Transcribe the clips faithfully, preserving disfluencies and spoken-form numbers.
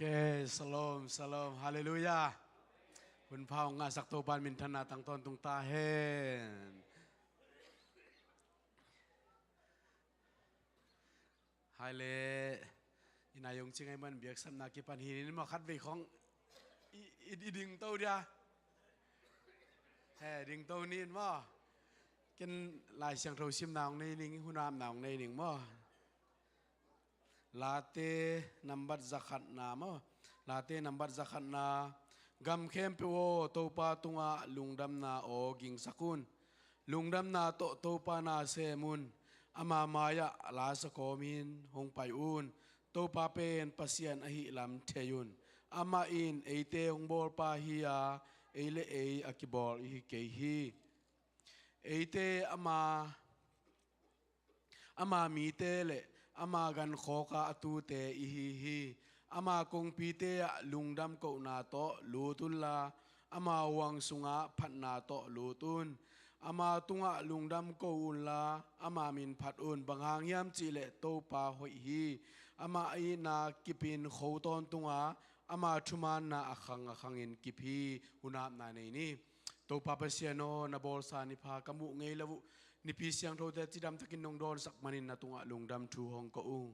Ke, shalom, shalom, hallelujah. Hun pha hong ngahsak Topa in minthanna tang tawntung ta hen. Hai le, i nai hong cing ai man biaksapna kipan hi nin maw, khat vei khong i, i, i ding to dia. He, ding to nin maw. Ken Lai Siangtho simna hong nei ning, hun apna hong nei ning maw. Late nambat zakhatna maw. Late nambat zakhatna. Gam khempeuh aw, Topa tungah lungdamna aw gingsak un. Lungdamna tawh Topa na sem un. Ama mai-ah la sa kawmin hong pai un. Topa pen Pasian ahih lam thei un. Amah in eite hong bawlpa hi a, ei le ei a kibawl i hi kei hi. Eite ama, ama mite le ama gankhawka a tute i hi hi. Ama kongpite ah lungdam kohna tawh lut unla, ama huang sungah phatna tawh lut un. Ama tungah lungdam ko unla, ama min phat un. Bang hang hiam cihleh Topa hoih hi. Ama itna kipin kho tawntunga, ama thumaanna a khang a khangin kip hi. Hun apna nei ni. Topa Pasian aw, na bawlsa ni pha ka muh ngei lo uh. Nipi siangthote cidamtakin nong dawnsak manin na tungah lungdam thu hong ko ung.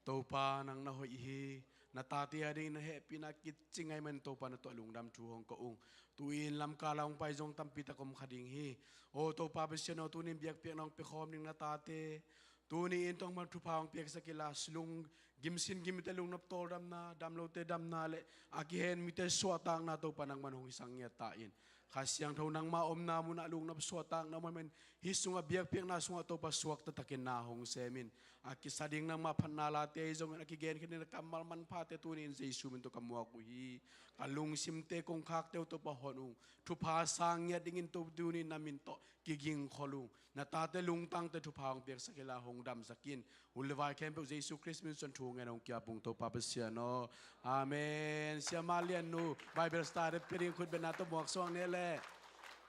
Topa, nang na hoih hi. Na tate a dingin na hehpihna kicing ai manin Topa na tungah lungdam thu hong ko ung. Tu-in lamkal a hong pai zong tampi tak om kha ding hi. Aw Topa Pasian aw, tunin biakpiakna hong pia khawm ding na tate, tuni in tong man thupha hong piaksak inla, lung gimsin gimte lungnop tawldamna, damlote damna le a kihen mite suahtakna Topa nangman hong hisang ngiat ta in. Kha Siangtho nangma omna munah lungnop suahtakna om ai manin hih sungah biakpiakna sungah Topa suakta takin na hong sem in. A kisa ding nangma phatna late ahi zongin a kigen khin ding na kammal manphate tuni in Jesu min tawh ka muak uh hi. Ka lungsimte kongkhakte uh Topa hon ung. Thupha sang ngiat dingin Topa tuni in na min tawh kigingkhol ung. Na tate lungtangte thupha hong piaksak inla hong damsak in. Hun le vai khempeuh Jesu Khrist min suang thu ngen hong ki-ap ung Topa Pasian aw. Amen. Siamah Lian Nu, Bible study pia ding khutbetna tawh muak suak ni le.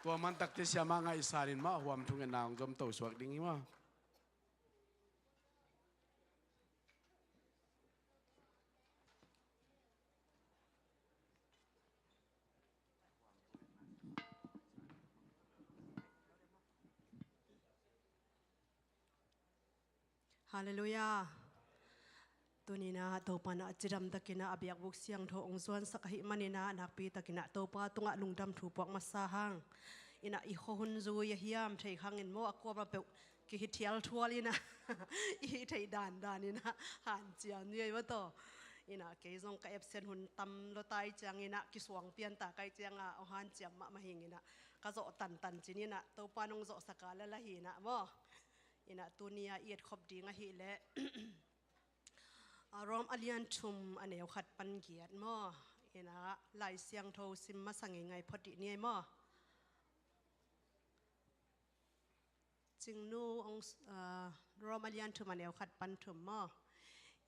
Tua mantakte siamah ngaihsan in mah huam thungetna hong zom to suak ding hi maw. Halleluiah. Tuni-in ah Topa in ah cidamtakin ah a biakbuk siangtho hong zuansak ahih manin ah nakpitakin ah Topa tungah lungdam thu puak masa hang. In ah i khuahun zui a hiam thei khang in maw, a kuamah peuh kihithial thual in ah i hih theih dandan in ah hanciam ni ei maw taw. In ah kei zong ka absent hun tam lua ta ahih ciangin ah kisuang pian ta ka hih ciangin ah hong hanciam mahmah hi ing in ah ka zawh tantan cin in ah Topa in hong zawhsak a lala hi in ah maw. In ah tuni a i etkhop ding ahih leh, a, Rom a lian thum a neu khat pan giat maw. In ah Lai Siangtho sim masa ngeingai phot dih ni ei maw. Cingnu hong, a, Rom a lian thum a neu khat pan thum maw.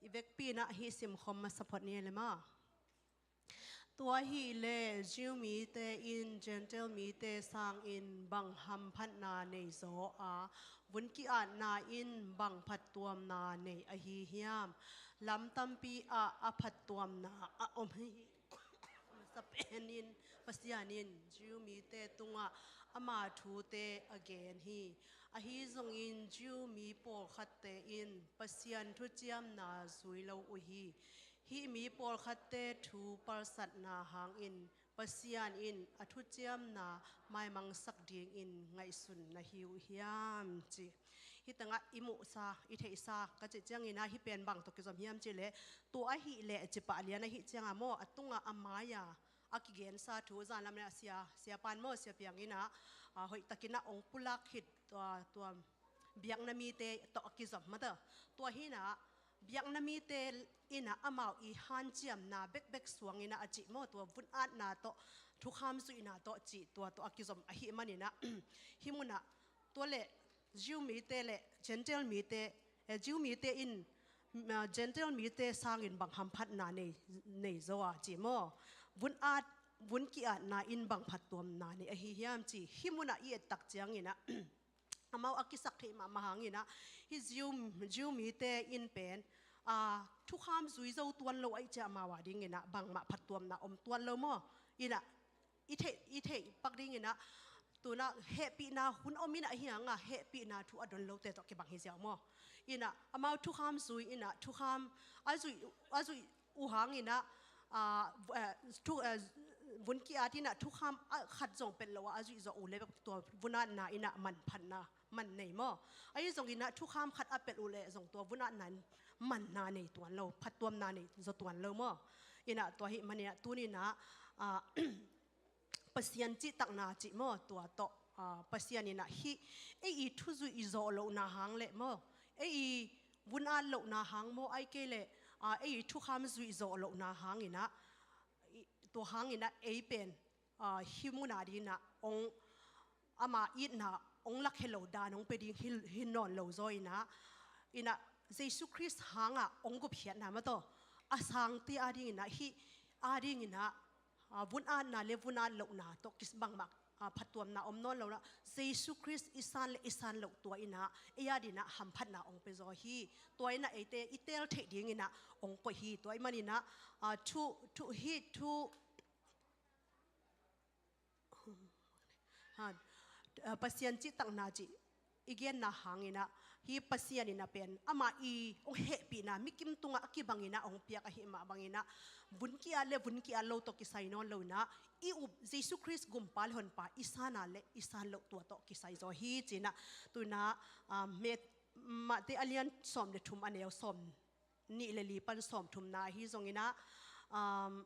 I vekpi in ah hih simkhawm masa phot ni ei le maw. Tua ahih leh Jew mite in Gentile mite sangin bang hamphatna nei zaw a, vun ki-atna in bang phattuamna nei ahi hiam? Lam tampi ah a phattuamna a om hi. A masa penin Pasian in Jew mite tungah ama thute a gen hi. Ahi zongin Jew mi pawlkhatte in Pasian thuciamna zui lo uh hi. Hih mi pawlkhatte thu palsatna hangin Pasian in a thuciamna maimangsak dingin ngaihsun na hi uh hiam, ci. Hih tengah i muhsa, i theihsa ka cih ciangin ah hih pen bang tawh kizom hiam cih leh, tua ahih leh cipah lian ahih ciangin ah maw, a tungah a mai-a a kigensa thu zanlam in ah sia, sia pan maw, sia piang in ah, a, hoihtakin ah hong pulak khit tua, tua biakna mite tawh a kizom mah ta. Tua hi in ah biakna mite in ah amau i hanciamna bekbek suang in ah a cih maw, tua vun-atna tawh, thukham zuihna tawh cih tua tawh a kizom ahih manin ah, hih munah tua leh Jew mite le Gentile mite, eh, Jew mite in, mm, ah, Gentile mite sangin bang hamphatna nei, nei zaw a cih maw. Vun-at, vun ki-atna in bang phattuamna nei ahi hiam cih hih munah i et tak ciangin ah amau a kisak theih mahmah hangin ah, hih Jew, Jew mite in pen, a, thukham zui zo tuan lo ahih ciang amau a dingin ah bangmah phattuamna om tuan lo maw? In ah i theih, i theih pak dingin ah tu-in ah hehpihna hun om in ah, ahi hang ah hehpihna thu a don lote tawh kibang hi ziau maw? In ah amau thukham zui in ah thukham a zuih, a zuih uh hangin ah, ah, eh, thu, eh, vun ki-at in ah thukham a khat zong pelh lo a, a zuih zawh uh leh tua vun-atna in ah manphatna man nei maw? Ahi zongin ah thukham khat a pelh uh leh zong tua vun-atna in manna nei tuan lo, phattuamna nei zaw tuan lo maw? In ah tua ahih manin ah tuni-in ah, ah, Pasian cihtakna cih maw, tua tawh, ah, Pasian in ah hih ei i thu zuih zawh lohna hang leh maw, ei i vun-at lohna hang maw, ahih kei leh, ah, ei i thukham zuih zawh lohna hangin ah, i, tua hangin ah ei pen, ah, hih mun a dingin ah hong, ama itna hong lakhia lo dan hong pia ding hi, hi nawn lo zaw in ah, in ah Jesu Khrist hangah hong gupkhiatna maw, tua a sangte a dingin ah, hih a dingin ah, ah, vun-atna leh vun-at lohna tawh kis bangmah, ah, phattuamna om nawn lo in ah, Jesu Khrist i san leh i san loh tua in ah ei a dingin ah hamphatna hong pia zaw hi. Tua in ah eite i teel theih dingin ah hong koih hi. Tua ahih manin ah, ah, thu, thu, hih thu, ha, ah, Pasian cihtakna cih i genna hangin ah, hih Pasian in ah pen amah i hong hehpihna, mikim tungah a kibangin ah hong piak ahih mah bangin ah, vun ki-at leh vun ki-at lo tawh kisai nawn lo in ah, i up Jesu Khrist gumpa leh honpa i san a leh i san loh tua tawh kisai zaw hi ci-in ah, tu-in ah, ah, Mat-, Mate a lian sawm leh thum, a neu sawmnih leh li pan sawmthumna ahi zongin ah, um,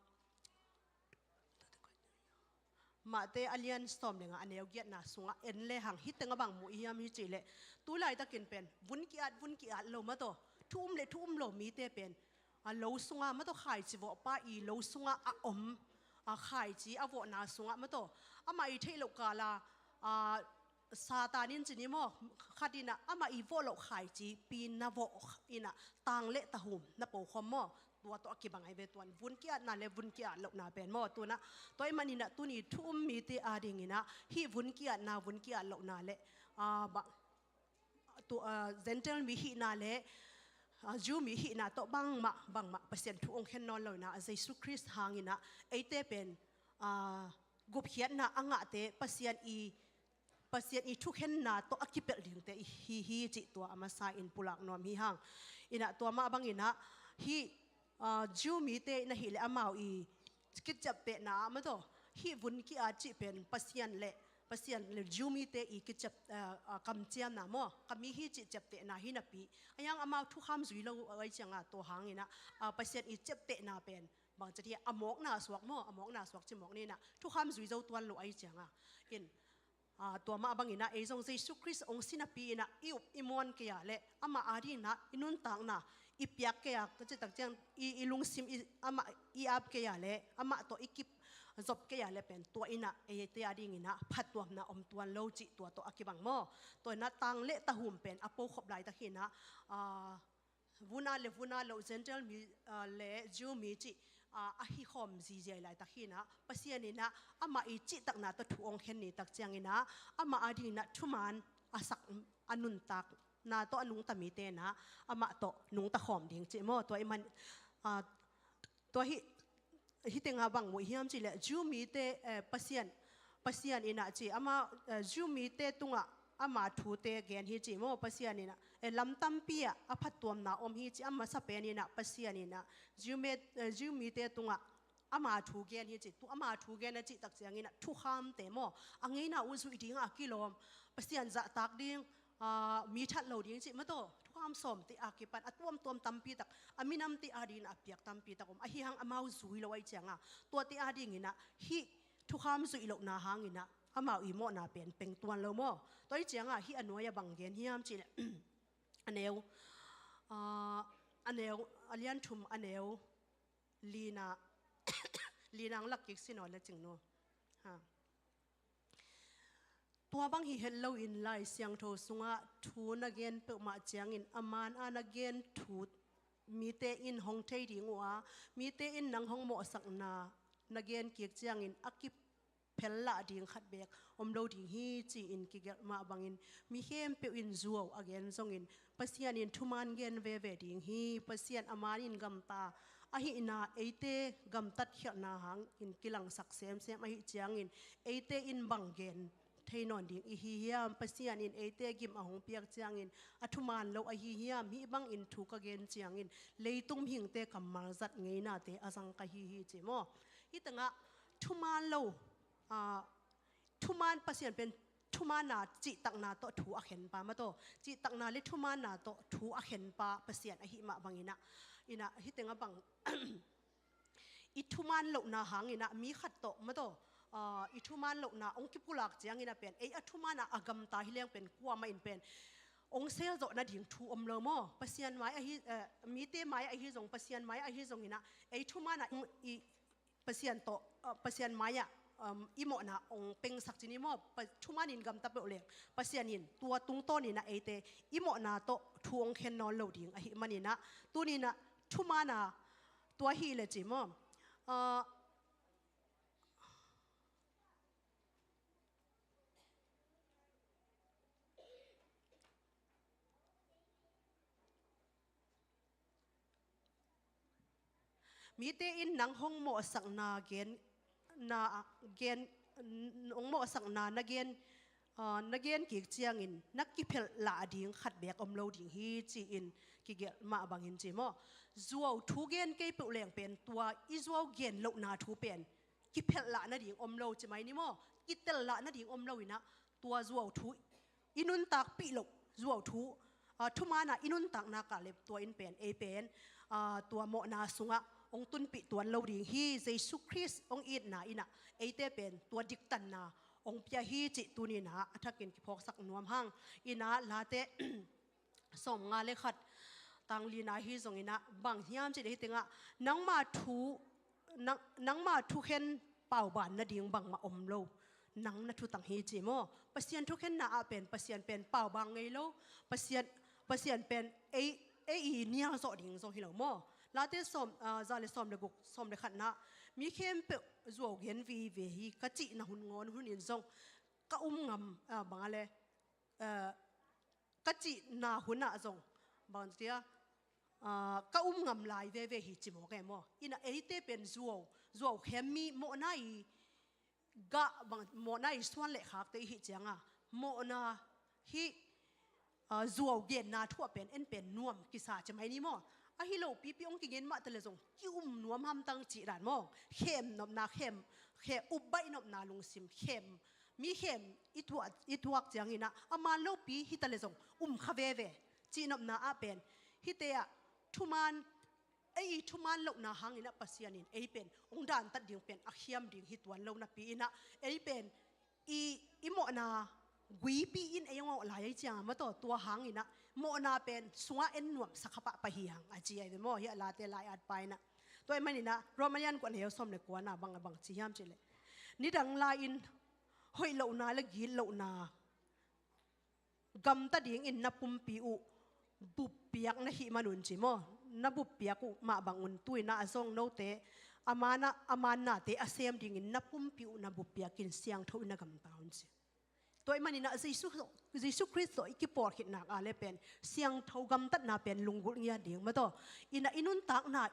Mate a lian sawm leh nga, a neu giatna sungah en lehang hih tengah bang mu i hiam i cih leh, tu laitakin pen vun ki-at, vun ki-at lo maw, tua thu um leh thu um lo mite pen, a, lo sungah maw, tua khaici vawhpa i lo sungah a om, a, khaici a vawhna sungah maw, tua amah i theih loh kal a, a, Satan in ci ni maw, khat in ah amah i vawh loh khaici pi na vawh in ah tang leh tahum na po khawm maw? Tua tawh a kibang ahi ve, tua in vun ki-atna leh vun ki-at lohna pen maw? Tu-in ah, tua ahih manin ah tuni thu um mite a dingin ah hih vun ki-atna, vun ki-at lohna leh, ah, ba, tu, ah, Gentile mi hihna leh, ah, Jew mi hihna tawh bangmah, bangmah Pasian thu hong khen nawn lo in ah, Jesu Khrist hangin ah eite pen, ah, gupkhiatna a ngahte Pasian i, Pasian i thukhenna tawh a kipelh dingte hi hi cih tua a masa in pulak nuam hi hang. In ah tua mah bangin ah hih, ah, Jew mite in ahih leh amau i kiciaptehna ah maw, tua hih vun ki-at cih pen Pasian leh, Pasian leh Jew mite i kiciap, ah, ah, kamciamna maw, ka mi hi cih ciaptehna hi napi, ahi hang amau thukham zui lo ahih ciangin ah tua hangin ah, ah, Pasian i ciaptehna pen bangci hiam, a mawkna suak maw, a mawkna suak ci mawk ni in ah, thukham zui zo tuan lo ahih ciangin ah. In, ah, tua mah bangin ah ei zong Jesu Khrist hong si napi in ah i up i muan kei a leh, amah a dingin ah i nuntakna i piak kei a, ka cih tak ciang i, i lungsim i, amah i ap kei a leh, amah tawh i kip zop kei a leh pen, tua in ah eite a dingin ah phattuamna om tuan lo cih tua tawh a kibang maw? Tua in ah tang leh tahum pen a po khop laitak hi in ah, ah, vun-at leh vun-at loh Gentile mi, ah, leh Jew mi cih, ah, a hi khawm zihziah laitak hi in ah, Pasian in ah amah i cihtakna tawh thu hong khen ni tak ciangin ah, amah a dingin ah thuman a sak, a nuntakna tawh a nungta mite in ah amah tawh nungta khawm ding cih maw? Tua ahih man, ah, tua hih, hih tengah bang mu i hiam cih leh, Jew mite, eh, Pasian, Pasian in ah ci, ama, eh, Jew mite tungah ama thute gen hi ci maw, Pasian in ah, eh, lam tampi ah a phattuamna om hi ci, a masa pen in ah Pasian in ah Jew mi, eh, Jew mite tungah ama thu gen hi ci, tu ama thu gen a cih tak ciangin ah thukhamte maw, a ngeina uh zuih ding a kilawm, Pasian zahtak ding, ah, mi that lo ding cih maw, tua thukham sawmte a kipan a tuamtuam tampi tak, a minamte a dingin a piak tampi tak om. Ahi hang amau zui lo ahih ciangin ah, tuate a dingin ah hih thukham zuih lohna hangin ah amau i mawhna pen peng tuan lo maw? Tua ahih ciangin ah hih a nuai ah bang gen hiam cih leh, a neu, ah, a neu, a lian thum, a neu lina, lina hong lak kik sin aw le cing nu. Ha. Tua bang hi het loin Lai Siangtho sungah thu na gen peuhmah ciangin a man a na gen thu mite in hong thei ding uh a, mite in nang hong mawhsakna na gen kik ciangin a kip phel lah ding khat beek om lo ding hi, ci-in kigelh mah bangin mi khempeuh in zuau a gen zongin Pasian in thuman gen veve ding hi. Pasian a man in gamta ahihna eite gamtatkhialhna hangin kilangsak semsem ahih ciangin eite in bang gen thei nawn ding i hi hiam? Pasian in eite gim a hong piak ciangin a thuman lo ahi hiam? Hih bangin thu ka gen ciangin leitung mihingte kammal zat ngeinate a zang ka hi hi, ci maw? Hih tengah thuman lo, ah, thuman, Pasian pen thumanna cihtakna tawh thu a khenpa maw taw, cihtakna le thumanna tawh thu a khenpa Pasian ahih mah banginah, inah hih tengah bang i thuman lohna hanginah mi khat tawh maw taw, ah, i thuman lohna hong kipulak cianginah pen ei a thumanah a gamta hi leng pen kuamah in pen hong selzawh nading thu om lo maw? Pasian mai ahi, eh, mite mai ahi zong, Pasian mai ahi zonginah ei thumanah i, i Pasian tawh, ah, Pasian mai-ah, um, i mawhna hong pengsak cin hi maw? Pa, thuman in gamta peuh leng Pasian in tua tungtawninah eite i mawhna tawh thu hong khen nawn lo ding ahih maninah tuninah thumanna tua hi le ci maw? Ah, mite in nang hong mawhsakna gen, na gen, hong mawhsakna na gen, ah, na gen kik ciangin na kiphelh lah ding khat beek om lo ding hi, ci-in kigelh mah bangin ci maw? Zuau thu gen kei peuh leng pen tua i zuau gen lohna thu pen kiphelh lah nading om lo ci mai ni maw? Kitel lah nading om lo inah tua zuau thu i nuntakpih loh zuau thu, ah, thumanah i nuntakna kah le tua in pen ei pen, ah, tua mawhna sungah hong tunpih tuan lo ding hi. Jesu Khrist hong itna inah eite pen tua diktanna hong pia hi cih tuninah a thakin kiphawksak nuam hang. Inah Late sawmnga le khat, tang lina hi zonginah bang hiam cih le hih tengah nangma thu, nang, nangma thukhen pauban nading bangmah om lo, nang na thutang hi ci maw? Pasian thukhenna ah pen Pasian pen pauban ngei lo, Pasian, Pasian pen ei, ei i nial zawh ding zong hi lo maw? Late sawm, ah, za le sawm le guk, sawm le khatna, mi khempeuh zuau gen vive hi ka cihna hun ngawn hunin zong ka um ngam, ah, bang a le, ah, ka cihna hunah zong bang cia, ah, ka um ngam lai veve hi ci mawk e maw? Inah eite pen zuau, zuau khem mi mawhna i gah bang, mawhna i suan le khakte i hih cianga mawhna hih, ah, zuau genna thu ah pen en pen nuam kisa ci mai ni maw? Ahi lo pipi hong kigen mah ta le zong ki um nuam hamtang cih dan maw? Khem nopna, khem, khe upbaih nopna lungsim, khem, mi khem i tuak, i tuak cianginah a man lopi hi ta le zong um kha veve cih nopna ah pen hihte ah thuman, ei i thuman lohna hanginah Pasian in ei pen hong dantat ding pen a khiam ding hi tuan lo napi inah ei pen i, i mawhna guipi in ei hong awh lai ei cianga maw taw, tua hanginah mawhna pen sungah en nuamsa kha pahpah hi hang a ci ai ve maw? Hi a Late lai-at pa inah. Tua ahih maninah Roma lian kua neu sawm le kuana bang a bang ci hiam cih leh nidang lai-in hoih lohna le gitlohna gamta dingin na pumpi uh buppiak na hih manun ci maw? Na buppiak uh mah bangun tuinah a zong note a manah, a mannate a sem dingin na pumpi uh na buppiakin siangtho in na gamta un ci. Tua ahih maninah Jesu, Jesu Khrist tawh i kipawl khitnak a le pen siangtho gamtatna pen lunggulh ngiat ding maw taw? Inah i nuntakna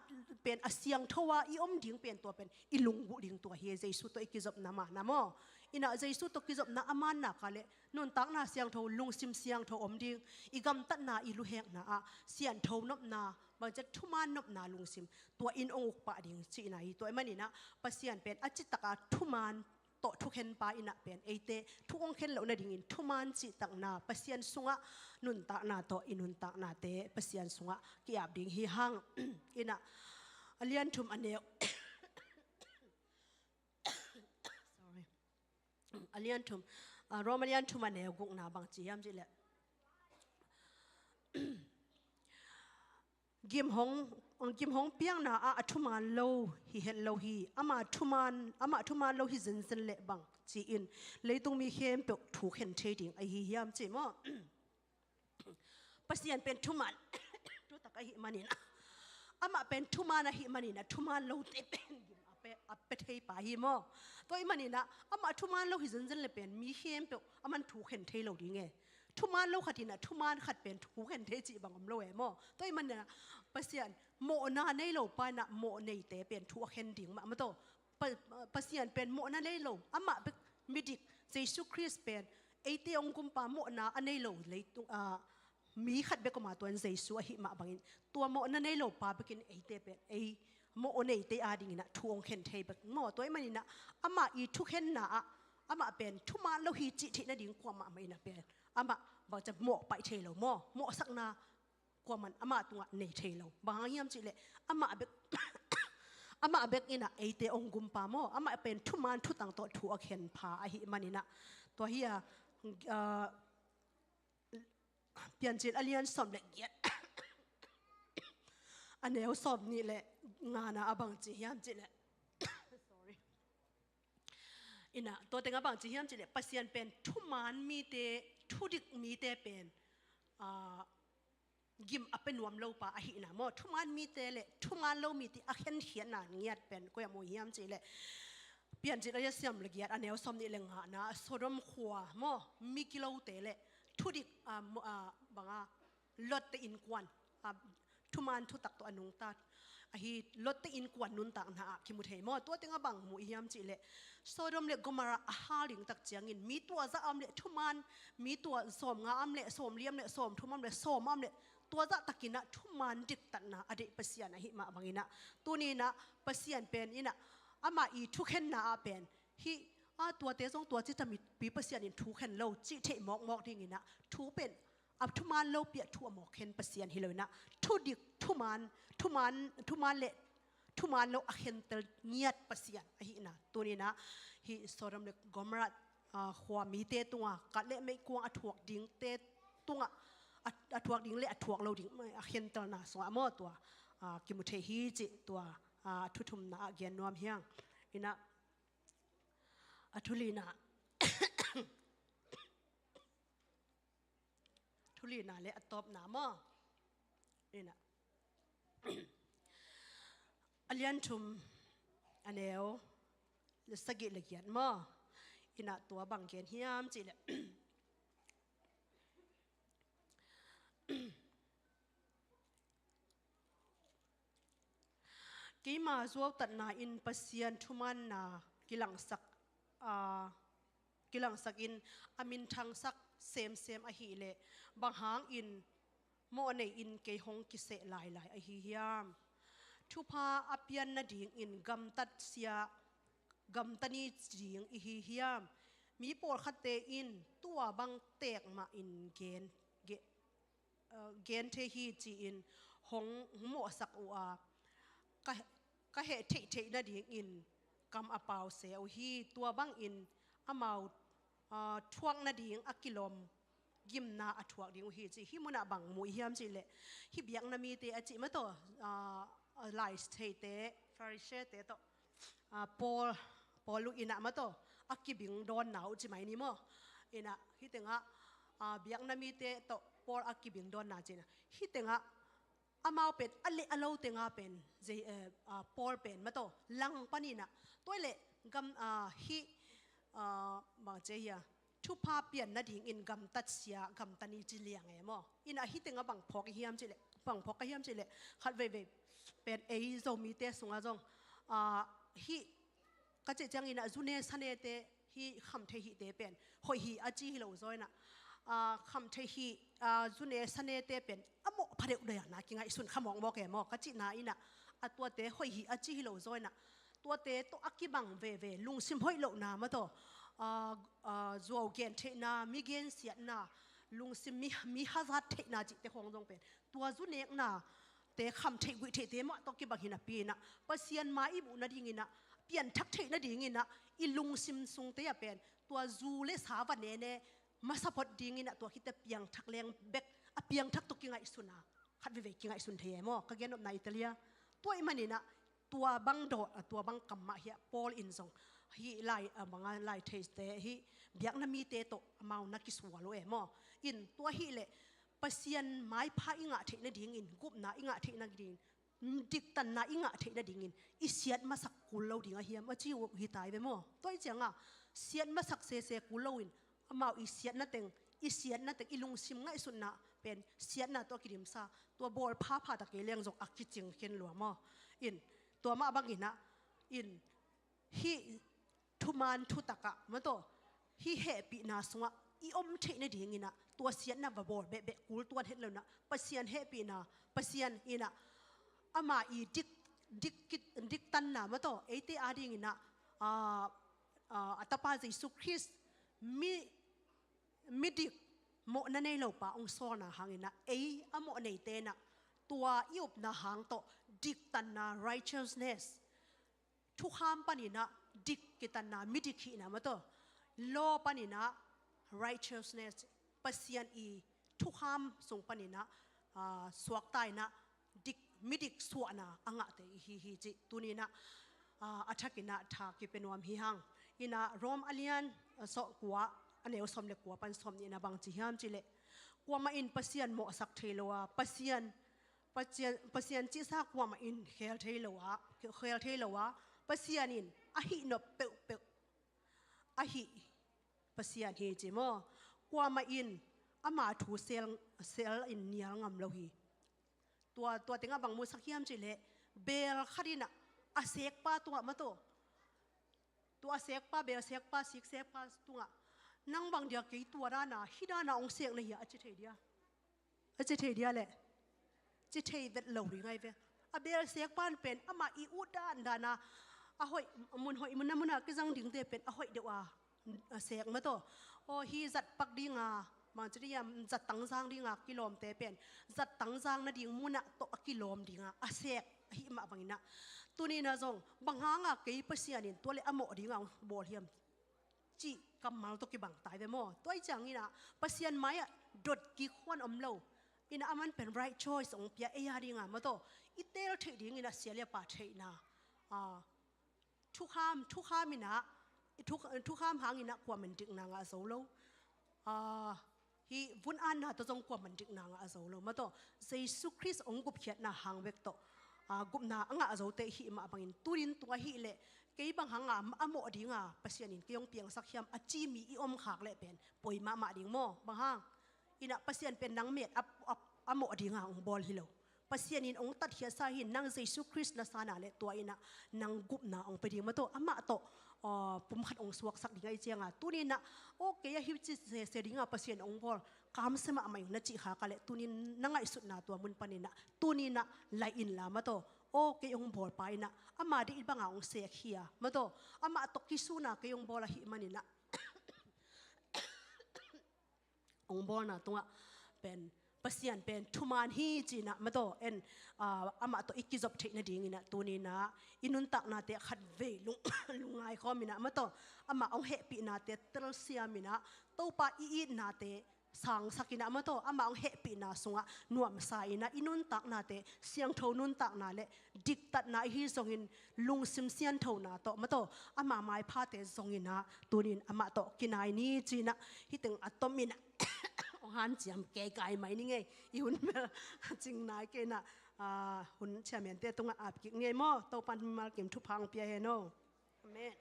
pen a siangtho a i om ding pen tua pen i lunggulh ding tua hi. Jesu tawh i kizopna manna maw? Inah Jesu tawh kizopna a mannak a le nuntakna siangtho, lungsim siangtho om ding, i gamtatna, i luhekna ah siangtho nopna, bangciat thuman nopna lungsim tua in hong uk pah ding cihna hi. Tua ahih maninah Pasian pen a citaka thuman tawh thukhenpa inah pen eite thu hong khen loh nadingin thuman cihtakna, Pasian sungah nuntakna tawh i nuntaknate Pasian sungah ki-ap ding hi hang. Inah a lian thum a neu Sorry. A lian thum, ah, Roma lian thum a neu gukna bang ci hiam cih leh gim hong, gim hong piakna ah a thuman lo hi het lo hi. Amah thuman, amah thuman lo hi zenzen leh bang ci-in leitung mi khempeuh thu khen thei ding ahi hiam ci maw? Pasian pen thuman thutak ahih maninah, amah pen thuman ahih maninah thuman lote pen gim a peh, a pia thei pa hi maw. Tua ahih manin ah amah thuman lo hi zenzen le pen mi khempeuh aman thu khen thei lo ding e. Thuman lo khat in ah thuman khat pen thu khen thei cih bang om lo e maw. Tua ahih manin ah Pasian mawhna nei lo pa in ah mawh neite pen thu a khen ding mah maw taw. Pa, Pasian pen mawhna nei lo, amah bek midik, Jesu Khrist pen eite hong gumpa mawhna a nei lo leitung, ah, mi khat bek om a, tua in Jesu ahih mah bangin tua mawhna nei lo pa bekin eite pen ei mawh neite adingin ah thu hong khen thei bek maw. Tua ahih manin ah amah i thukhenna ah amah pen thuman lo hi cih theih nading kuamah mah in ah pen amah bangci mawh paih thei lo maw. Mawhsakna kuaman amah tungah nei thei lo. Bang hang hiam cih leh amah bek, amah bek in ah eite hong gumpa maw, amah pen thuman thutang tawh thu a khen pa ahih manin ah. Tua hi a, ah, Piancil a lian sawm le giat, a neu sawmnih le ngana ah bang ci hiam cih leh, sorry. In ah, tua teng ah bang ci hiam cih leh, Pasian pen thuman mite, thudik mite pen, ah, gim a pia nuam lo pa ahihna maw. Thuman mite le thuman lo mite a khenkhiatna ngiat pen koi ah mu hiam cih leh, Piancil a lian sawm le giat, a neu sawmnih le ngana, Sodom khua maw, migilote le thudik, ah, maw, ah, bang a, Lot-te innkuan, ah, thuman thutak tawh a nungta ahi Lot-te innkuan nuntakna ah kimu thei maw. Tua teng ah bang mu hiam cih leh, Sodom le Gomorrah a hal ding tak ciangin mi tua zah a om le thuman, mi tua sawmnga a om le sawmli a om le sawmthum a om le sawm a om le tua zah takin ah thuman diktatna a deih Pasian ahih mah bangin ah, tuni in ah Pasian pen in ah amah i thukhenna ah pen hih, ah, tuate zong tua ci tamipi Pasian in thu khen lo cih theih mawkmawk dingin ah thu pen a thuman lopi ah thu a mawk khen Pasian hi lo in ah, thudik, thuman, thuman, thuman le thuman lo a khentel ngiat Pasian ahihna. Tuni in ah hih Sodom le Gomorrah, ah, khua mite tungah, kat le meikuang a thuak dingte tungah, a, a thuak ding le a thuak lo ding a khentelna sungah maw tua, ah, kimu thei hi cih tua, ah, thu thumna ah gen nuam hi ing. In ah, a thu lina, thu lina le a tawpna maw. In ah, a lian thum, a neu sagih le giat maw. In ah, tua bang gen hiam cih leh, keima zuautatna in Pasian thumanna kilangsak, aa, kilangsak in a minthangsak semsem ahih leh, bang hangin mawh nei in kei hong kiseh lailai ahi hiam? Thupha a pian nadingin gamtat sia, gamta ni ding i hi hiam? Mi pawlkhatte in tua bang teek mah in gen, ge-, aa, gen thei hi ci-in hong mawhsak uh a, ka, ka heh theihtheih nadingin kam a pau se uh hi. Tua bangin amau, aa, thuak nading a kilawm gimna a thuak ding uh hi ci. Hih munah bang mu i hiam cih leh, hih biakna mite a cih mah tawh, aa, laitheite, Pharisee-te tawh, aa, Paul, Paul uh in ah mah tawh a kibing dawnna uh ci mai ni maw. In ah, hih tengah, aa, biakna mite tawh Paul a kibing dawnna ci in ah, hih tengah amau pen a leh a lo tengah pen, zei, eh, aa, Paul pen mah tawh langpang in ah, tua leh gam, aa, hih, aa, bang ci hiam, thupha pian nadingin gamtat sia, gamta ni ci liang e maw. In ah, hih tengah bang phawk i hiam cih leh, bang phawk ka hiam cih leh, khat veivei pen ei Zomite sungah zong, aa, hih ka cih ciangin ah, zune sanete, hih khamtheih hihte pen hoih hi a ci hi lo zaw in ah, aa, khamtheih hih, aa, zune sanete pen a mawhpha deuhdeuh a na kingaihsun kha mawkmawk e maw, ka cihna in ah, a tuate hoih hi a ci hi lo zaw in ah, tuate tawh a kibang veve lungsim hoih lohna mah tawh, aa, aa, zuau gentheihna, mi gensiatna, lungsim mi, mi hazat theihna cihte khawng zong pen tua zu nekna te, khamtheih guihtheihte mah tawh kibang hi napi in ah, Pasian mai i muh nadingin ah, pianthak theih nadingin ah, i lungsim sungte ah pen tua zu le sa va nene masa phot dingin ah, tua khit teh piangthak leng bek, a piangthak tawh kingaihsun a, khat veivei kingaihsun thei e maw, ka gen nopna i tel hia. Tua ahih manin ah, tua bang daw, aa, tua bang kam mah hi a, Paul in zong hih lai, aa, bang a, laitheite, hih biakna mite tawh amau na kisual uh e maw. In tua ahih leh Pasian maipha i ngah theih nadingin, gupna i ngah theih nadingin, diktanna i ngah theih nadingin i siat masak kul lo ding a hiam a ci uh hi tai ve maw? Tua hi cianga siat masak sese kul loin amau i siatna teng, i siatna teng, i lungsim ngaihsutna pen siatna tawh a kidimsa, tua bawl phapha ta kei leng zong a kicing khen lua maw? In tua mah banginah in hih thuman thutakah mataw, hih hehpihna sungah i om theih nadinginah tua siatna va bawl behbeh kul tuan het lonah Pasian hehpihna, Pasian inah ama i dik, dik, diktanna mataw, eite adinginah a, a, a tapa Jesu Khrist mi, midik mawhna nei lopa hong sawlna hanginah ei a mawh neitenah tua i upna hang tawh diktanna, righteousness, thukham paninah dik kitanna, midik hihna mataw, law paninah righteousness, Pasian i thukham sung paninah a, suakta inah dik, midik suahna a ngahte i hi hi cih tuninah a, a thakinah tha kipia nuam hi hang. Inah Rom a lian a sawh kua, a neu sawm le kua pan sawm nihna bang ci hiam cihleh, kuamah in Pasian mawhsak thei lo a, Pasian, Pasian, Pasian cihsa kuamah in khel thei lo a, khel thei lo a, Pasian in a hih nop peuhpeuh a hih Pasian hi ci maw? Kuamah in ama thu sel, sel in nial ngam lo hi. Tua, tua tengah bang musak hiam cihleh, beel khat inah a sekpa tungah mataw, tua a sekpa, beel sekpa, sik sekpa tungah nang bang dia kei tua dana, hih dana hong sek na hia a ci thei dia? A ci thei dia leh? Ci thei vet lo ding ahi ve. A beel sekpa pen amah i ut dan dana a hoih, mun hoih, mun na muna kizang dingte pen a hoih deuh a, a sek mataw. Aw, hi zat pak dinga, bangci dih hiam, zat tangzang dinga kilawmte pen zat tangzang nading munah tawh a kilawm dinga a sek ahih mah banginah tuninah zong bang hanga kei Pasian in tua le a mawh dinga hong bawl hiam cih kammal tawh kibang tai ve maw? Tua hi cianginah Pasian mai-ah dot kik huan om lo. Inah aman pen right choice hong pia ei a dinga mataw, i teel theih dinginah sia le pa theihna, a, thukham, thukham inah, thu, thukham hanginah kuaman dikna ngah zo lo. A, hih vun-atna tawh zong kuaman dikna ngah zo lo mataw, Jesu Khrist hong gupkhiatna hang bek tawh a, gupna a ngah zote i hih mah bangin tunin tung ahih leh kei bang hanga a mawh dinga Pasian in kei hong piangsak hiam a ci mi i om khak leh pen poi mahmah ding maw? Bang hang? Inah Pasian pen nang met a, a, a mawh dinga hong bawl hi lo. Pasian in hong tatkhiatsa hi, nang Jesu Khrist na sana le tua inah nang gupna hong pia ding mataw, amah tawh aw, pumkhat hong suaksak ding ahi cianga tuninah, aw, kei a hi ci sese dinga Pasian hong bawl kamsia mahmah ing na cih khak a leh tunin na ngaihsutna tua mun paninah tuninah lai inla mataw, aw, kei hong bawlpa inah ama deih banga hong sek hi a mataw, amah tawh kisuna kei hong bawl ahih maninah hong bawlna tungah pen Pasian pen thuman hi cinah mataw, en, a, amah tawh i kizop theih nadinginah tuninah i nuntaknate khatvei lung, lungngai khawminah mataw, amah hong hehpihnate telsiaminah Topa i itnate sangsakinah mataw, amah hong hehpihna sungah nuamsa inah i nuntaknate siangtho nuntakna le diktatna ihi zongin lungsim sianthona tawh mataw, ama maiphate zonginah tunin amah tawh kinai ni cinah hih teng a tominah hong hanciam kei kai mai ni ngei. I hun bel a cing nai keinah, a, hun chairman-te tungah ap kik ngei maw? Topan mimal kim thupha hong pia hen aw. Amen.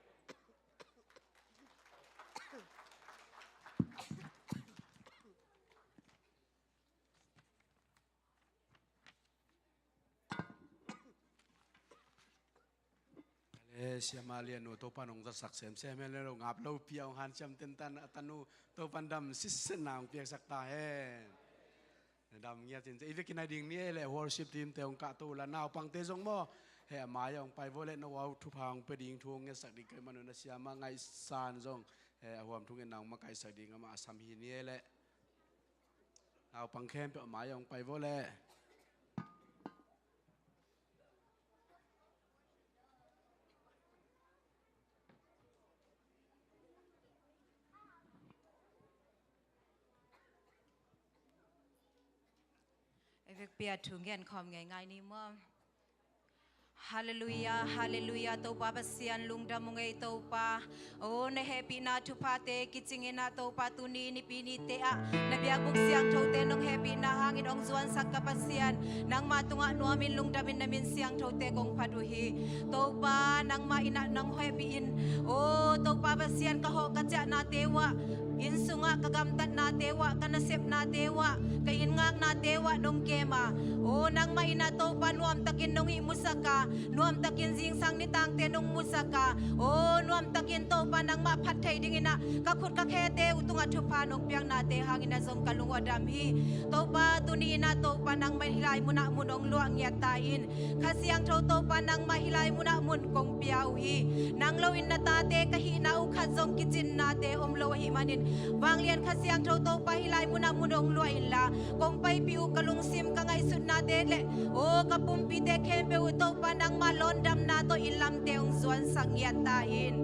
Le siama lianu Topan hong zatsak semsem hen le lo, ngap lopi a hong hanciam tentan a tanu Topan dam sitsetna hong piaksak ta hen. Na dam ngiat in i vekin a ding ni e le worship team-te hong kahto uh la naupangte zong maw, he a mai-ah hong pai vo le no au thupha hong pia ding thu hong ngetsak ding kei manu na siama ngaihsan zong he a huam thungetna hong makaisak ding amah a sam hi ni e le. Naupang khempeuh a mai-ah hong pai vo le. Ei vekpi a thu ngen khawm ngei ngai ni maw? Halleluiah, halleluiah, Topa Pasian lungdam ung ei Topa. O, na hehpihna thuphate kicingin ah Topa tuni nipi nite ah na biakbuk siangthote nong hehpihna hangin hong zuansak ka Pasian, nangma tungah nuamin lungdamin na min siangthote kong phat uh hi. Topa nangmah in ah nong hehpih in. O Topa Pasian, ka hawh ka ciahnate uh ah, inn sungah ka gamtatnate uh ah, ka nasepnate uh ah, ka inn ngaknate uh ah nong kem a, o nangmah in ah Topa nuamtakin nong ihmusak a, nuamtakin zingsang nitangte nong musak a, o nuamtakin Topa nangmah phat thei dingin ah ka khut ka khete uh tungah thupha nong piaknate hangin ah zong ka lung uh a dam hi. Topa tuni in ah Topa nangmah hih lai munah mun hong luah ngiat ta in. Kha Siangtho Topa nangmah hih lai munah mun kong pia uh hi. Nang loin na tate ka hihna uh khat zong kicinnate om lo ahih manin, vanglian Kha Siangtho Topa hih lai munah mun hong luah inla, kong paipih uh ka lungsim ka ngaihsutnate le, o ka pumpite khempeuh uh Topa nangmah lawndamna tawh inn lamte hong zuansak ngiat ta in.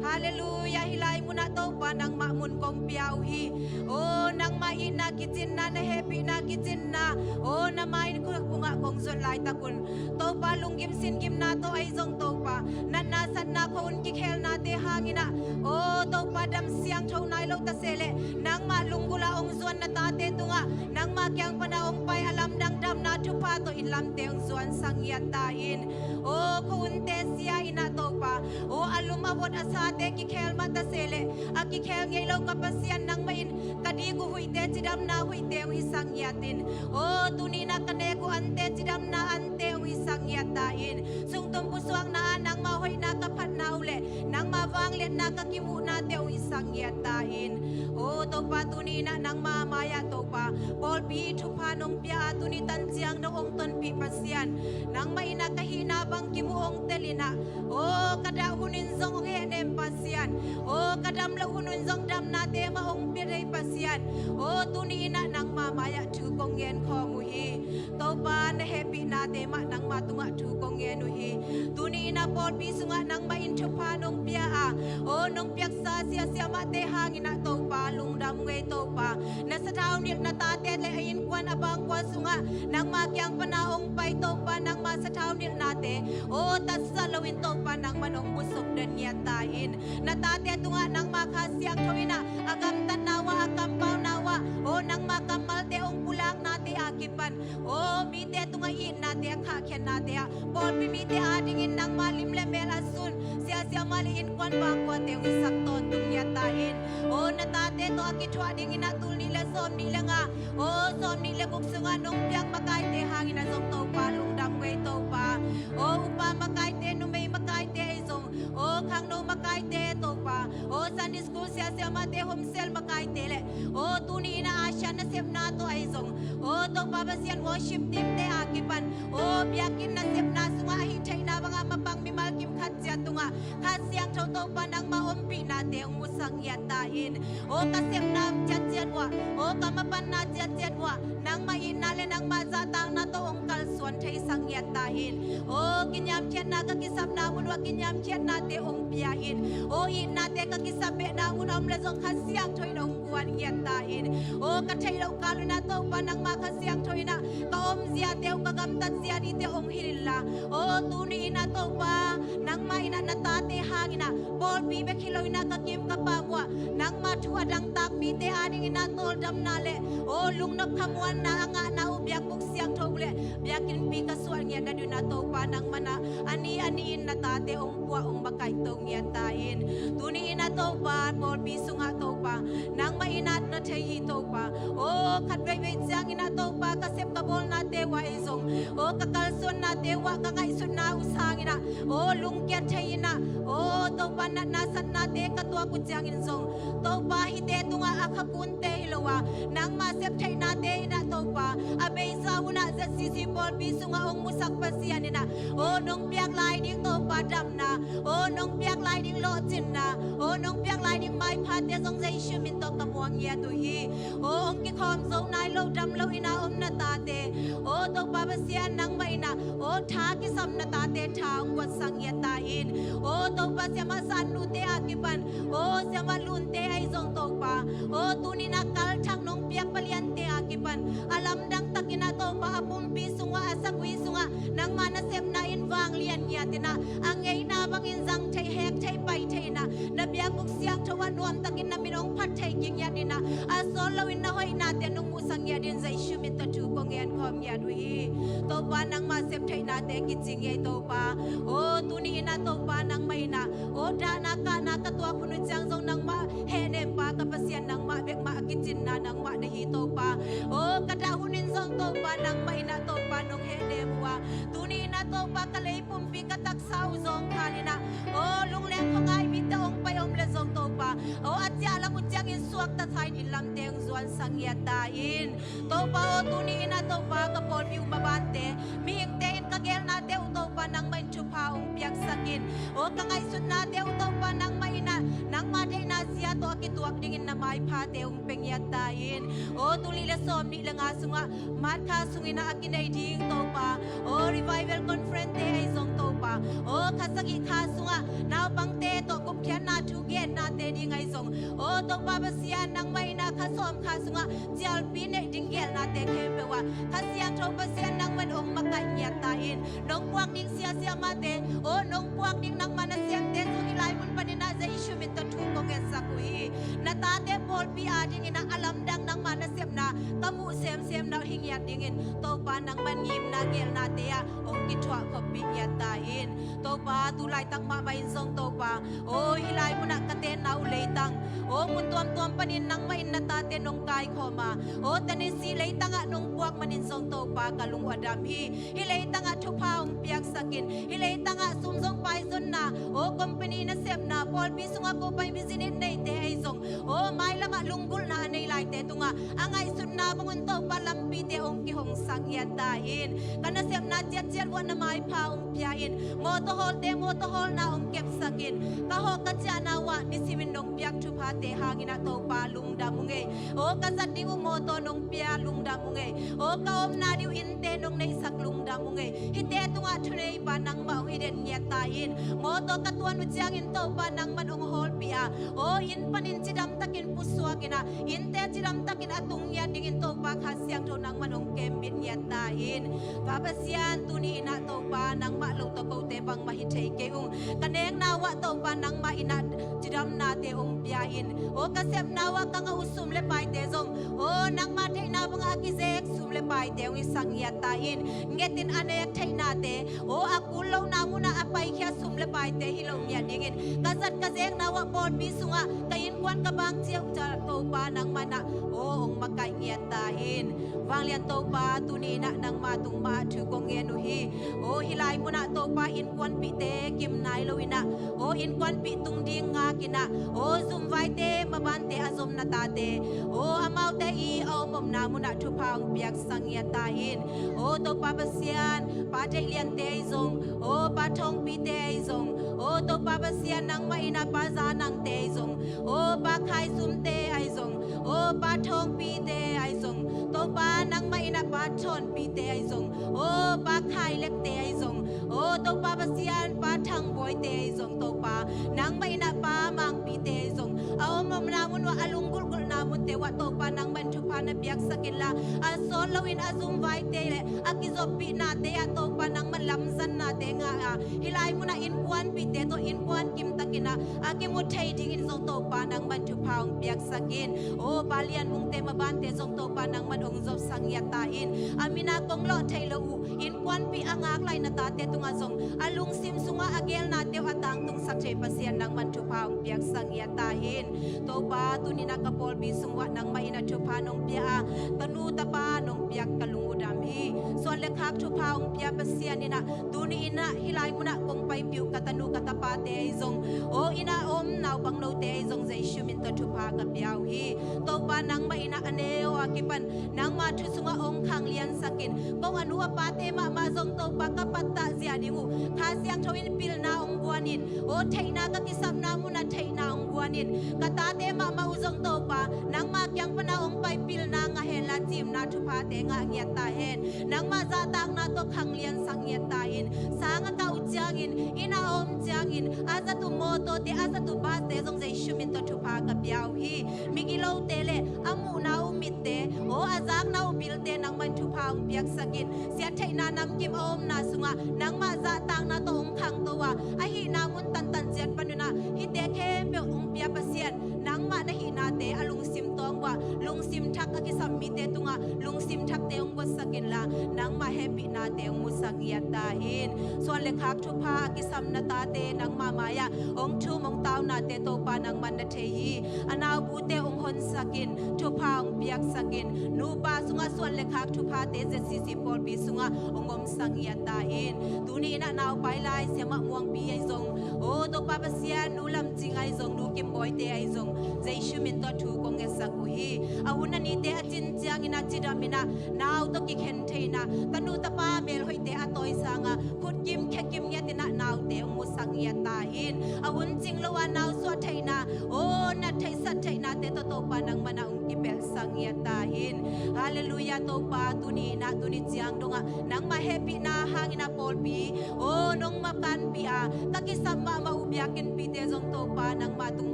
Halleluiah, hih lai munah Topa nangmah mun kong pia uh hi. O nangmah itna kicinna, na hehpihna kicinna, o na ma-in khukbungah kong zuat laitak un Topa lunggim singgimna tawh ahi zong Topa natna satna khua-un kikhelnate hangin ah, o Topa dam siangtho nai lo ta se leh nangmah lunggulh ah hong zuan na tate tungah nangmah kiang pana hong pai a lamdang damna thupha tawh inn lamte hong zuansak ngiat ta in. O khua-unte sia in ah Topa, o a lum a vot a sate kikhel mah ta se leh a kikhel ngei lo ka Pasian nangmah in ka dik uh huihte cidamna huihte hong hisak ngiat in. O tuni in ah ka nek uh ante cidamna ante hong hisak ngiat ta in. Sungtum pusuakna ah nangmah hoihna ka phatna uh le nangmah vangliatna ka kimuhnate hong hisak ngiat ta in. O Topa tuni in ah nangmah mai-ah Topa pawlpi thupha nong pia a, tuni tan ciang nong hong tonpih Pasian, nangmah in ah ka hihna bang kimuh hong tel in ah, o ka dah hun in zong hong hehnem Pasian, o ka dam loh hun in zong damnate mah hong pia thei Pasian, o tuni in ah nangmah mai-ah thu kong ngen khawm uh hi. Topa na hehpihnate mah nangmah tungah thu kong ngen uh hi. Tuni in ah pawlpi sungah nangmah in thupha nong pia a, o nong piaksa sia siamahte hangin ah Topa lungdam ung ei Topa. Na sathau nilh na tate le a innkuan a bangkua sungah nangmah kiang pana hong pai Topa, nangmah sathau nilhnate, o tatsat loin Topa nangmah in hong busuk den ngiat ta in. Na tate tungah nangmah Kha Siangtho in ah a gamtatna uh ah, a kampauna uh ah, o nangmah kammalte hong pulaknate a kipan, o mite tungah itnate a khahkhiatnate ah pawlpi mite adingin nangmah lim le mel a sun sia siamah le innkuan bangkuate hong hisak tawntung ngiat ta in. O na tate tawh a kithuah dingin ah tul nih le sawm nih le nga, o sawm nih le guk sungah nong piak makaite hangin ah zong Topa lungdam ung ei Topa. O upa makaite, numei makaite ahi zong, o khangno makaite Topa, o Sunday school sia siamahte, home cell makaite le, o tuni in ah Asian nasepna tawh ahi zong, o Topa Pasian worship teamte a kipan, o biakinn nasepna sungah a hih theihna bangah mapang mimal kim khat ciat tungah Kha Siangtho Topa nangmah ompihnate hong musak ngiat ta in. O ka sepna ciatciat uh ah, o ka mapanna ciatciat uh ah nangmah itna le nangmah zahtakna tawh hong kalsuan theisak ngiat ta in. O kiniamkhiatna ka kisapna mun uh ah kiniamkhiatnate hong pia in. O itnate ka kisap behna mun a om le zong Kha Siangtho in hong guan ngiat ta in. O ka theih loh kal un ah Topa nangmah Kha Siangtho in ah ka omziate uh, ka gamtatzia dingte hong hilh inla, o tuni in ah Topa nangmah in ah na tate hangin ah pawlpi bek hi lo in ah ka kim ka pam uh ah nangmah thu a dangtak mite adingin ah tawldamna le, o lungnop khamuanna a ngahna uh biakbuk siangtho uh le biakinnpi ka suah ngiat nadingin ah Topa nangmah in ah a ni a ni-in na tate hong puah hong makaihto ngiat ta in. Tuni in ah Topa pawlpi sungah Topa nangmah in ah na thei hi Topa. O khat veivei ciangin ah Topa ka sep ka bawlnate uh ah ahi zong, o ka kalsuannate uh ah ka ngaihsutna uh sangin ah, o lungkiat thei in ah, o Topa natna satnate ka tuak uh ciangin zong, Topa hihte tungah a khakunte hi lo a, nangmah septheihnate in ah Topa a beisa hun ah Z C C pawlpi sungah hong musak Pasian in ah, o nong piak lai ding Topa damna, o nong piak lai ding lawhcinna, o nong piak lai ding maiphate zong Jesu min tawh ka muang ngiat uh hi. O hong kikhawm zo nai lo, dam lo in ah om na tate, o Topa Pasian nangmah in ah, o tha kisam na tate tha hong guatsak ngiat ta in. O Topa siamah sannute a kipan, o siamah lunte ahi zong Topa, o tuni in ah kalthak nong piak paliante a kipan a lamdang takin ah Topa a pumpi sungah, a sagui sungah nangmah nasepna in vanglian in ah, a ngeina bangin zang thei, hek thei, pai thei in ah, na biakbuk siangtho ah nuamtakin na min hong phat thei kik ngiat in ah, a sawt loin na hoihnate nong muhsak ngiat in Jesu min tawh thu kong ngen khawm ngiat uh hi. Topa, nangmah sep theihnate kicing ei Topa. Aw, tuni in ah Topa, nangmah in ah, aw, dahna kahna ka tuak hun uh ciang zong nangmah hehnempa ka Pasian, nangmah bek mah a kicinna nangmah na hi Topa. Aw, ka dah hun in zong Topa, nangmah in ah Topa nong hehnem uh a, tuni in ah Topa, ka lei pumpi ka taksa uh zawngkhal in ah, aw, lungleng khuangai mite hong pai om leh zong Topa, aw, a ciah lam uh ciangin suakta sa in, inn lamte hong zuansak ngiat ta in. Topa aw, tuni in ah Topa, ka pawlpi uh mabante, mihingte in ka geelnate uh Topa, nangmah in thupha hong piaksak in. Aw, ka ngaihsutnate uh Topa, nangmah in ah, nangmah theihna zia tawh a kituak dingin na maiphate hong pia ngiat ta in. Aw, tul nih le sawmnih le nga sungah March kha sungin ah a kinei ding Topa, aw, Revival Conference te ahi zong Topa, aw, kha sagih kha sungah naupangte tawh gupkhiatna thu gennate ding ahi zong, aw, Topa Pasian, nangmah in ah kha sawm kha sungah cialpi neih ding geelnate khempeuh ah, Kha Siangtho Pasian, nangmah in hong makaih ngiat ta in. Nong puak ding sia siamahte, aw, nong puak ding nangmah nasemte zong hih lai mun panin ah Jesu min tawh thu kong ngetsak uh hi. Na tate pawlpi adingin ah a lamdang nangmah nasepna ka muh semsem na uh hi ngiat dingin Topa, nangmah in ngimna geelnate ah hong kithuah khoppih ngiat ta in. Topa, tu laitak mahmah in zong Topa, aw, hih lai munah ka tenna uh leitang, aw, mun tuamtuam panin nangmah in na tate nong kaikhawm a, aw, Tennessee leitangah nong puak manin zong Topa, ka lung uh a dam hi. Hih leitangah thupha hong piaksak in. Hih leitangah sum zong paizonna, aw, company nasepna, pawlpi sungah ko pai business neite ahi zong, aw, mailamah lunggulhna a nei laite tungah a ngaihsutna bangun Topa, lampite hong kihongsak ngiat ta in. Ka nasepna ciatciat uh ah na maipha hong pia in. Mawtaw hawlte mawtaw hawlna hong kepsak in. Ka hawh ka ciahna uh ah nisimin nong piak thuphate hangin ah Topa, lungdam ung ei. Aw, ka zat ding uh mawtaw nong pia, lungdam ung ei. Aw, ka omna ding uh innte nong neihsak, lungdam ung ei. Hihte tungah thuneipa nangmah hong hi den ngiat ta in. Mawtaw ka tuan uh ciangin Topa, nangmah in hong hawlpih a, aw, inn panin cidamtakin pusuak in ah, innte cidamtakin a tung ngiat dingin Topa, Kha Siangtho nangmah in hong kembit ngiat ta in. Pa Pasian, tuni in ah Topa, nangmah lo tawh kote bangmah hi thei kei ung. Ka nekna uh ah Topa, nangmah in ah cidamnate hong pia in. Aw, ka sepna uh ah ka ngah uh sum le paite zong, aw, nangmah theihna bangah a kizek sum le paite hong hisak ngiat ta in. Ngetin a nek theihnate, aw, a kul lohna munah a paikhia sum le paite hi lo ngiat dingin, ka zat ka zekna uh ah pawlpi sungah ka innkuan ka bang ciah uh ciang Topa, nangmah in ah, aw, hong makaih ngiat ta in. Vanglian Topa, tuni in ah nangmah tung mah ah thu kong ngen uh hi. Aw, hih lai munah Topa, innkuanpihte kim nai lo in ah, aw, innkuanpih tung ding ngak in ah, aw, zumvaite mabante a zom na tate, aw, amaute i a om omna munah thupha hong piaksak ngiat ta in. Aw, Topa Pasian, Pa Theih Liante ahi zong, aw, Pa Thawngpite ahi zong, aw, Topa Pasian, nangmah in ah Pa Za Nangte ahi zong, aw, Pa Khai Sumte ahi zong, aw, Pa Thawngpite ahi zong, Topa, nangmah in ah Pa Thawnpite ahi zong, aw, Pa Khai Lekte ahi zong, aw, Topa Pasian, Pa Thang Bawite ahi zong, Topa, nangmah in ah Pa Mangpite ahi zong, a om omna mun uh ah, a lunggulhgulhna munte uh ah Topa, nangmah in thupha na piaksak inla, a sawt loin a zumvaite le a kizoppihnate ah Topa, nangmah in lamzannate ngah a, hih lai munah innkuanpihte tawh innkuan kimtakin ah a kimu thei dingin zong Topa, nangmah in thupha hong piaksak in. Aw, Pa Lian Mungte mabante zong Topa, nangmah in hong zopsak ngiat ta in. A min a kong lawh theih loh uh innkuanpih a ngak lai na tate tungah zong a lungsim sungah a geelnate uh a tangtungsak thei Pasian, nangmah in thupha hong piaksak ngiat ta in. Topa, tuni in ah ka pawlpi sung uh ah nangmah in ah thupha nong pia a, tanu tapa nong piak, ka lung uh dam hi. Suan le khak thupha hong pia Pasian in ah, tuni in ah hih lai munah kong paipih uh ka tanu ka tapate ahi zong, aw, inn ah om naupang note ahi zong, Jesu min tawh thupha ka pia uh hi. Topa, nangmah in ah a neu a kipan nangma thu sungah hong khangliansak in. Kong a nu a pate mahmah zong Topa, ka pattah zia ding uh Kha Siangtho in pilna hong guan in. Aw, theihna ka kisapna munah theihna hong guan in. Ka tate mahmah uh zong Topa, nangma kiang pana hong pai pilna ngah henla, cimna thuphate ngah ngiat ta hen. Nangmah zahtakna tawh khangliansak ngiat ta in. Sang a kah uh ciangin, inn a om ciangin, a zat uh mawtawte, a zat uh baste zong Jesu min tawh thupha ka pia uh hi. Migilote le a muhna uh mitte, aw, a zakna uh bilte nangmah in thupha hong piaksak in. Siattheihna namkim a omna sungah nangmah zahtakna tawh hong khangto a, a hihna mun tantan ciat panun ah hihte khempeuh hong pia Pasian, nangmah na hihnate a lungsim tawng uah lungsim thak a kisam mite tungah lungsim thakte hong guatsak inla, nangmah hehpihnate hong musak ngiat ta in. Suan le khak thupha a kisam na tate nangmah mai-ah hong thum hong taunate Topa nangman na thei hi. A naubute hong honsak in, thupha hong piaksak in, nupa sungah suan le khak thuphate Z C C pawlpi sungah hong omsak ngiat ta in. Tuni in ah naupai Lai Siamah Muangpi ahi zong, o Topa Pasian, nu Lam Cing ahi zong, nu Kim Bawi te ahi zong, Jesu min tawh thu kong ngetsak uh hi. A hun a nite a cin ciangin ah cidam in ah, nau tawh kikhen theihna, tanu tapa melhoihte a tawisang a, khut kim khe kim ngiat in ah naute hong musak ngiat ta in. A hun cing lo a nau suah theihna, o nat theih sat theihnate tawh Topa nangman ah hong kipelhsak ngiat ta in. Halleluiah Topa, tuni in ah tuni ciang dongah nangmah hehpihna hangin ah pawlpi, o nong makanpih a ka kisam mahmah uh biakinnpite zong Topa nangmah tung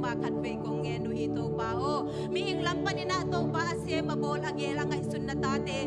ma khat vei kong ngen uh hi Topa aw. Mihing lam panin ah Topa a sem a bawl a gel a ngaihsun na tate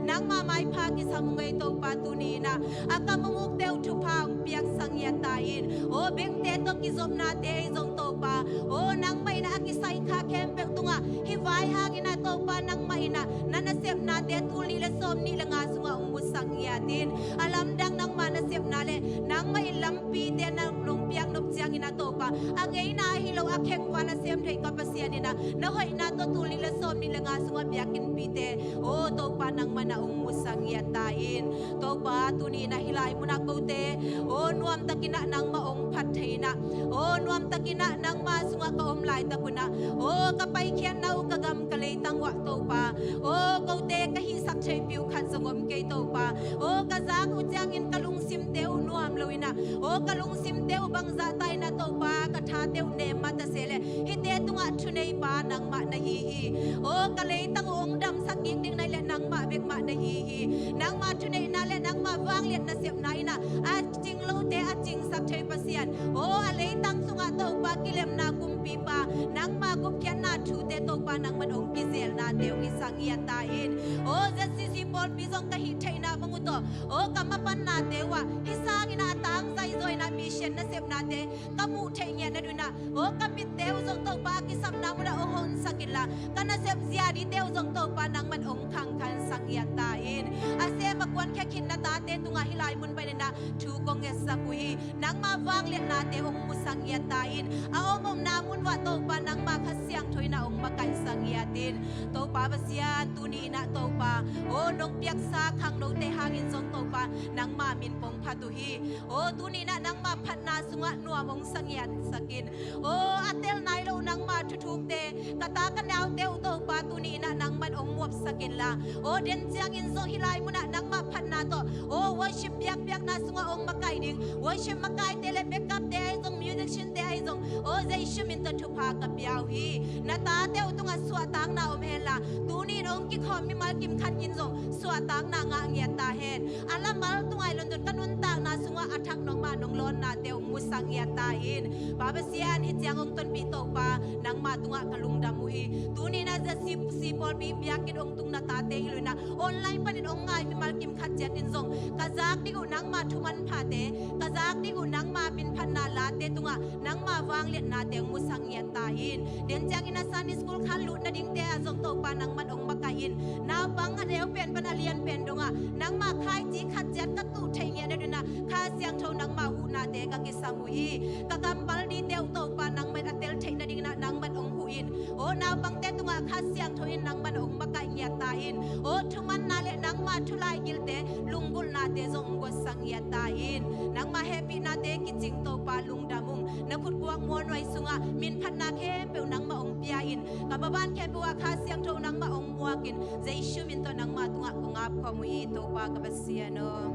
nangmah maipha kisam uh ngei Topa, tuni in ah a kam a ngukte uh thupha hong piaksak ngiat ta in. O bengte tawh kizopnate ahi zong Topa, o nangmah in ah a kisai kha khempeuh tungah hih vai hangin ah Topa nangmah in ah na nasepnate tul nih le sawm nih le nga sungah hong musak ngiat in. A lamdang nangmah nasepna le nangmah in lampite na nong piak nop ciangin ah Topa, a ngeina ahi lo a khekval a sem theih ka Pasian in ah na hoihna tawh tul nih le sawm nih le nga sungah biakinnpite, o Topa nangman ah hong musak ngiat ta in. Topa, tuni in ah hih lai munah kote, o nuamtakin ah nangmah hong phat thei in ah, o nuamtakin ah nangmah sungah ka om laitak un ah, o ka paikhiatna uh ka gam ka leitang uah Topa, o kote ka hihsak theihpih uh khat zong om kei Topa. O ka zak uh ciangin ka lungsimte uh nuam lo in ah, o ka lungsimte uh bangzah ta in ah Topa, ka thate uh nem mah ta se leh hihte tungah thuneipa nangmah na hi hi. O ka leitang uh hong damsak ngik ding na hih leh nangmah bek mah na hi hi. Nangmah thuneihna le nangmah vangliat nasepna in ah a cing lote a cingsak thei Pasian, o a leitang sungah Topa kilemna kumpipa, nangmah gupkhiatna thute Topa nangman hong kizelnate hong hisak ngiat ta in. O Z C C pawlpi zong ka hih theihna bang uh tawh, o ka mapannate uh ah hih sangin ah a tang zaizaw in ah mission nasepnate ka muh theih ngiat na ding un ah, o ka mitte uh zong Topa a kisapna munah hong honsak inla, ka nasep zia dite uh zong Topa nangman hong khangkhansak ngiat ta in. A sem a kuan khia khin na tate tungah hih lai mun panin ah thu kong ngetsak uh hi. Nangmah vangliatnate hong musak ngiat ta in. A om omna mun uah Topa nangmah Kha Siangtho in ah hong makaihsak ngiat in. Topa Pasian, tuni in ah Topa, o nong piaksa khangnote hangin zong Topa nangmah min kong phat uh hi. O tuni in ah nangmah phatna sungah nuam hong sa ngiatsak in. O a tel nai lo nangmah thuthukte, ka ta ka naute uh Topa, tuni in ah nangman hong muapsak inla, o den ciangin zong hih lai munah nangmah phatna tawh, o worship biakpiakna sungah hong makaih ding, worship makaite le backupte ahi zong, musiciante ahi zong, o Jesu min tawh thupha ka pia uh hi. Na tate uh tungah suahtakna om henla, tuni in hong kikhawm mimal kim khat in zong suahtakna ngah ngiat ta hen. A lamal tungai London ka nuntakna sungah a thak nongmah nong lawnnate hong musak ngiat ta in. Pa Pasian, hih ciang hong tonpih Topa nangmah tungah ka lungdam uh hi. Tuni in ah Z C C pawlpi biakinn hong tung na tate hi lo in ah, online panin hong ngai mimal kim khat ciat in zong ka zak ding uh nangmah thu manphate, ka zak ding uh nangmah minphatna late tungah nangmah vangliatnate hong musak ngiat ta in. Den ciangin ah Sunday school khan lut nadingte ah zong Topa nangman hong makaih in. Naupang a neu pen pan a lian pen dongah nangmah khaici khat ciat ka tuh theih ngiat na ding un ah, Kha Siangtho nangmah huhnate ka kisam uh hi. Ka kampal dite uh Topa nangman a tel theih nadingin ah nangman hong huh in. O naupangte tungah Kha Siangtho in nangman hong makaih ngiat ta in. O thumanna le nangmah thu laigilte lunggulhnate zong hong guatsak ngiat ta in. Nangmah hehpihnate kicing Topa lungdam ung. Na khutkuak mualnuai sungah minphatna khempeuh nangmah hong pia in. Ka maban khempeuh ah Kha Siangtho nangmah hong muak in. Jesu min tawh nangmah tungah kong ap khawm uh hi Topa ka Pasian aw.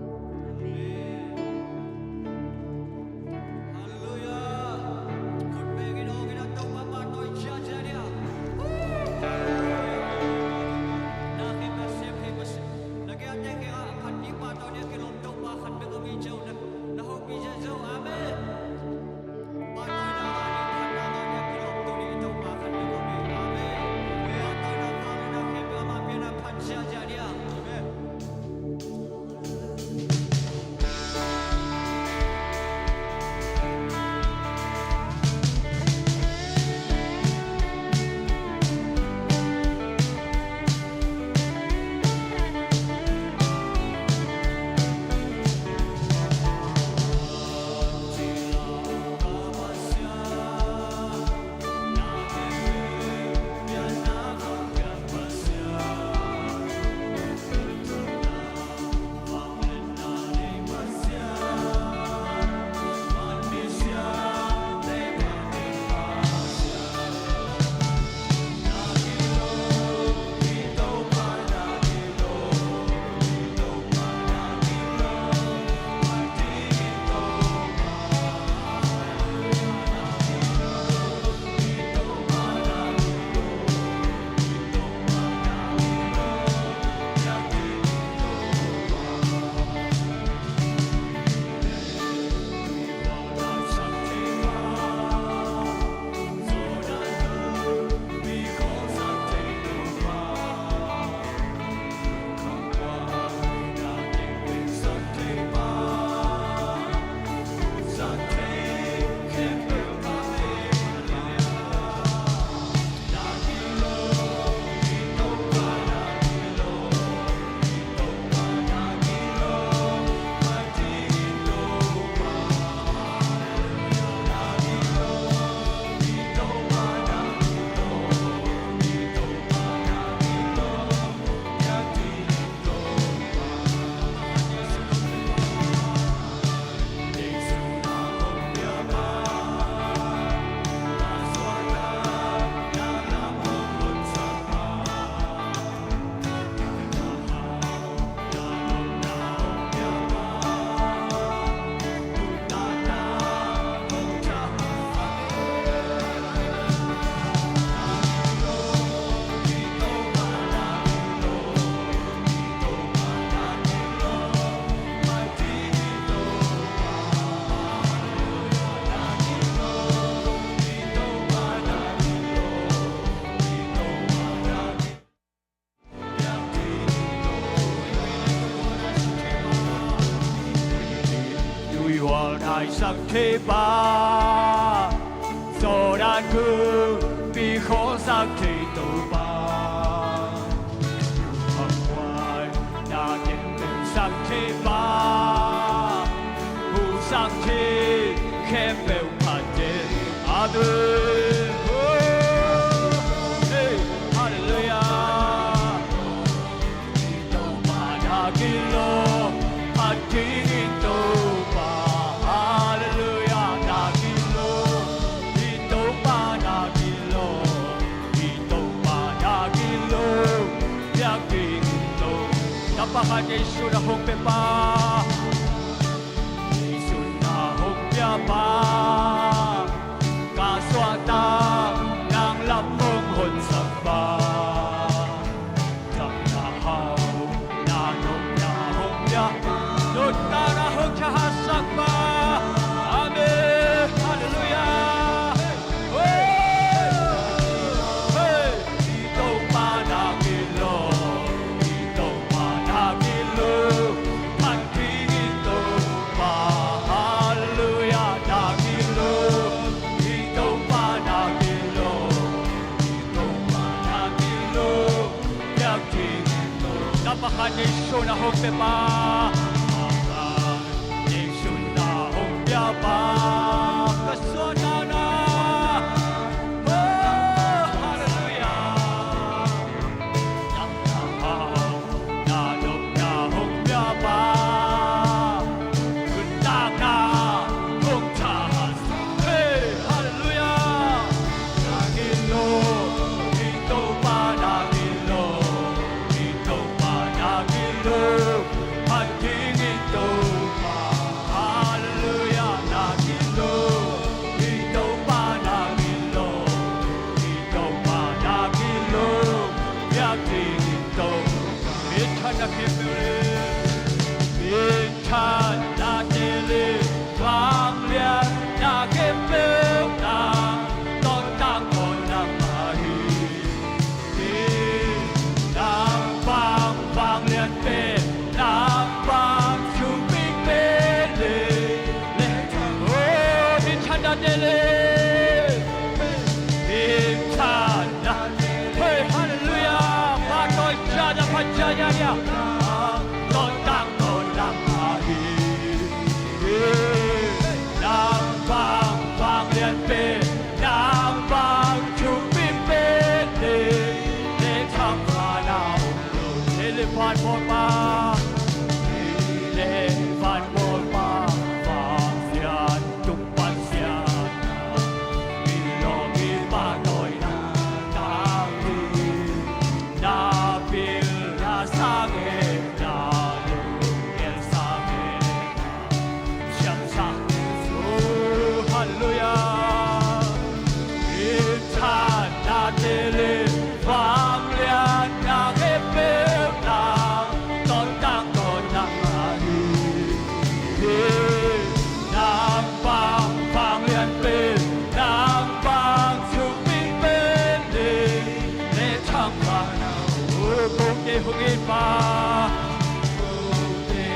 Amen. Halleluiah. Khut bengin awngin a Topa pahtawi ciacia dia. Halleluiah. Na khempeuh a sem thei Pasian, na kiangte kiangah a khat ding pahtawi ding a kilawm Topa khat bek om hi ci uh na, na hopih ziahziah uh. Amen. Pahtawina ngah ding, phatna ngah ding a kilawm tuni Topa khat bek om hi. Amen. Pahtawina vangliatna khempeuh amah pian a phat ziahziah dia. Amen. sak thei pa, zawhdan thupi khawhsak thei Topa. Lungkham huai na khempeuh sak thei pa, huhsak thei khempeuh phat thei. Amen. Hey, halleluiah. Topa na gilo, phat dingin Topa, halleluiah, na gilo. I Topa na gilo, i Topa na gilo, biak dingin Topa. Tapa khat Jesu na hong pia pa, Jesu na hong pia pa, ka suahtak nang lam hong honsak pa. Nopna hau, na nopna hong pia, nopna na hong thahatsak pa. Amen. Halleluiah. Hey. Hey. I Topa na gilo, i Topa na gilo, phat dingin Topa, halleluiah, na gilo, i Topa na gilo, i Topa na gilo, biak dingin Topa. Tapa khat Jesu na hong pia pa, Jesu na hong pia pa, ka suahtakna. Oh, halleluiah. Na nopna hong pia pa, nuntakna hong thahatsak. Hey, halleluiah. Na gilo, i Topa na gilo, i Topa na gilo, phat dingin Topa. Halleluiah, na gilo, i Topa na gilo, i Topa na gilo, biak dingin Topa. Minthanna khempeuh le, minthanna te le, vangliatna khempeuh na, tawntung ko nang ahi. Nang bang vanglian pen, nang bang thupi pen le, le thang. Oh, minthanna te le, minthanna te le. Hey, halleluiah. Pha tawi cia na pha cia nia nia. Tawntung ko nang ahi. Nang bang vanglian pen, nang bang thupi pen le, le thang pha na om lo. Hi leh van bawl pa, hi leh van bawl pa, vanglian tung Pasian na, i lawm i pahtawina tangpi, na pil na sang e, na lunggel sang e, siamsak Jesu, halleluiah. Minthanna te le, vangliatna khempeuh na, tawntung ko nang ahi hi. Nang bang vanglian pen, nang bang thupi pen le, le thang pha na om lo. Kote hong it pa, kote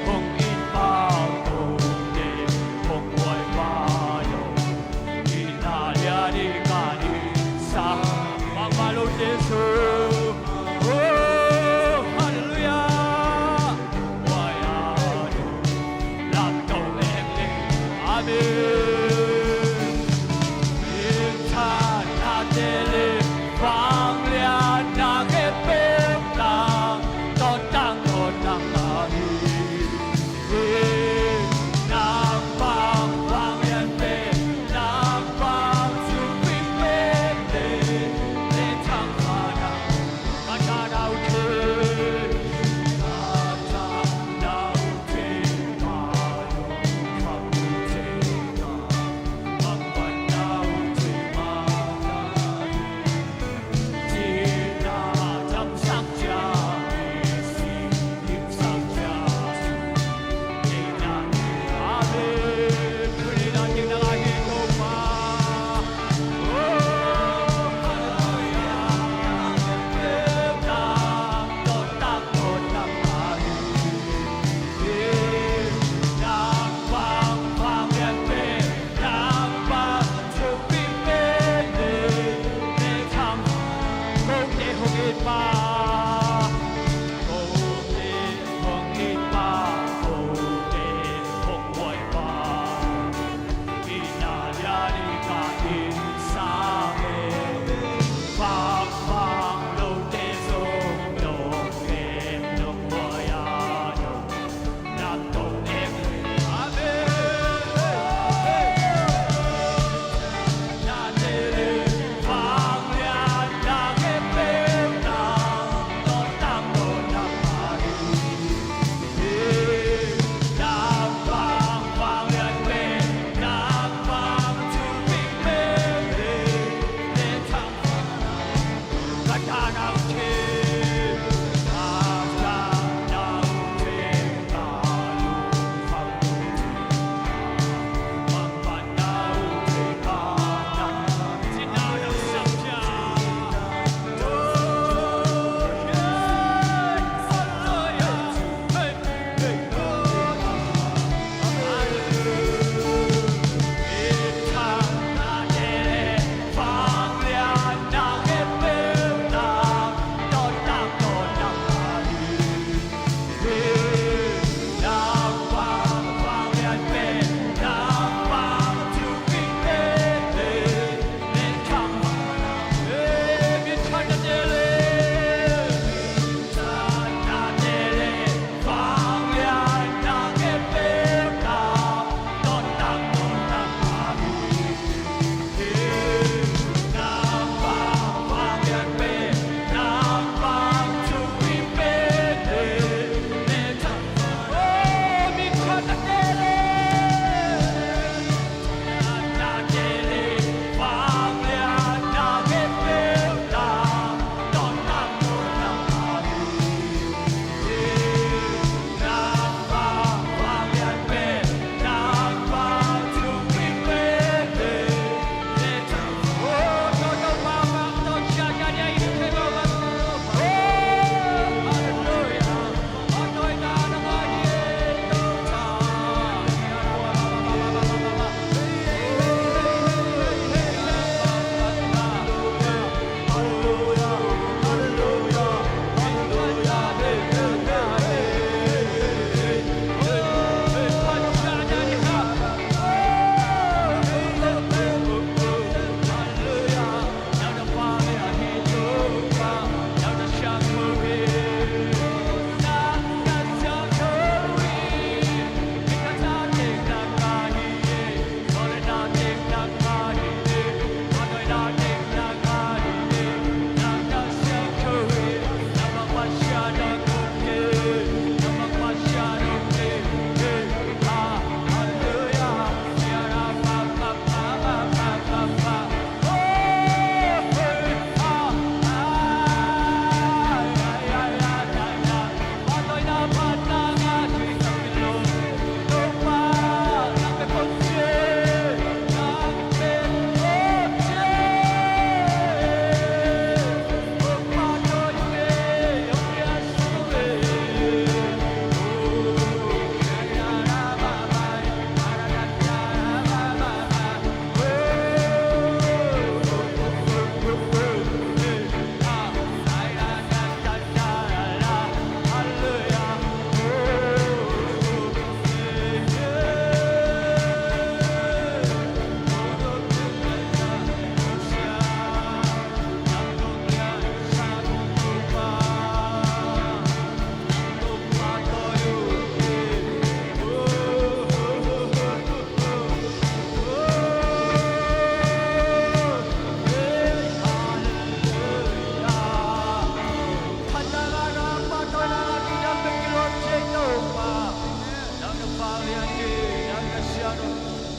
hong it pa, kote hong huai pa lo. Itna lian i ka i sa, mangmah lo Jesu. Oh, halleluiah. Huai a lo lam to em em. Amen. Minthanna te le, vangliatna khempeuh na,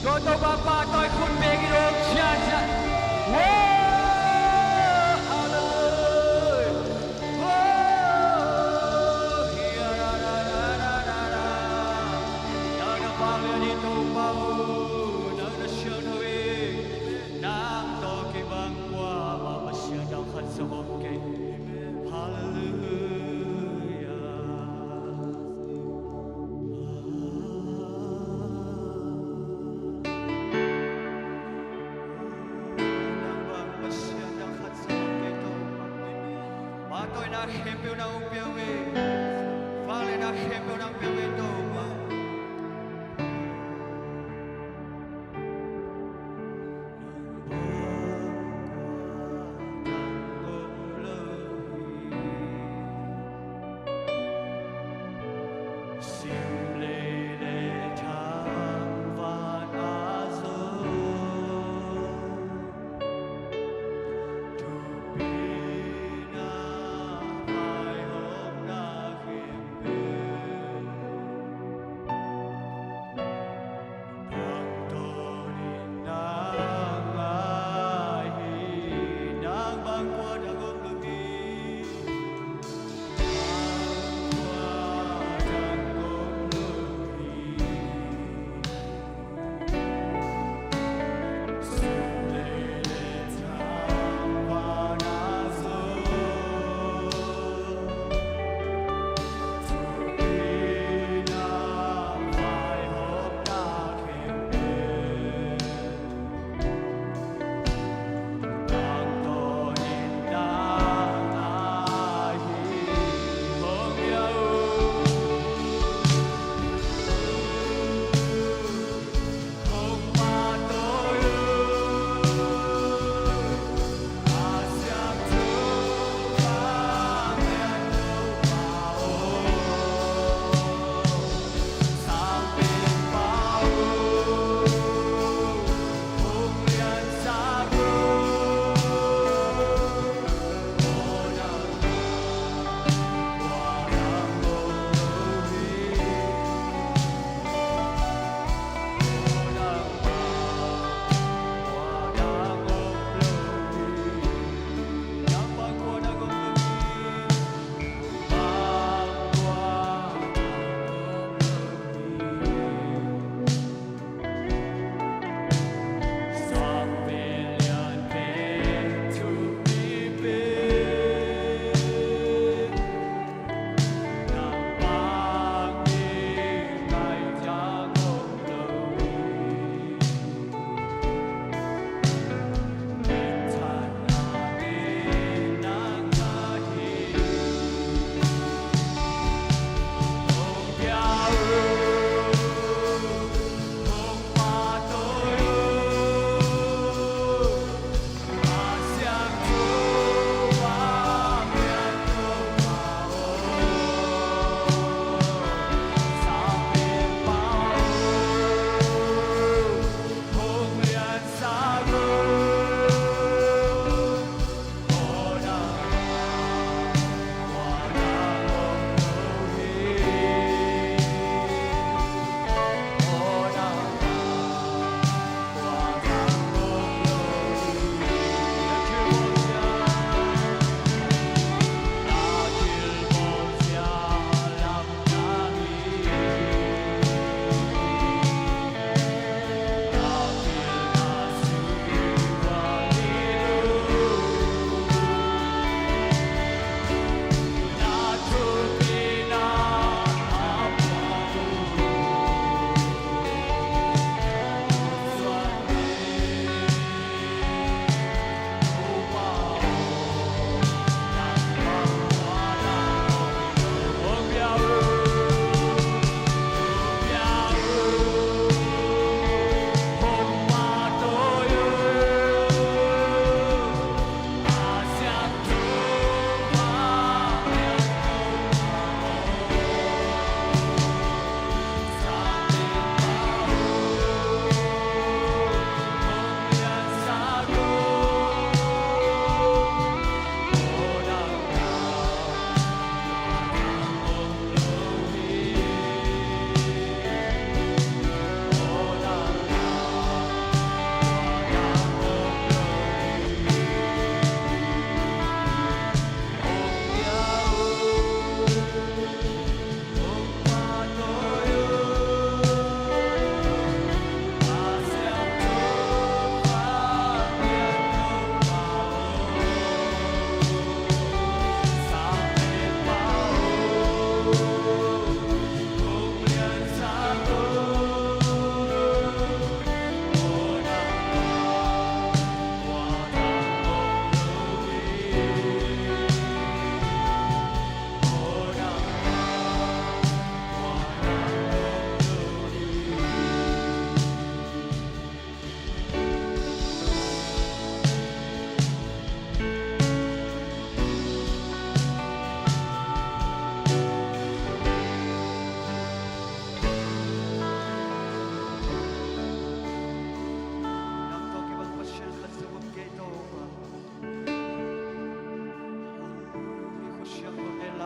Tua Topa pahtawi khut bek in hong ciahciah. Wow! Hallelujah! Wow! Hia ra ra ra ra ra ra. Nang na vanglian hi Topa uh, nang na siangtho hi. Nang tawh kibang kuamah Pasian dang khat zong om kei. Hallelujah. Nang bang Pasian dang khat zong om kei Topa. Pahtawina khempeuh nang hong pia uh hi. Vangliatna khempeuh nang pia uh hi Topa.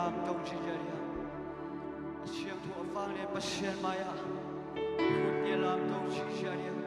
lamdang cicia dia. A siangtho a vanglian Pasian mai-ah khut nia lamdang cicia dia.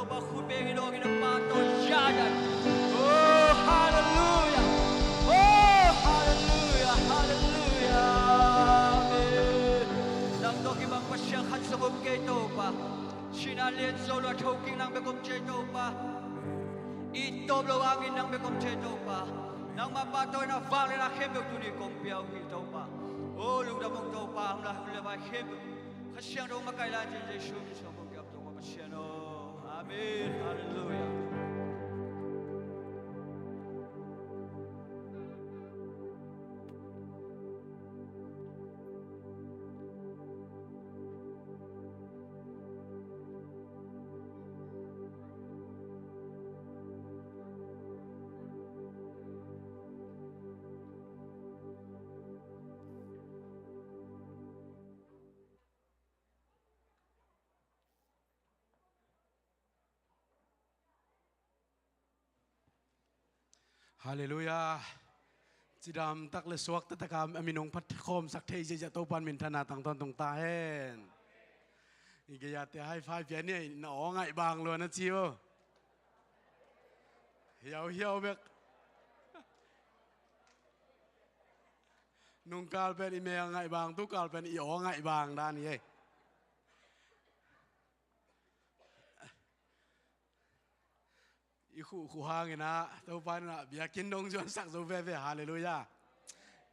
Topa khut beng hi dawngin a pahtawi ciat dan. Oh, halleluiah. Oh, halleluiah, halleluiah. Amen. Nang tawh kibang Pasian khat zong om kei Topa. Cina lian zo lo a thokik nang bek om ci Topa. I tawp lo angin nang bek om ci Topa. Nangma pahtawina vangliatna khempeuh tuni kong pia uh hi Topa. Oh, lungdam ung Topa, hong lai hun le vai khempeuh Kha Siangtho makaih lai-in Jesu min suang kong ki-ap Topa Pasian aw. Amen. Halleluiah. Halleluiah. Cidam tak le suak taktak a a min hong phat khawmsak thei ziahziah Topa in minthanna tangtawn tung ta hen. I gei-ate high five pia ni, na aw ngaih bang lua na ci uh. Hiauhiau bek. Nungkal pen i mel ngaih bang, tukal pen i aw ngaih bang dan hi ei. I khuh khuh hangin ah Topa in ah biakinn dong zuansak zo veve. Halleluiah.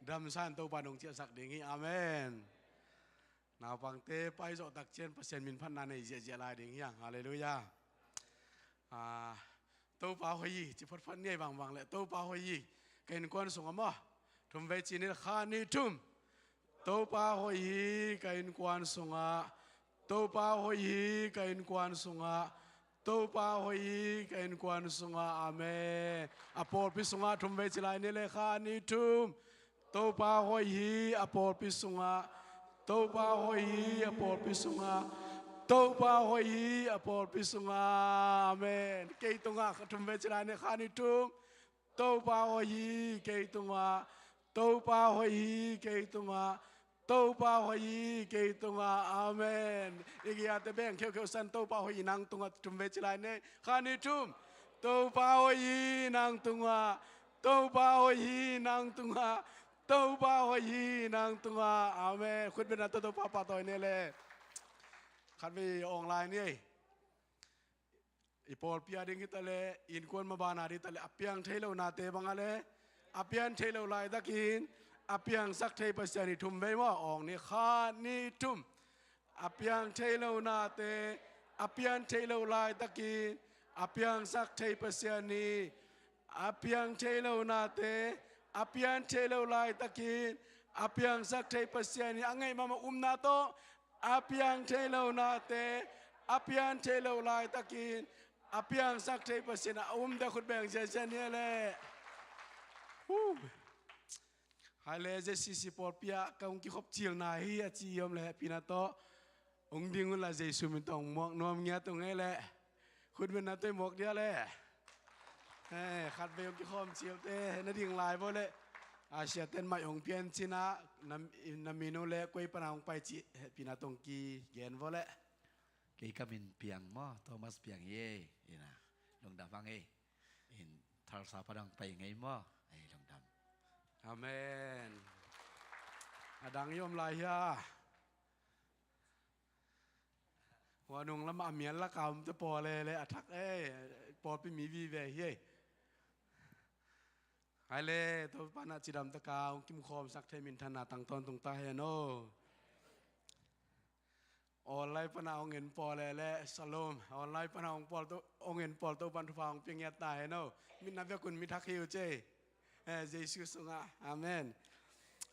Damsa in Topa in hong ciahsak ding hi. Amen. Naupangte paizawh tak ciang Pasian min phatna nei ziahziah lai ding hi hang. Halleluiah. Ah, Topa hoih hi ci photphot ni ei, vangvang le Topa hoih hi ka innkuan sungah maw. Thum vei ci ni, khat nih thum. Topa hoih hi ka innkuan sungah. Topa hoih hi ka innkuan sungah. Topa hoih hi ka innkuan sungah. Amen. A pawlpi sungah thum vei ci lai ni le, khat nih thum. Topa hoih hi a pawlpi sungah. Topa hoih hi a pawlpi sungah. Topa hoih hi a pawlpi sungah. Amen. Kei tungah thum vei ci lai ni, khat nih thum. Topa hoih hi kei tungah. Topa hoih hi kei tungah. Topa hoih hi kei tungah. Amen. I gei-ate beng kheukheu san, Topa hoih hi nang tungah, thum vei ci lai ni. Khat nih thum. Topa hoih hi nang tungah. Topa hoih hi nang tungah. Topa hoih hi nang tungah. Amen. Khut bengna tawh Topa pahtawi ni le. Khat vei awng lai ni ei. I pawlpi a ding hi ta le, innkuan maban a ding hi ta le, a piang thei lo nate bang a le, a pian thei lo laitakin a piangsak thei Pasian hi. Thum vei maw, awng ni, khat nih thum. A piang thei lo nate, a pian thei lo laitakin a piangsak thei Pasian hi. A piang thei lo nate, a pian thei lo laitakin a piangsak thei Pasian hi. A ngeih mahmah umna tawh, a piang thei lo nate, a pian thei lo laitakin a piangsak thei Pasian a um deuh khut beng ziahziah ni le. Hu. Hai le, Z C C pawlpi ah ka hong kikhop cilna hi a ci i om le, hehpihna tawh hong ding unla, Jesu min tawh hong muak nuam ngiat ung ei le. Khut bengna tawh i muak dia le. Eh, khat vei hong kikhawm cilte na ding lai vua le. A siaten maih hong pian cin ah, na, na min uh le koi pana hong pai cih hehpihna tawh hong kigen vua le. Kei ka min Piang maw, Thomas Piang hi ei. Ina, lungdam hang ei. In Tulsa pana hong pai ngei maw. Ei, lungdam. Amen. A dang i om lai hia? Hua nung lamah a mial lak a omte pawl lele a thak ei, pawlpi mi vive hi ei. Hai le, Topa in ah cidam taka hong kimkhawmsak thei minthanna tangtawn tung ta hen aw. Online pana hong en pawl lele, shalom. Online pana hong pawl to, hong en pawl Topa in thupha hong pia ngiat ta hen aw. Mitna vekun mi thak hi uh cei. Eh, Jesu sungah. Amen.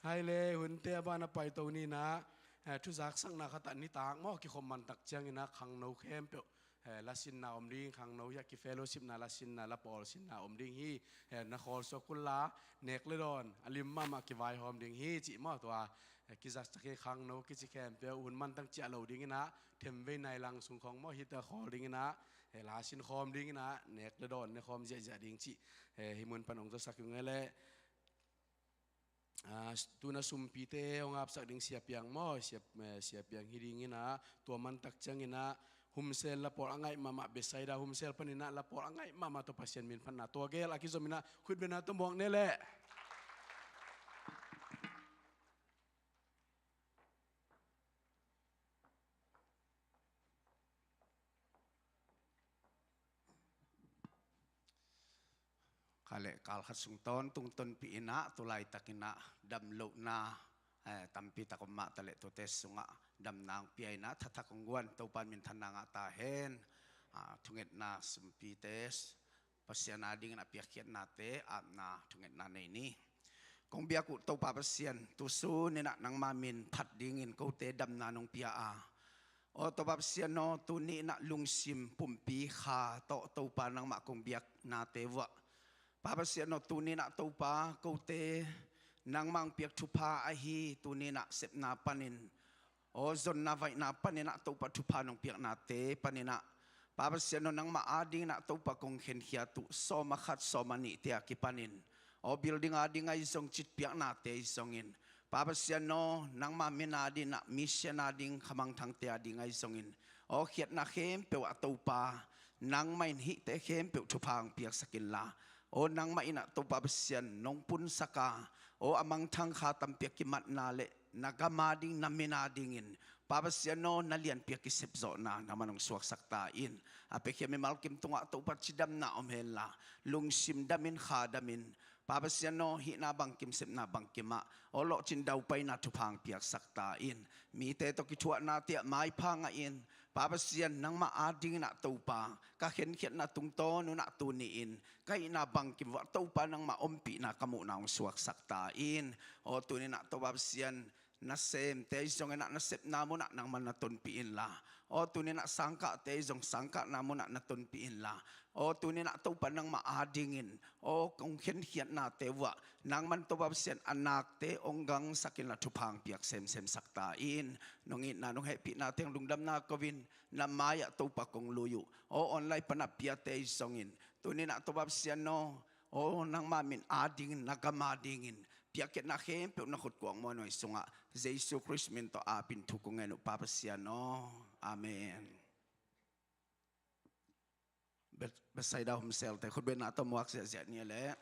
Hai le, hunte a ban a paito ni in ah, eh, thuzaksakna khat ah nitak maw, kikhop man tak ciangin ah khangno khempeuh, eh, lasinna om ding, khangno hi a kifellowshipna, lasinna, lapawlsinna om ding hi. Eh, na khawl suak unla, nek le dawn a lim mahmah kivaihawm ding hi cih maw, tua, eh, kizaksak hi. Khangno kici khempeuh hun mantak ciah lo dingin ah, themvei nai lang sung khawng maw, hita khawl dingin ah, eh, lasin khawm dingin ah, nek le dawn ne khawm ziahziah ding cih, eh, hih mun pan hong zasak ung ei le. Ah, tu-in ah sumpite hong apsak ding Sia Piang maw, Sia, eh, Sia Piang hi dingin ah, tua mantak ciangin ah Humsel lapawl a ngaih mahmah, Bethsaida Humsel panin ah lapawl a ngaih mahmah tawh Pasian min phatna tua gel a kizom in ah khutbetna tawh muak ni leh. Kha leh kal khat sung tawntung tonpih in ah, tu laitakin ah damlohna, eh, tampi tak om mah taleh, tuate sungah damna hong pia in ah thathak hong guan Topa in minthanna ngah ta hen. Ah, thungetna sumpite, Pasian adingin a piakkhiatnate apna thungetna nei ni. Kong biak uh Topa Pasian, tusun in ah nangma min phat dingin kote damna nong pia a, aw Topa Pasian aw, tuni in ah lungsim, pumpi, kha tawh Topa nangmah kong biaknate uah, Pa Pasian aw, tuni in ah Topa kote nangmah hong piak thupha ahi, tuni in ah sepna panin, aw zonna vaihna panin ah Topa thupha nong piaknate panin ah, Pa Pasian aw, nangmah adingin ah Topa kong khenkhiat uh, sawm a khat, sawm a nihte a kipanin, aw building ading ahi zong, citpiaknate ahi zongin, Pa Pasian aw, nangma min adingin ah, mission ading, khamangthangte ading ahi zongin, aw khiatna khempeuh ah Topa, nangmah in hihte khempeuh thupha hong piaksak inla, aw nangmah in ah Topa Pasian nong punsak a, aw a mangthang kha tampi a kimatna leh na gam ading, na min adingin, Pa Pasian aw, na lianpi a kisepzawhna nangmah in hong suaksak ta in. A piakhia mimal kim tungah Topa cidamna om henla, lungsim damin, kha damin, Pa Pasian aw, hihna bangkim, sepna bangkim ah, aw lawhcin daupaina thupha hong piaksak ta in. Mite tawh kithuahnate ah maipha ngah in, Pa Pasian, nangmah adingin ah Topa, ka khenkhiatna tungtawn un ah tuni-in ka hihna bangkim uah Topa nangmah ompihna ka muhna hong suaksak ta in. Aw tuni in ah Topa Pasian, nasemte ahi zongin ah nasepna munah nangmah na tonpih inla, aw tuni in ah sangkahte ahi zong sangkahna munah na tonpih inla, aw tuni in ah Topa nangmah adingin, aw kong khenkhiatnate uah nangmah in Topa Pasian a nakte hong gangsak inla, thupha hong piak semsemsak ta in. Nong itna, nong hehpihna teng lungdamna ko-in na mai-ah Topa kong lui uh. Aw online pan a piate ahi zongin, tuni in ah Topa Pasian aw, aw nangma min adingin, na gam adingin, piakkhiatna khempeuh na khutkuang muanhuai sungah Jesu Khrist min tawh apin thu kong ngen uh, Pa Pasian aw. Amen. Beth-, Bethsaida Humselte khutbetna tawh muak ziahziah ni leh.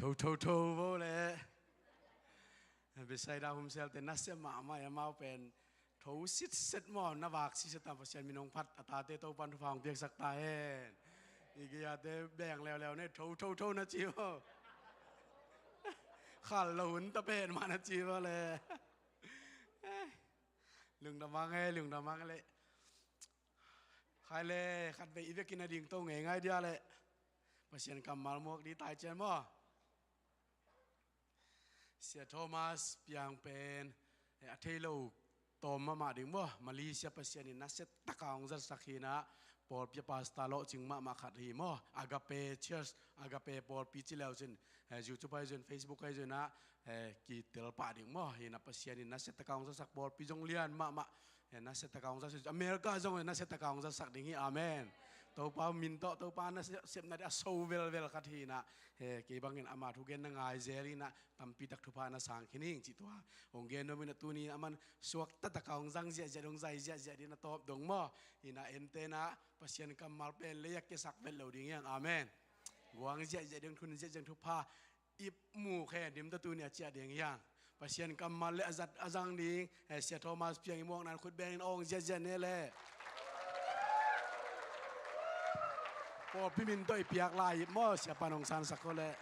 Tho tho tho vo le. Bethsaida humselte nasia mahmah e, amau pen tho sitset maw, na vak sitset tam, Pasian min hong phat, a tate Topan thupha hong piaksak ta hen. I gei-ate beng leuleu ne, tho tho tho na ci maw. Khal lo hun ta pen mah na ci maw le. Lungdam mang e, lungdam mang le. Khai le, khat vei i vekin a ding to ngeingai dia le. Pasian kammal muak di tai cian maw. Sia Thomas Piang pen, eh, a thei lo tawm mahmah ding maw. Malaysia Pasian in nasia taka hong zatsak hi-in ah, pawlpi a pastor lawhcing mahmah khat hi maw. Agape Church, Agape pawlpi ci leu cin, eh, YouTube ahi zongin, Facebook ahi zongin ah, eh, kitel pah ding maw. Hi-in ah Pasian in nasia taka hong zatsak pawlpi zong lian mahmah. Eh, nasia taka hong zatsak, America zong nasia taka hong zatsak ding hi, amen. Topa min tawh, Topa nasepna ding a so velvel khat hi-in ah, eh, kei bangin ama thugen na ngai zel in ah, tampi tak thupha na sang khin ing cih tua hong gen nuam in ah, tuni aman suakta taka hong zang ziahziah, hong zai ziahziah ding na tawp dong maw. Hi-in ah enten ah Pasian kammal pen lei a kiasak vet lo ding hi hang, amen. Guang ziahziah ding, thun ziahziah ding thupha i mu khe dim ta, tuni a ciah ding hi hang. Pasian kammal le a zat a zang ding, eh, Sia Thomas Piang i muakna in khut bengin awng ziahziah ne le. Pawlpi min tawh i piak lai ip maw, Sia Pan hong sansak ko le.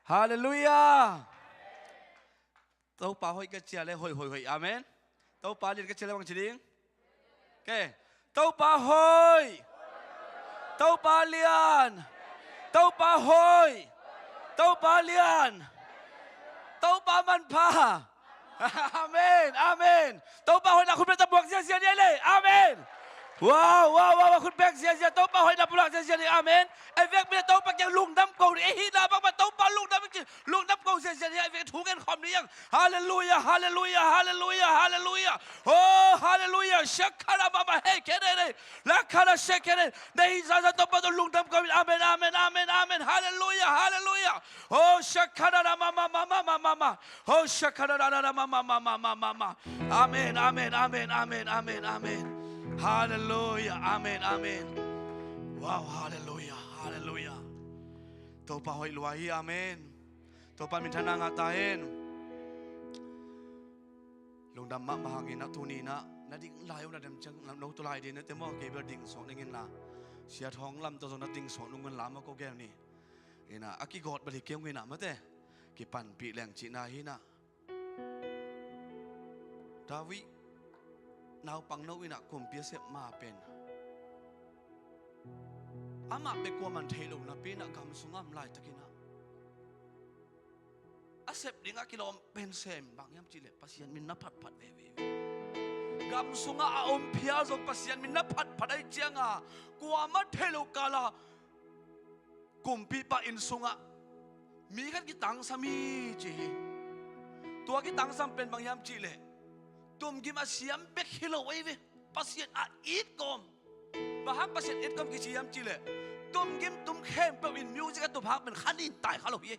Halleluiah. Topa hoih ka ci a le hoih, hoih, hoih. Amen. Topa lian ka ci a le bang ci ding? Ke. Topa hoih. Topa lian. Topa hoih. Topa lian. Topa manpha. Amen, amen. Topa hoihna khut beng ta buak ziahziah ni ei le. Amen. Wow, wow, wow, wow, khut beng ziahziah. Topa hoihna pulak ziahziah ni. Amen. Ei vek mi Topa kiang lungdam ko ni. Ei hihna bangmah Topa lungdam ki, lungdam ko ziahziah ni. Ei vek thu gen khawm ni hang. Halleluiah, halleluiah, halleluiah, halleluiah. Oh, halleluiah. Shakara mama, hey, kene ne. Lakara shekene. Nei zaza Topa tawh lungdam ko ni. Amen, amen, amen, amen. Halleluiah, halleluiah. Oh, shakara mama, mama, mama, mama. Oh, shakara mama, mama, mama, mama. Amen, amen, amen, amen, amen, amen. Halleluiah, amen, amen. Wow, halleluiah, halleluiah. Topa hoih lua hi, amen. Topa minthanna ngah ta hen. Lungdam mahmah hangin ah tuni-in ah na ding lai uh na dem ciang, no tu lai ding na te maw, kei bel ding suak ning in la. Sia Thawng Lam tawh zong na ding suak nung in la maw, ko gel ni. Hi-in ah a kigawt bali kei ung hi-in ah mate. Kipanpih leng cihna hi-in ah. David naupang no in ah kumpi a sep ma pen amah bek kuaman thei lo napi-in ah gam sungah om laitakin ah a sep dingah kilawm pen sem bang hiam cihleh Pasian min na phatphat veve. Gam sungah a om phial zong Pasian min na phatphat ahih ciangin kuamah thei lo kala kumpipa inn sungah mi khat kitangsam hi ci hi. Tua kitangsam pen bang hiam cihleh tumgim a siam bek hi lo ei ve. Pasian a it kawm. Bang hang Pasian it kawm kici hiam cihleh tumgim tum khempeuh in music a tum hang pen khanin tai kha lo hi.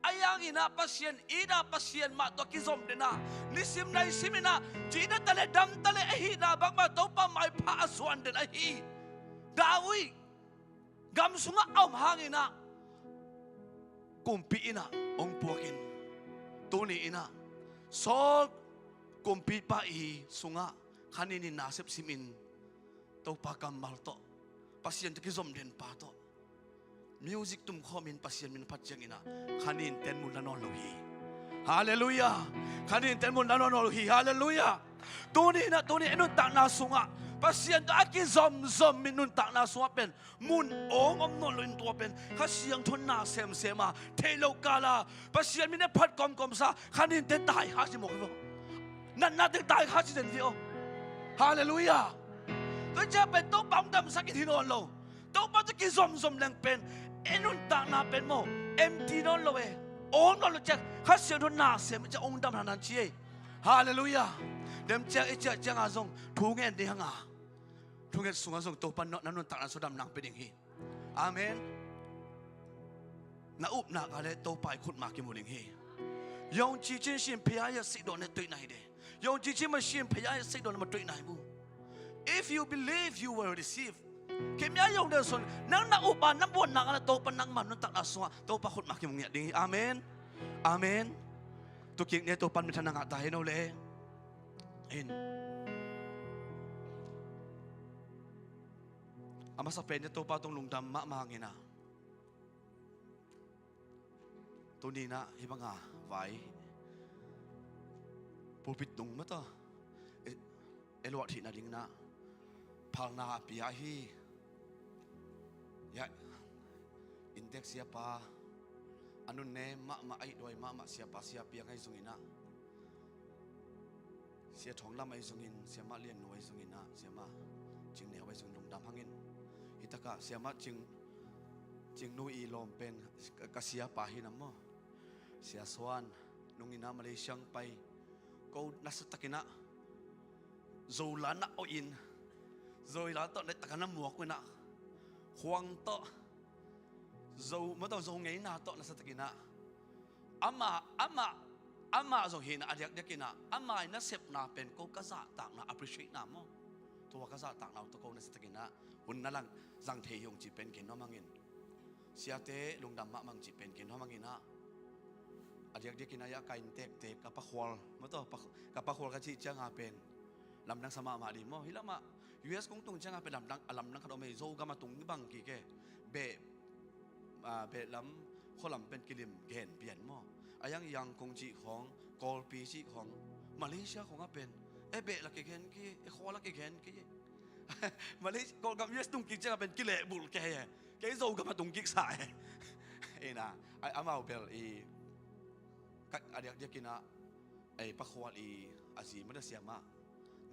Ahi hangin ah Pasian it a, Pasian mah tawh kizom den a, nisim naisim in ah cihna ta le dam ta le ahihna bangmah Topa maipha a suan den ahi. David gam sungah a om hangin ah kumpi inn ah hong puakin tuni-in ah Saul kumpipa inn sungah khanin in nasep simin Topa kammal tawh, Pasian tawh kizom den pa tawh music tum khawmin Pasian min phat ciangin ah khanin ten mun la nawn lo hi. Halleluiah. Khanin ten mun la nawn lo hi. Halleluiah. Tuni-in ah tuni i nuntakna sungah Pasian tawh a kizomzom in nuntakna sungah pen mun awng om nawn lo in tua pen Kha Siangtho na semsem a thei lo kala Pasian min a phat kawmkawm sa khanin te tai kha si mawk hi vo. Natna teng tai kha si den hi aw. Halleluiah. Tua ciang pen Topa hong damsak in hi nawn lo. Topa tawh kizomzom leng pen i nuntakna pen maw empty nawn lo e. Awng nawn lo ciang Kha Siangtho na sem ciang hong dam hanan ci e. Halleluiah. Dem ciang i ciah ciangin zong thu ngen ding hang a, thunget sungah zong Topa na nuntakna sung dam nang pia ding hi. Amen. Na upna kah le Topa i khutma kimu ding hi. 用基督信，不要有许多人对待的。用基督信，不要有许多人对待不。If you believe, you will receive. Kei mia yong de son, nang na upa, nang buat nang ala Topa nang man nun tak na sua, Topa khut mak kim ngiat ding. Amen. Amen. Tu kik ne Topa min thana ngah ta hi no le. In. Amasa pen ne Topa tung lungdam mah mangina. Tuni na hi banga vai pulpit tung mata e, e luah thihna ding na phalna a pia hi. Ya, intek siapa a nunnem mahmah, a itduai mahmah siapa, sia piang ahi zongin ah, sia Thawng Lam ahi zongin, siamah Lian Nu ahi zongin ah, siamah Cing Neu ahi zongin lungdam hangin. Hitakah siamah Cing, Cing Nu i lawm pen ka, ka siapa hi nam maw? Sia Suan nungin ah Malaysia ang pai. Ko nasatakin ah Zo la na awh in, Zo la tawh na takin a muak uh in ah, khuang tawh, Zo, mawtaw Zo ngeina tawh nasatakin ah, amah, amah, amah zong hi in ah, a diakdiakin ah, amah i nasepna pen ko ka zahtakna, appreciate na maw? Tua ka zahtakna uh tawh ko nasatakin ah hun na lang zang thei hi ung cih pen kin nuam hangin. Siate lungdam mahmah ung cih pen kin nuam hangin ah, a diakdiakin ah, ya ka inntekte, ka pakhual, mawtaw, pa, ka pakhual ka cih cianga pen lamdang sa mahmah dih maw? Hi lamah U S kong tung cianga pen lamdang, a lamdang khat om ei, Zogam a tung bang kik e. Beh, a, beh lam, khua lam pen kilim gen pian maw? A yang Yangon cih khawng, Kawlpi cih khawng, Malaysia khawng a pen, e, beh la kigen kei, e, khua la kigen kei. Malaysia, Kawlgam U S tung kik cianga pen kilehbulh kei e. Kei Zogam a tung kiksa e. Ina, a, amau bel i, ka, a diakdiakin ah, ei pakhual i a zi mawtaw siamah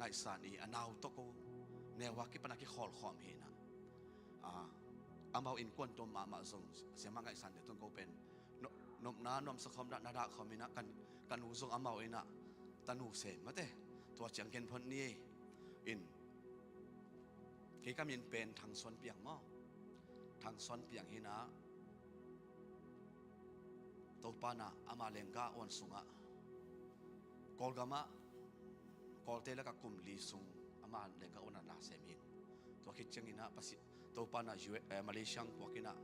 ngaihsan i a nau tawh ko neu a kipan a kikhawlkhawm hi in ah, a, amau innkuan tua mahmah zong siamah ngaihsante tawh ko pen no, nopna nuamsa khawm dah, na dah khawm in ah, kan, ka nu zong amau in ah tanu sem mate, tua ciang ken phot ni. In, kei ka min pen Thang Suan Piang maw? Thang Suan Piang hi in ah, Topa in ah ama lenggah awn sungah, Kawlgam ah, Kawlte lakah kum li sung ama lenggah awn a na sem hi in. Tua khit ciangin ah Pasi-, Topa in ah U-, eh, Malaysia ang puak in ah,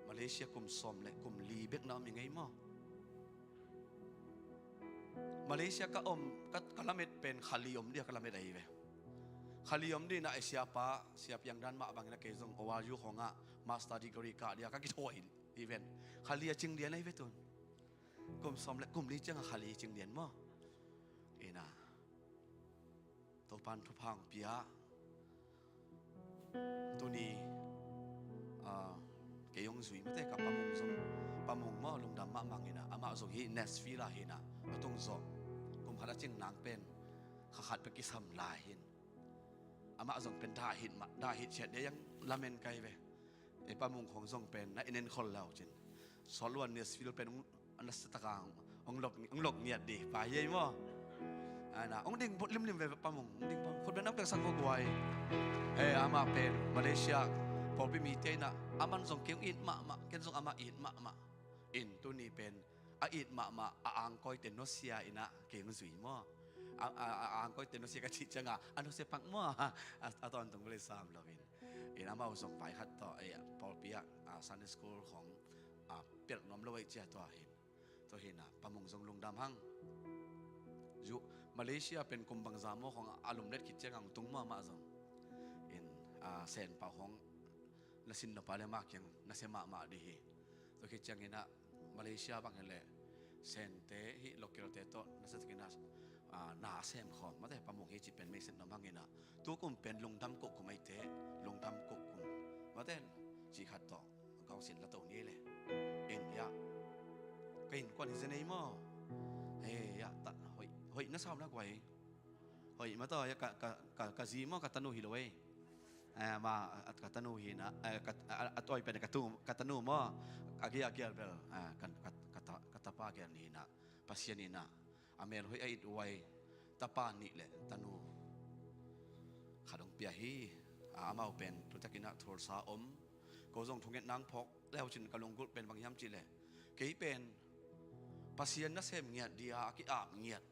Malaysia kum sawm le kum li bek na om i ngei maw? Malaysia ka om, ka, ka lamet pen kha li om dih a ka lamet ahi ve. Kha li om dih in ah, eh, siapa, sia piang dan mah bangin ah kei zong O R U khawngah master degree kah dih a ka kithawi hi ven. Kha li a cing lian ahi ve tun. Kum sawm le kum li ciangah kha li cing lian maw? Ina. Topan thupha hong pia. Tuni, ah, kei hong zui mate ka Pa Mung zong, Pa Mung maw, lungdam mahmah ing ah, amah zong hih Nashville ah hi in ah, a tung zawh. Kum khat a cing nang pen, kha khat peuh kisam lai hi in. Amah zong pen dah hit mah, dah hit ciat dei ang lamen kai ve. Ei Pa Mung khong zong pen na en en khol lau cin. Sawt luan Nashville pen hong, a nasa taka hong lok, hong lok ngiat dih pa hi ei maw? Ana, hong ding limlim ve Pa Mung, hong ding pa. Khut beng na peksak ko guai. Ei, amah pen Malaysia pawlpi mite in ah, aman zong kei hong it mahmah, ken zong amah it mahmah. In tuni pen a it mahmah a angkawite nusia in ah kei hong zui maw? A, a, a angkawite nusia ka cih ciangah a nusia pak maw? A, a tawntung bel i sam lo in. In amau zong vai khat tawh, ei, pawlpi ah, a, Sunday school khong, a, pelh nuam lo ei cia tua hin. Tua hi in ah, Pa Mung zong lungdam hang. Zu, Malaysia pen kum bangza maw khong a lumlet khit ciangah hong tung maw amah zong. In, a, Sen Pau khong na sin nop a le amah kiang nasia mahmah dih hi. Tua khit ciangin ah Malaysia bang hi leh Sente hih localte tawh nasa takin ah, ah, na a sem khawm mate, Pa Mung hi cih pen meiset nuam hangin ah, tu kum pen lungdam koh kum eite, lungdam koh kum mate, cih khat tawh kong sin la to ni le. In ya, ka innkuan hi zen ei maw? Hei ya, ta hoih, hoih na sau na guai. Hoih mataw, ka, ka, ka, ka zi maw, ka tanu hi lo ei. Eh, ma, a, ka tanu hi in ah, eh, ka, a, a, a tawi pen ka tu, ka tanu maw, a gia, a gia bel, ah, ka, ka, ka ta, ka tapa gia ni in ah, Pasian in ah a mel hoih a it huai tapa nih le tanu khat hong pia hi. Ah, amau pen tu takin ah Tulsa om. Ko zong thunget nang phawk leu cin ka lunggulh pen bang hiam cih leh, kei pen Pasian nasem ngiat dia a ki-ap ngiat,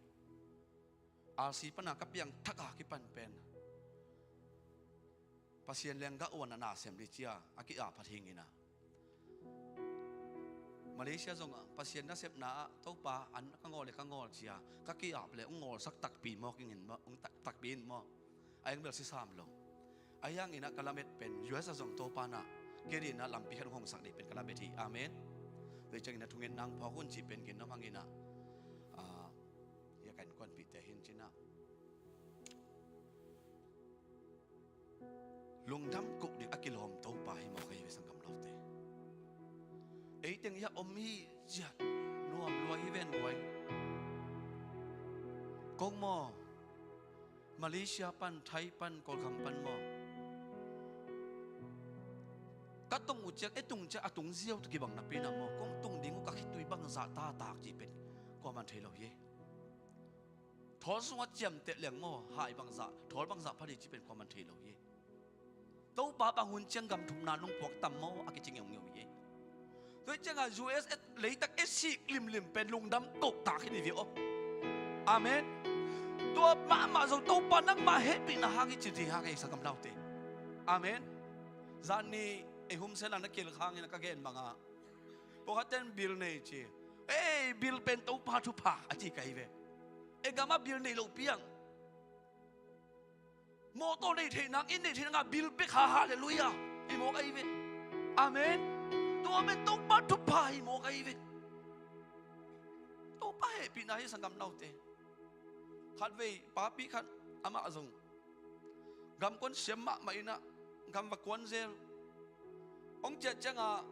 R C pana ka piang thak a kipan pen Pasian lenggah uan a nasem dih cia a ki-ap phat hing inah, Malaysia zong ah Pasian nasepna ah Topa an ka ngawl le ka ngawl cia ka ki-ap le ung ngawlsak takpi mawk ingin maw, ung tak, takpi in maw. A eng bel si sam lo. A hiang inah ka lamet pen U S a zong Topa nah kei dinah lampi khat hong hongsak dih pen ka lamet hi. Amen. Tua ciangin a thungen nang phawk hun cih pen gin om hang inah, ah, hia ka innkuanpihte hin cinah lungdam koh ding a kilawm Topa hi mawk ahi ve sanggam lote. Ei teng hiah om hi ciah nuam lua hi ven guai. Kong maw, Malaysia pan, Thai pan, Kawlgam pan maw, ka tung uh ciang, e tung ciang a tung ziau tu kibang napi na maw, kong tung ding uh ka khitui bangzah tatak ci pen kuaman thei lo hi. Thawl sungah ciamteh leng maw, hai bangzah, thawl bangzah phali ci pen kuaman thei lo hi. Topa bang hun ciang gam thumna nung puak tam maw a kici ngeungeu hi. Tua hi ciangah U S A leitak e sik limlim pen lungdam kohtak hi ni ve aw. Amen. Tua mahmah zong Topa nangmah hehpihna hang hi ci ding hang ei sanggam lote. Amen. Zan ni ei humsel a na kilkhangin a ka gen bangah pawlkhatten bil nei ci. Ei, bil pen Topa thupha a ci ka hi ve. E gamah bil nei lo piang. Mawtaw nei theih nang, inn nei theih nang a bil pia kha, halleluiah. Hi mawk ahi ve. Amen. Tua pen Topa thupha hi mawk ahi ve. Topa hehpihna hi sanggam lote. Khatvei papi khat amah zong gamkuan siam mahmah inah gam va kuan zel. Hong ciah ciangah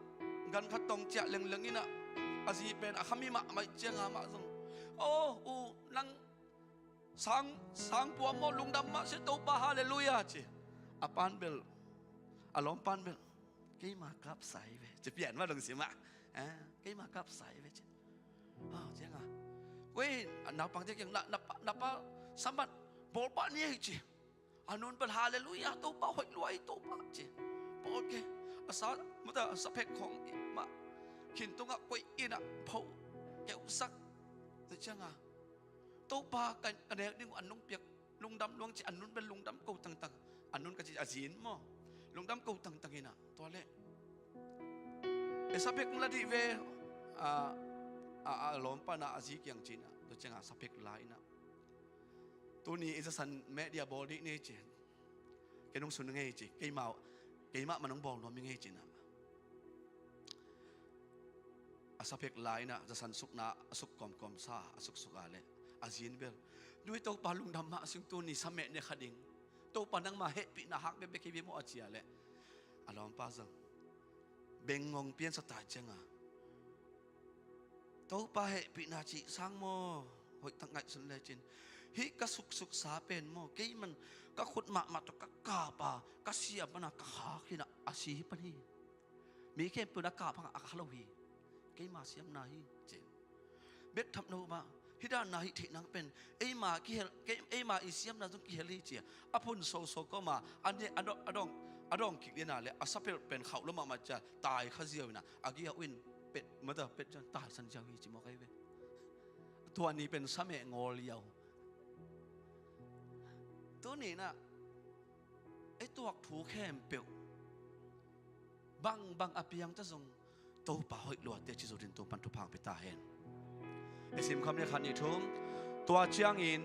gan khat tawh ciah lengleng inah a zi pen a khami mahmah ih ciangah amah zong, "Aw u, nang sang, sang puam maw, lungdam mah se Topa, halleluiah," ci. A pan bel, a lawm pan bel, "Keima kapsa hi ve," ci pian mah dong si mah. "Eh, keima kapsa hi ve," ci. Ah, ciangah, "Wei, naupang ciah kiang, na, na, na pa Samat bawlpah ni ei," ci. A nun pan, "Halleluiah, Topa hoih lua hi Topa," ci. Pawl ke a sa, mata a sa phek khong ih mah khin tungah koih inah pho keusak. Tua ciangah, "Topa ka, ka nek ding uh an nung piak lungdam luang," ci. A nun pen lungdam ko tangtang. A nun ka ci a zin maw, lungdam ko tangtang inah tua leh e sa phek la dih ve. A, a, a lawm pana a zi kiang cinah tua ciangah sa phek la inah, "Tuni i zasan media bawl dih ni," ci. "Kei nung sun ngei," ci. "Keimah, keimah ma nung bawl nuam i ngei," cinah a sa phek la inah zasan sukna a suk kawmkawm sa a suksuk a leh a zin bel, "Nui Topa lungdam mah sing, tuni sa meh ne kha ding. Topa nangmah hehpihna hak bekbek hi ve maw," a ci a leh a lawmpa zong bengngong piansa ta ciangah, "Topa hehpihna cih sang maw, hoihtak ngaihsun lecin hih ka suksuksa pen maw, keiman ka khut mahmah tawh ka kap a, ka siam pana ka khak hinah a si hi pan hi. Mi khempeuh na kap hangah a kha lo hi. Keima siamna hi," ci. Bek tham lo mah, hih danna hih theih nang pen eima kihel, kei, eima i siamna zong kihel hi, ci a a phun soso kawma a ne, a dawng, a dawng, a dawng kik dena le a sapelh pen khauh lo mahmah cia tai kha ziau inah a giau in pet mata pet cian taisan ziau hi ci mawk ahi ve. Tua ni pen sa meh ngawl liau. Tuni inah ei tuak thu khempeuh bangbang a piangta zong Topa hoih luate ci zutin Topan thupha hong pia ta hen. I simkham le khat nih thum. Tua ciangin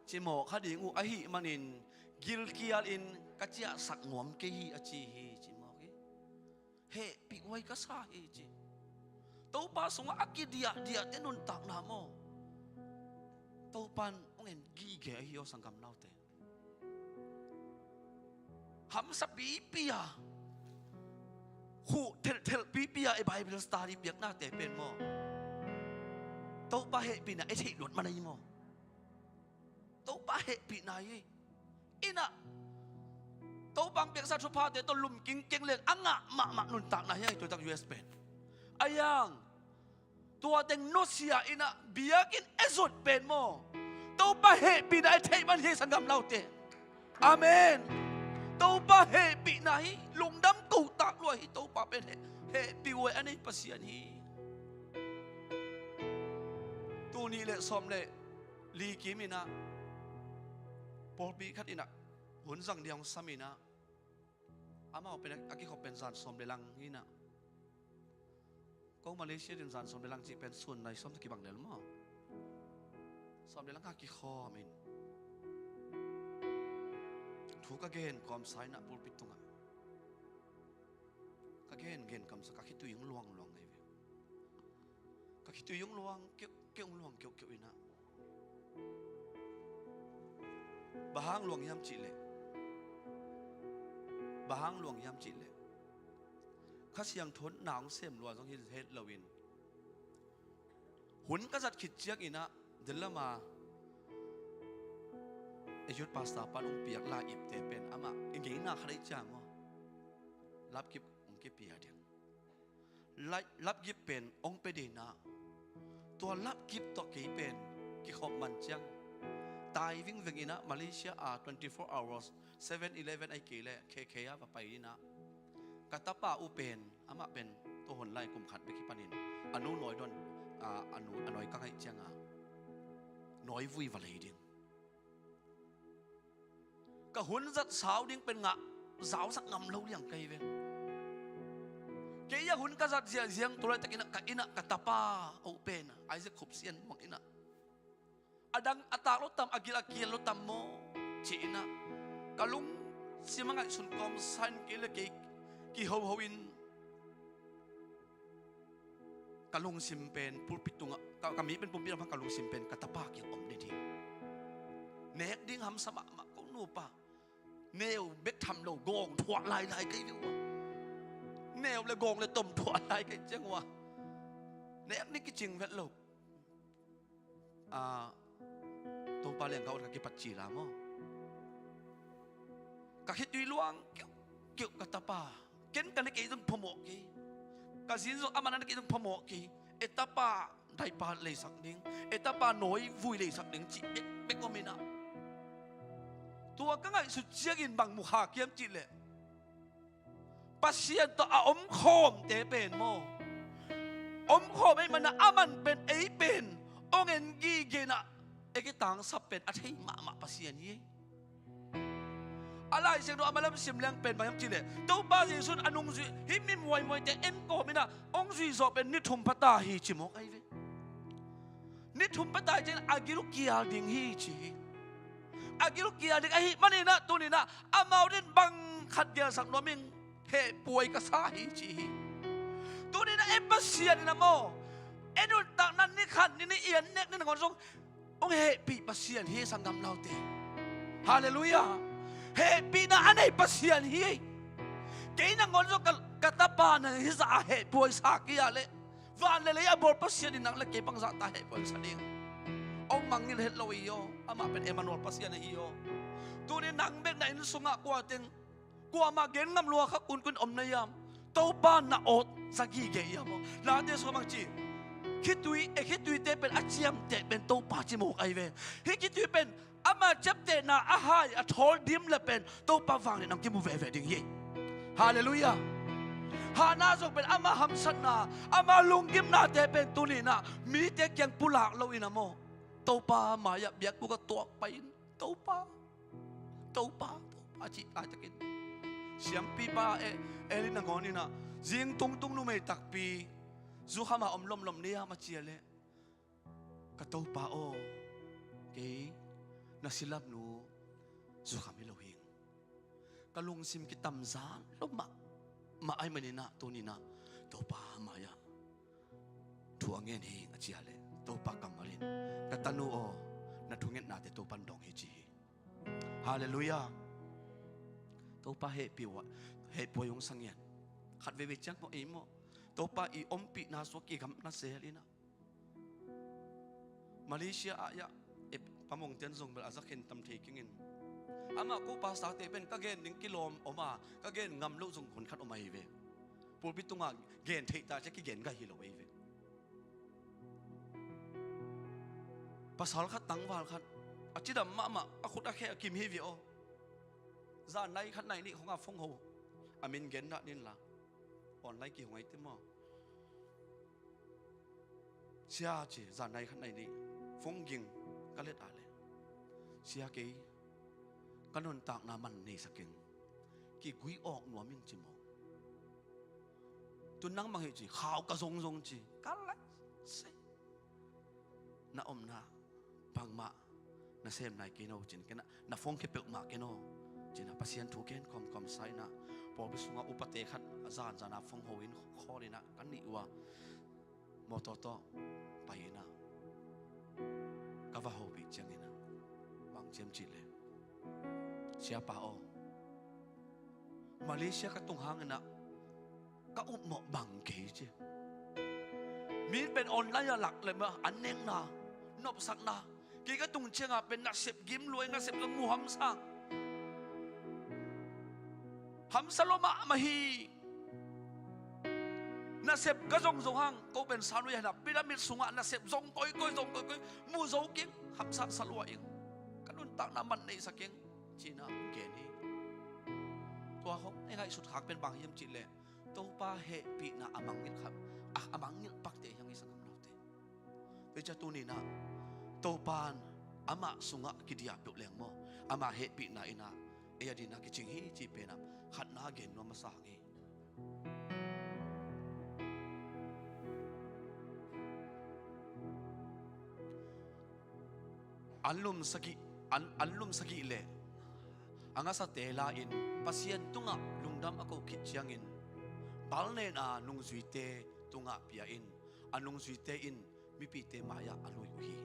cimawh kha ding uh ahih manin gilkial in ka ciahsak nuam kei hi a ci hi. Cimawh hi. Hehpih huai ka sa hi ci. Topa sungah a kidiahdiahte nuntakna maw, Topan hong en gige ahi aw sanggam naute. Hamsa pipi a, khuh thelhthelh pipi a i Bible study piaknate pen maw, Topa hehpihna i theih luat man ahi maw? Topa hehpihna hi. Inah Topa hong piaksa thuphate tawh lum kingkeng leng a ngah mahmah nuntakna hi a, i tuitak U S pen a yang Tua teng nusia in ah biakinn e zot pen maw, Topa hehpihna e theih man hi, sanggam laute. Amen. Topa hehpihna hi, lungdam ko tak lua hi. Topa pen heh, hehpih huai a nei Pasian hi. Tul nih le sawm le li kim in ah pawlpi khat in ah hun zang dia hong sam in ah, amau pen a kikhop pen zan sawm le lang hi in ah, ko Malaysia din zan sawm le lang cih pen sun nai sawm tawh kibang lel maw? Sawm le lang a kikhawm in thu ka gen kawmsa in ah pulpit tungah ka gen gen kamsa, ka khitui hong luang luang ngei ve. Ka khitui hong luang keuh keuh, hong luang keuh keuh in ah, bang hang luang hiam cih leh, bang hang luang hiam cih leh, Kha Siangtho in na hong sem lua zong hi het loin, hun ka zat khit ciangin ah, Delama e youth pastor pan hong piak la ipte pen amah i ngeina khat ahi ciang maw, lapkip hong kipia ding. Lapkip pen hong pia ding in ah, tua lapkip tawh kei pen kikhop man ciang, tai vingveng in ah Malaysia a twenty four hours, seven eleven ahih kei leh K K a va pai in ah, ka tapa uh pen, amah pen tua hun lai kum khat bek hi panin a nu nawi dawn, a, a nu, a nawi ka ngaih ciang a, nawi vui va lei ding. Ka hun zat sau ding pen ngah zausak ngam lo liang ka hi ve. Kei a hun ka zat ziahziah tua laitak in ah ka inn ah ka tapa uh pen Isaac Khup Sian Muang in ah, a dang a tak lo tam, a gil a kial lo tam maw, ci in ah, ka lungsim a ngaihsun kawmsa in kei le kei kihoho in, ka lungsim pen pulpit tungah, ka, ka mi pen pulpit tungah, ka lungsim pen ka tapa kiang om ding hi. Nek ding hamsa mahmah ko nupa. Neu bek tham lo, gawng thuah lailai kei ve ua. Neu le gawng le tom thuah lai kei ciang ua, nek ni kicing vet lo. A, Topa leng ka ut ka kipat cila maw? Ka khitui luang keuh keuh, ka tapa. Ken ka na kei zong phamawh kei. Ka zin zong amah na kei zong phamawh kei. E tapa daipa leisak ding, e tapa nawi vui leisak ding cih bekbek om in ah, tua ka ngaihsut ciangin bang mu kha kiam cih leh, Pasian tawh a omkhawmte pen maw, omkhawm ei mana aman pen ei pen hong en gige in ah, e kitangsap pen a thei mahmah Pasian hi. A Lai Siangtho a malam sim leng pen bang hiam cih leh, Topa Jesu in a nungzui hih mi muaimuaite en kawm in ah hong zui zawh pen ni thum pha ta hi ci mawk ahi ve. Ni thum pha ta hi ci-in a gil kial ding hi ci hi. A gil kial ding ahih manin ah tuni in ah amau din bang khat gelsak nuam ing, hehpuai ka sa hi ci hi. Tuni in ah e Pasian in ah maw, e nuntakna ni khat ni nih i an nek ni nangawn zong hong hehpih Pasian hi, sanggam laute. Halleluiah. Hehpihna a nei Pasian hi. Kei nangawn zong ka, ka tapa na hizah a hehpuai sa kei a leh van le lei a bawl Pasian in nang le kei bangzah ta hehpuai sa ding? Hong mangngilh het lo hi aw. Amah pen Emmanuel Pasian ahi aw. Tuni nang bek na inn sungah kua teng kuamah gen ngam lua kha kunkun om na hiam? Topa na awt za gige hiam aw? Late sua bang ci, khitui, e khituite pen a ciamteh pen Topa ci mawk ahi ve. Hih khitui pen ama ciamtehna a hai a thawl dim le pen Topa vangliatna hong kimu veve ding hi. Halleluiah. Hana zong pen ama hamsatna, ama lunggimnate pen tuni in ah mite kiang pulak lo in ah maw, Topa mai-ah biakbuk ah tuak pai in, Topa, Topa, Topa cih laitakin siampipa e, Eli nangawn in ah zing tungtung numei takpi zukham a om lomlom ni hiam a ci a leh, ka Topa aw, kei na silapnu zukham hi lo hing. Ka lungsim kitamzan lo mahmah ahih manin ah tuni in ah Topa mai-ah thu a ngen hing a ci a leh, Topa kammal in, ka tanu aw, na thungetnate Topa in dong hi ci hi. Halleluiah. Topa hehpih uh, hehpuai hong sa ngian. Khat veivei ciang maw ei maw, Topa i ompihna sua kigamna sel in ah, Malaysia ah hiah e, Pa Mongtian zong bel a za khin tam thei keng in, amah ko pastorte pen ka gen ding kilawm om a, ka gen ngam loh zong hun khat om ahi ve. Pulpit tungah gen theih ta cia kigen gai hi lo ahi ve. Pasal khat tangval khat a cidam mahmah, a khut a khe a kim hi ve aw. Zan nai khat nai nih khong a phone ho, a min gen dah ning la. Online kihong ai te maw? Sia ci, zan nai khat nai nih phone ging ka let a le, sia kei ka nuntakna man nei sak ing, kigui awk nuam ing ci maw. Tun nang bang hi ci, khau ka zongzong ci. Ka lai sei. Na omna bangmah na sem nai kei no cin, kei na, na phone khe peuhmah kei no cin a, Pasian thu ken kawmkawm sa in a, pawlpi sungah upate khat a zanzan a phone ho in call in a, ka nih uh a, mawtaw tawh pai in a, ka va hopih ciangin a, bang ciam cih le, siapa aw, Malaysia ka tung hangin a, ka upmawh bang kei ci. Mi pen online a lak le mah, an nekna, nopsakna, kei ka tung ciangah pen nasep gim luai, nasep zong mu hamsa. Hamsa lo mahmah hi. Nasep ka zongzong hang, ko pen sanui hena pyramid sungah nasep zong koikoi, zong koikoi, mu zo kik, hamsa sa lua ing. Ka nuntakna man nei sak ing, cina gen hi. Tua khong ei ngaihsut khak pen bang hiam cih leh, Topa hehpihna a mangngilh khat, a, a mangngilh pakte hiang i sanggam naute. Tua ciang tuni-in ah Topa in amah sungah kidiah peuh leng maw, amah hehpihna in ah ei a dingin ah kicing hi cih pen ah khatna gen nuam masa hang hi. Anlum sagih, an, anlum sagih le a ngasate la-in Pasian tungah lungdam a ko khit ciangin, balnena nungzuite tungah pia in, a nungzuite in mipite mai-ah a lui uh hi.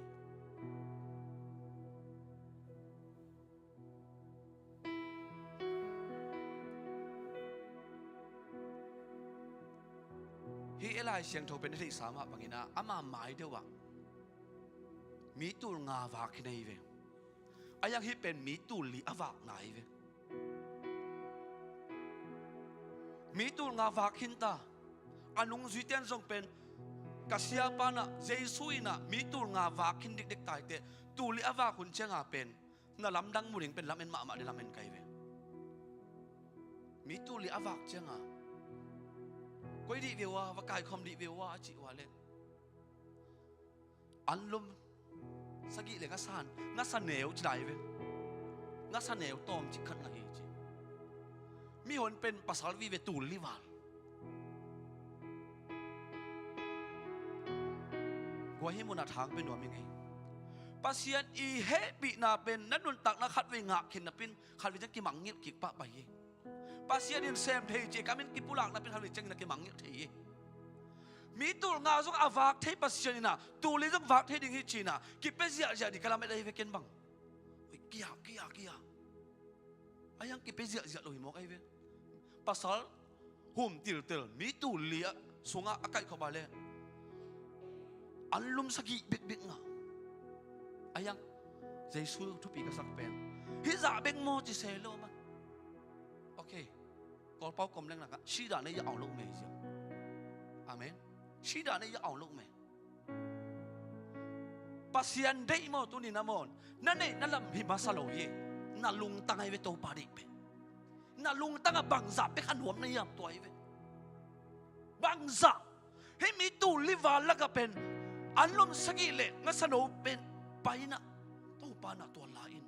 Hih i Lai Siangtho pen i theihsa mah bangin ah ama mai deuh ah mi tul nga vak hi na hi ve. A hiang hih pen mi tul li a vakna hi ve. Mi tul nga vak khin ta. A nungzuite in zong pen, ka siapa in ah, Jesu in ah mi tul nga vak khin dikdik ta hi teh, tul li a vak hun ciang a pen na lamdang mu ding pen lamen mahmah ding, lamen ka hi ve. Mi tul li a vak ciang a, koi dih ve ua, va kaikhawm dih ve ua a cih ua leh, anlum sagih le ngasa, ngasa neu ci lai ve. Ngasa neu tawm cik khat ngah hi ci. Mihon pen pasal vive tul li val. Guai, hih munah thang pia nuam ing ei. Pasian i hehpihna pen na nuntakna khatvei ngah khin napi-in khatvei ciang kimangngilh kik pahpah hi. Pasian in sem thei ci-a ka min kipulak napi-in khatvei ciangin a kimangngilh thei hi. Mi tul nga zong a vak thei Pasian in ah, tul li zong vak thei ding hi ci-in ah kipia ziahziah ding ka lamet ahi ve ken bang. Ui, kia, kia, kia. A hiang kipia ziahziah lo hi mawk ahi ve. Pasal hum tiltel, mi tul li ah sungah a kaihkhop a leh anlum sagih bekbek ngah. A hiang Jesu thupi ka sak pen hih zah bek maw ci se lo mah. Ok. Kawlpau kom leng nak ah, sida nei a au lo mei zia. Amen. Sida nei a au lo mei. Pasian deih maw, tuni-in ah maw, na neih na lam hi masa lo hi. Na lungtang ahi ve Topa deih pen. Na lungtang ah bangzah pek a nuam na hiam, tua ahi ve. Bangzah. Hih mi tul li val lakah pen anlum sagih le ngasano pen pai-in ah, Topa in ah tua la-in,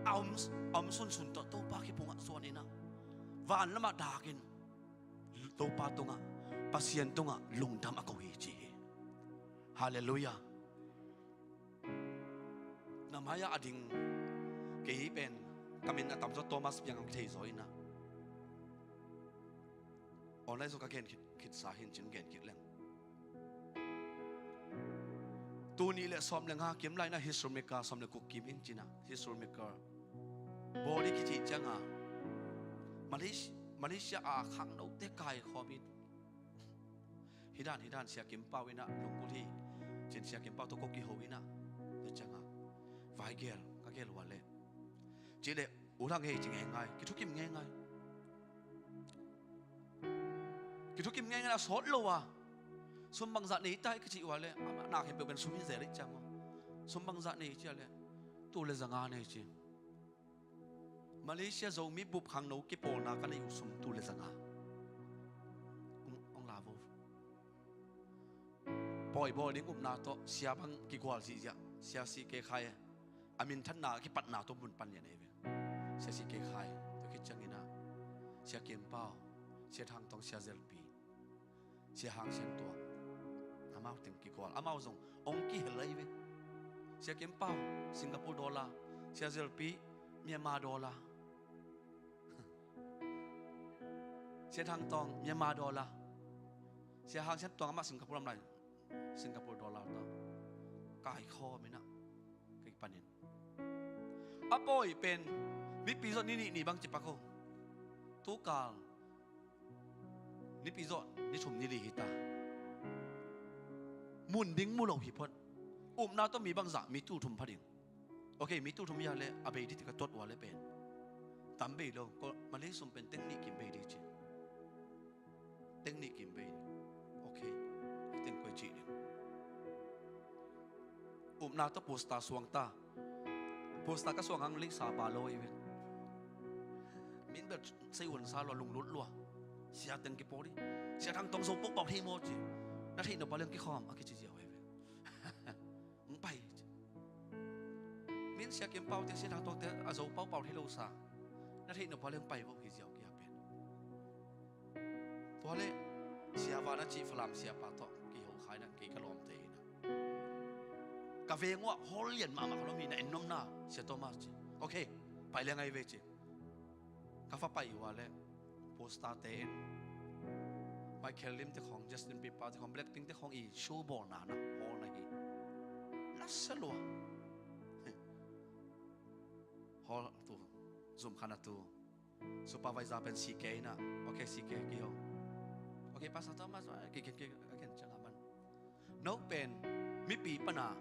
a om, a om sunsun tawh Topa kiphungah zuan-in ah, van lamah dak in, Topa tungah, Pasian tungah lungdam a ko hi ci hi. Halleluiah. Na mai-ah a ding kei pen, ka min a tamzaw Thomas Piang ang kithei zaw-in ah, online zaw ka gen khit, khitsa hi-in cin gen kik leng. Tul nih le sawm le nga kim lai-in ah history maker sawm le guk kim in cin ah, history maker body kici ciang a, Malaysia, Malaysia a khangnote kaikhawm in, hih dan, hih dan Sia Kim Pau in ah lunggulh hi cin, Sia Kim Pau tawh ko kiho in ah, tua ciang a vai gel, ka gel uh a leh, cih leh u thang hei ci ngeingai, kithukim ngeingai. Kithukim ngeingai a sawt lo a, sum bangzah nei ta hi ka cih uh a leh, amah na khempeuh pen sum hi zel hi ciang maw. Sum bangzah nei ci a leh, tul le zanga nei ci. Malaysia Zomi bup khangno kipawlna ka nei uh sum tul le zanga. Ong, ong la vo. Pawi bawl ding upna tawh sia bang kigual zihziah, Sia C K Khai, a minthanna a kipatna tawh mun pan lian ei ve. Sia C K Khai, tua khit ciangin ah Sia Kim Pau, Sia Thang Tawng, Sia Zel Pi, Sia Hang Sian Tuang, amau teng kigual, amau zong ong kihel lai ve. Sia Kim Pau, Singapore dollar. Sia Zel Pi, Myanmar dollar. Sia Thang Tawng, Myanmar dollar. Sia Hang Sian Tuang amah Singapore lam lai, Singapore dollar tawh kaikhawm in ah, ka kipanin. A pawi pen mipi zawh ni nih ni bang ci pak uh. Tukal nipi zawh ni thum ni li hi ta. Mun ding mu lo hi phot. Upna tawh mi bangzah, mi tul thum pha ding. Ok, mi tul thum hi a leh a bei ding, ka tuat uh a leh pen tam bei lo. Ko Malay sum pen teng nih kim bei ding ci. Teng nih kim bei ding. Ok, teng koi cih ding. Upna tawh poster suang ta. Poster ka suang hang leisa pa lo ei ve. Min bel sei un sa lua, lunglut lua. Sia teng kipawl ding. Sia Thang Tawng Zo pau pau thei maw ci. Na theih nop a leng kikhawm a kici ziau ei ve. Ong pai ci. Min Sia Kim Pau te, Sia Thang Tawng te a Zo pau pau thei lo sa. Na theih nop a leng pai vo hi ziau kia pen. Tua leh Sia Van a cih Falam siapa tawh kiho kha in ah, kei ka lawmte in ah. Ka veng uh ah hall lian mahmah ka lawm hi, na en nuam na, Sia Thomas ci. Ok, pai leng ai ve ci. Ka va pai uh a leh poster te in Michael Lim te khawng, Justin Bieber te khawng, Blackpink te khawng i show bawlna na hall na hi. Na sia lua. Hall tu, zum khan a tu. Supervisor pen C K in ah. Ok, C K kiho. Ok, Pastor Thomas, ki, ki, ki, a ken ciang a man. No pen mipi pana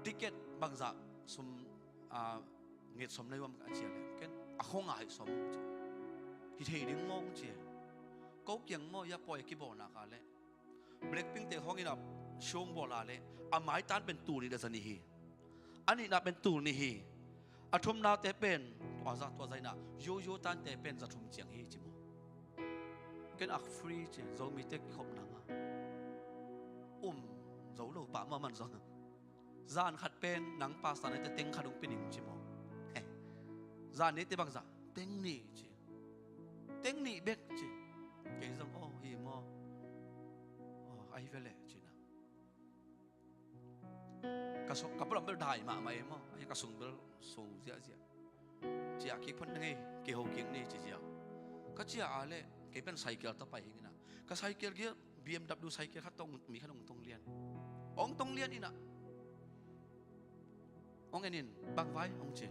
ticket bangzah sum, ah, nget sawm na hi uam a ci a leh, ken a khong a hi sawm ci. Hi thei ding maw ci. Ko kiang maw, ya pawi kibawlna ka leh. Blackpink te khawng in ah show bawl a leh a maitan pen tul nih le za nih hi. A nihna pen tul nih hi. A thumna te pen tua za, tua za in ah, yo yo tan te pen za thum ciang hi ci maw. Ken a free ci, Zomi te kikhop nang a. Um zo lo pah maw man zong. Zan khat pen nang pastor nate teng khat ong pia ning ci maw. He. Zan nate bangzah, teng nih ci. Teng nih bek ci. Kei zong, oh, hi maw. Oh, ahi ve leh ci na. Ka sung, ka pulam bel dai mahmah ei maw. Ahi ka sung bel so ziahziah. Ciah kik phot ning ei, kiho kik ni ci ziau. Ka ciah a leh kei pen cycle tawh pai hi ing a. Ka cycle gear, B M W cycle khat tawh mi khat ong tong lian. Ong tong lian in ah. Ong en in, bang vai ong ci.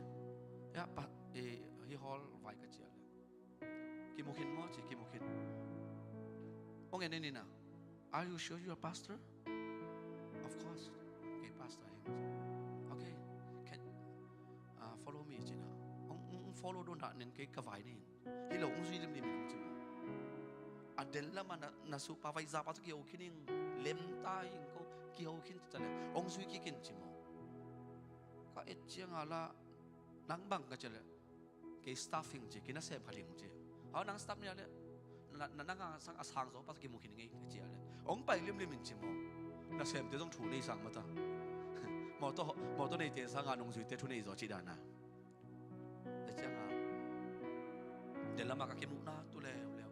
Ya pa, eh, hi hall vai ka ciah leh. Kimu khin maw ci, kimu khin. Ong en in ah. Are you sure you are pastor? Of course. Kei pastor hi. Okay. Can, uh, follow me ci na. Ong, ong follow dong dah nen kei ka vai ni. Hi lo, ong zui limlim in ci maw. A den lam ah na, na supervisor pa tawh kiho khin ing, lem ta ing ko, kiho khin ci ta leh ong zui kik in ci maw. Ka et ciang a lah, nang bang ka ci leh, kei staff hi ing ci, kei nasem khat hi ing ci. Aw, nang staff ni a leh, na, na, nang a sang, a sang zaw pa tawh kimu khin ing ei ka ci a leh, ong pai limlim in ci maw. Nasemte zong thu nei sang mah ta. Mawtaw, mawtaw neite sang a nungzuite thu nei zaw cih dan a. Tua ciang a, den lam ah ka kimuhna tu leuleu.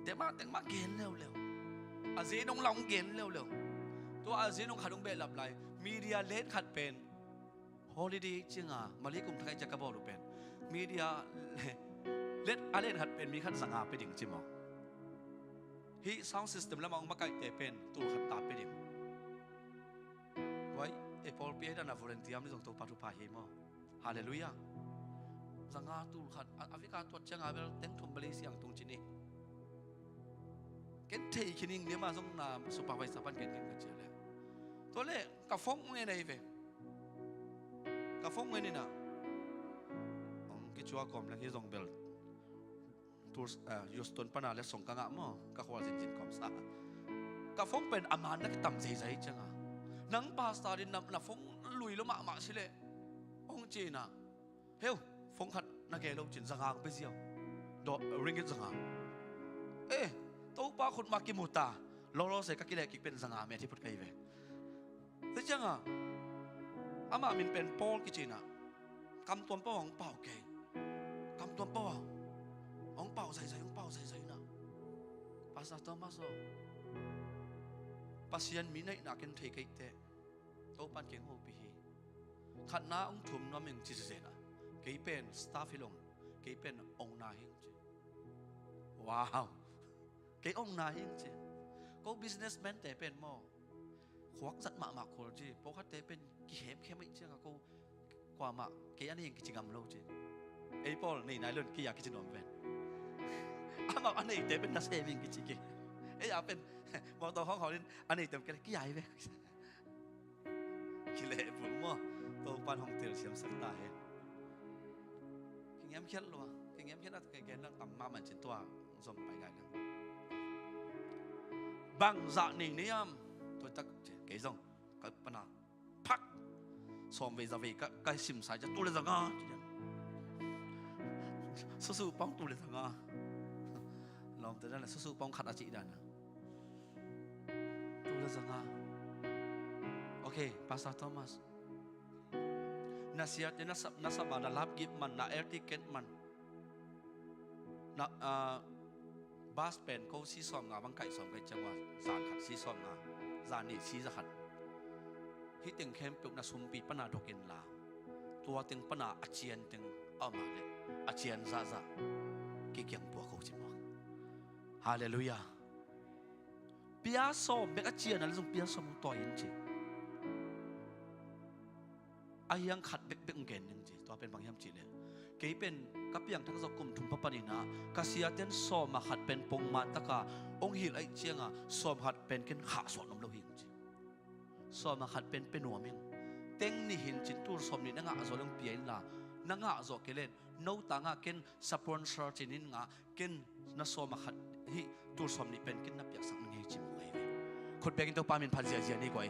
Tengmah, tengmah gen leuleu. A zenong la ong gen leuleu. Tua a zenong khat ong behlap lai. Media let khat pen holiday ciang a, Malay kum thak a i ciang ka bawl uh pen, media let a let khat pen mi khat zanga pia ding ci maw. Hih sound system lam ah ong makaihte pen tul khat ta pia ding. Huai, e pawlpi a i dan a volunteer mi zong Topa thupha hi maw. Halleluiah. Zanga tul khat, a, a vek a tuat ciang a bel teng thum bel ei siang tung ci ni. Ken thei khin ing, ni mah zong na supervisor pan gen khin ka ci a leh. Tua leh, ka phone ong en ei ve. Ka phone ong en in ah. Ong kicua kawm leng hi zong bel. Tul, eh, Houston pan a leh song ka ngah maw, ka khual zinzin kawm sa. Ka phone pen a man na kitam zeizai ciang a. Nang pastor in na, na phone lui lo mahmah si leh, hong ci-in ah, heu, phone khat na gen lo cin, zanga hong pia ziau. Daw, ringgit zanga. Eh, Topa khut mah kimu ta. Lawlaw se ka kileh kik pen zanga met hi phot ka hi ve. Tua ciangah amah min pen Paul kici-in ah, kamtuam pau ah hong pau kei. Kamtuam pau ah hong pau zaizai, hong pau zaizai in ah, Pastor Thomas aw, Pasian mi neihna ken thei kei teh, Topan kei hong hopih hi. Khatna hong thum nuam ing ci zenzen ah, kei pen staff hi lo, kei pen owner hi ing ci. Wow. Kei owner hi ing ci. Ko businessman te pen maw, khuak zat mahmah khol ci. Pawlkhatte pen kihemkhem ahih ciangah ko kuamah kei a nei ing kici ngam lo ci. Ei pawl nei nai lo in kei a kici nuam pen. Amau a neite pen nasem ing kici kei. Ei a pen mawtaw khawng hawl in a neite pen kei a hi ve. Kilehbulh maw. Topan hong telsiamsak ta hen. Kingiamkhiat lua, kingiamkhiat a, ka gen lang tam mahmah cin tua zong pai gai lang. Bangzah nei nei am? Tua tak kei zong ka pana phak, sawmvei zavei ka, ka simsai ciang tul le zanga ci dan. Susu pawng tul le zanga. Lawmte dan le susu pawng khat a cih dan a. Tul le zanga. Ok, Pastor Thomas, na siate na sap, na sap a na lap gip man, na air ticket man, na, ah, bus pen ko si sawmnga bang kaih sawm kaih ciang ua, zan khat si sawmnga, zan nih si za khat. Hih teng khempeuh na sumpi pana dok inla, tua teng pana a cian teng a om a leh a cian zahzah kikiang pua ko ci maw. Halleluiah. Pia sawm bek a cian a leh zong pia sawm hong tawi in ci. A hiang khat bekbek hong gen ning ci. Tua pen bang hiam cih leh, kei pen ka piangthak zawh kum thum pha panin ah ka siaten sawm a khat pen pongman taka hong hilh ahih cianga sawm khat pen ken khahsuah nuam lo hi ing ci. Sawm a khat pen pia nuam ing. Teng nih hi in cin, tul sawm nih na ngah zawh leh hong pia inla, na ngah zawh kei leh no tangah ken sponsor cin in ngah, ken na sawm a khat hih tul sawm nih pen ken na piaksak ning ei ci mu ngei ve. Khut bekin Topa min phat ziahziah ni guai.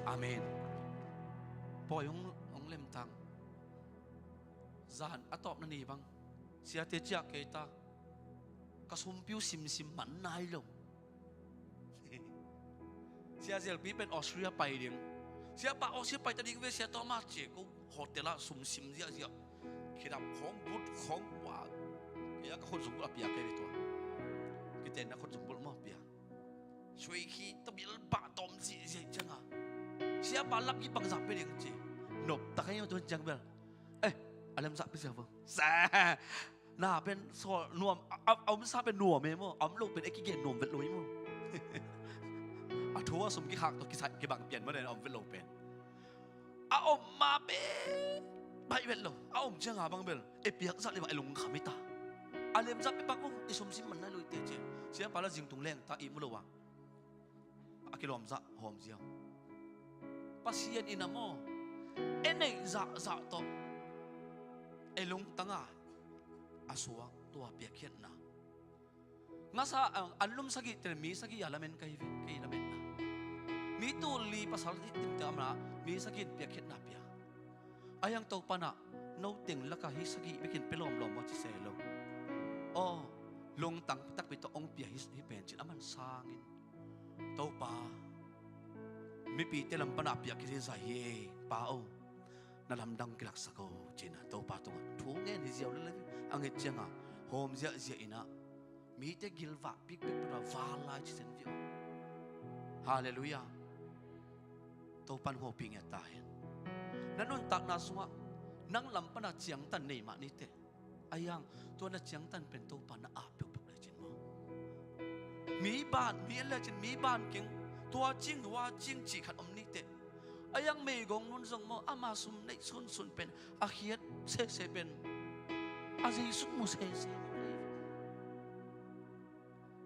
Amen. Pawi hong, hong lemtang. Zan a tawpna ni bang siate ciah kei ta. Ka sumpi uh simsim man nai lo. Sia Zialpi pen Australia pai ding. Siapa Australia pai ta ding ve Sia Thomas ci. Ko hotel ah sumsim ziahziah. Khidap khawng, but khawng, wa. Kei a ka khut zungbulh a pia kei ve tua. Kitenna khut zungbulh maw pia. Suai khi tabil bah tawm ziahziah cianga, siapa lap gip bangzah pia ding ci. Nop ta kei maw tua ciang bel. Eh, a lemzah pia sia vo. Sa. Na pen sawl nuam, a, a, a om sa pen nuam e maw, a om lo pen e kigen nuam vet lo e maw. A thu a sum kikhak tawh kisai kibang pian maw, a om vet lo pen. A om ma pen baih vet lo, a om cianga bang bel e piak zah le bang e lungkham hi ta. A lemzah pen bang maw, e sumsim man nai lo i te ci. Siapa la zingtung leng ta i mu lo a. A kilawmzah hawm ziau. Pasian in a maw, e neih zahzah tawh e lungtanga a suak tua piakkhiatna. Ngasa, ah, an lum sagih tel mi sagih a lamen ka hi ve, kei lamenna. Mi tul li pasal hi timte amna mi sagih in piakkhiatna pia. A hiang Topa nah, no teng laka hi sagih bekin pia lawmlawm maw ci se lo. Aw, lungtang takpi tawh ong pia hi, hi pen cin a man sangin. Topa, mipite lam pana piak hi zai hi, Pa o, na lamdang kilaksak o, cina Topa tungah thu ngen hi ziau lele, a nget cianga hawm ziahziah inah mite gilvah pikpek pena val lai ci sen viau. Halleluiah. Topan hopih ngiat ta hen. Na nuntakna sungah nang lam pana ciangtan nei mah nite. A hiang, tua na ciangtan pen Topa na ap peuhpeuh lecin maw? Mi ban, mi en lecin mi ban keng, tua cing, hua cing cih khat om nite. A hiang meigong nun zong maw, ama sum neih sunsun pen a khiat sese pen a Jesu mu sese.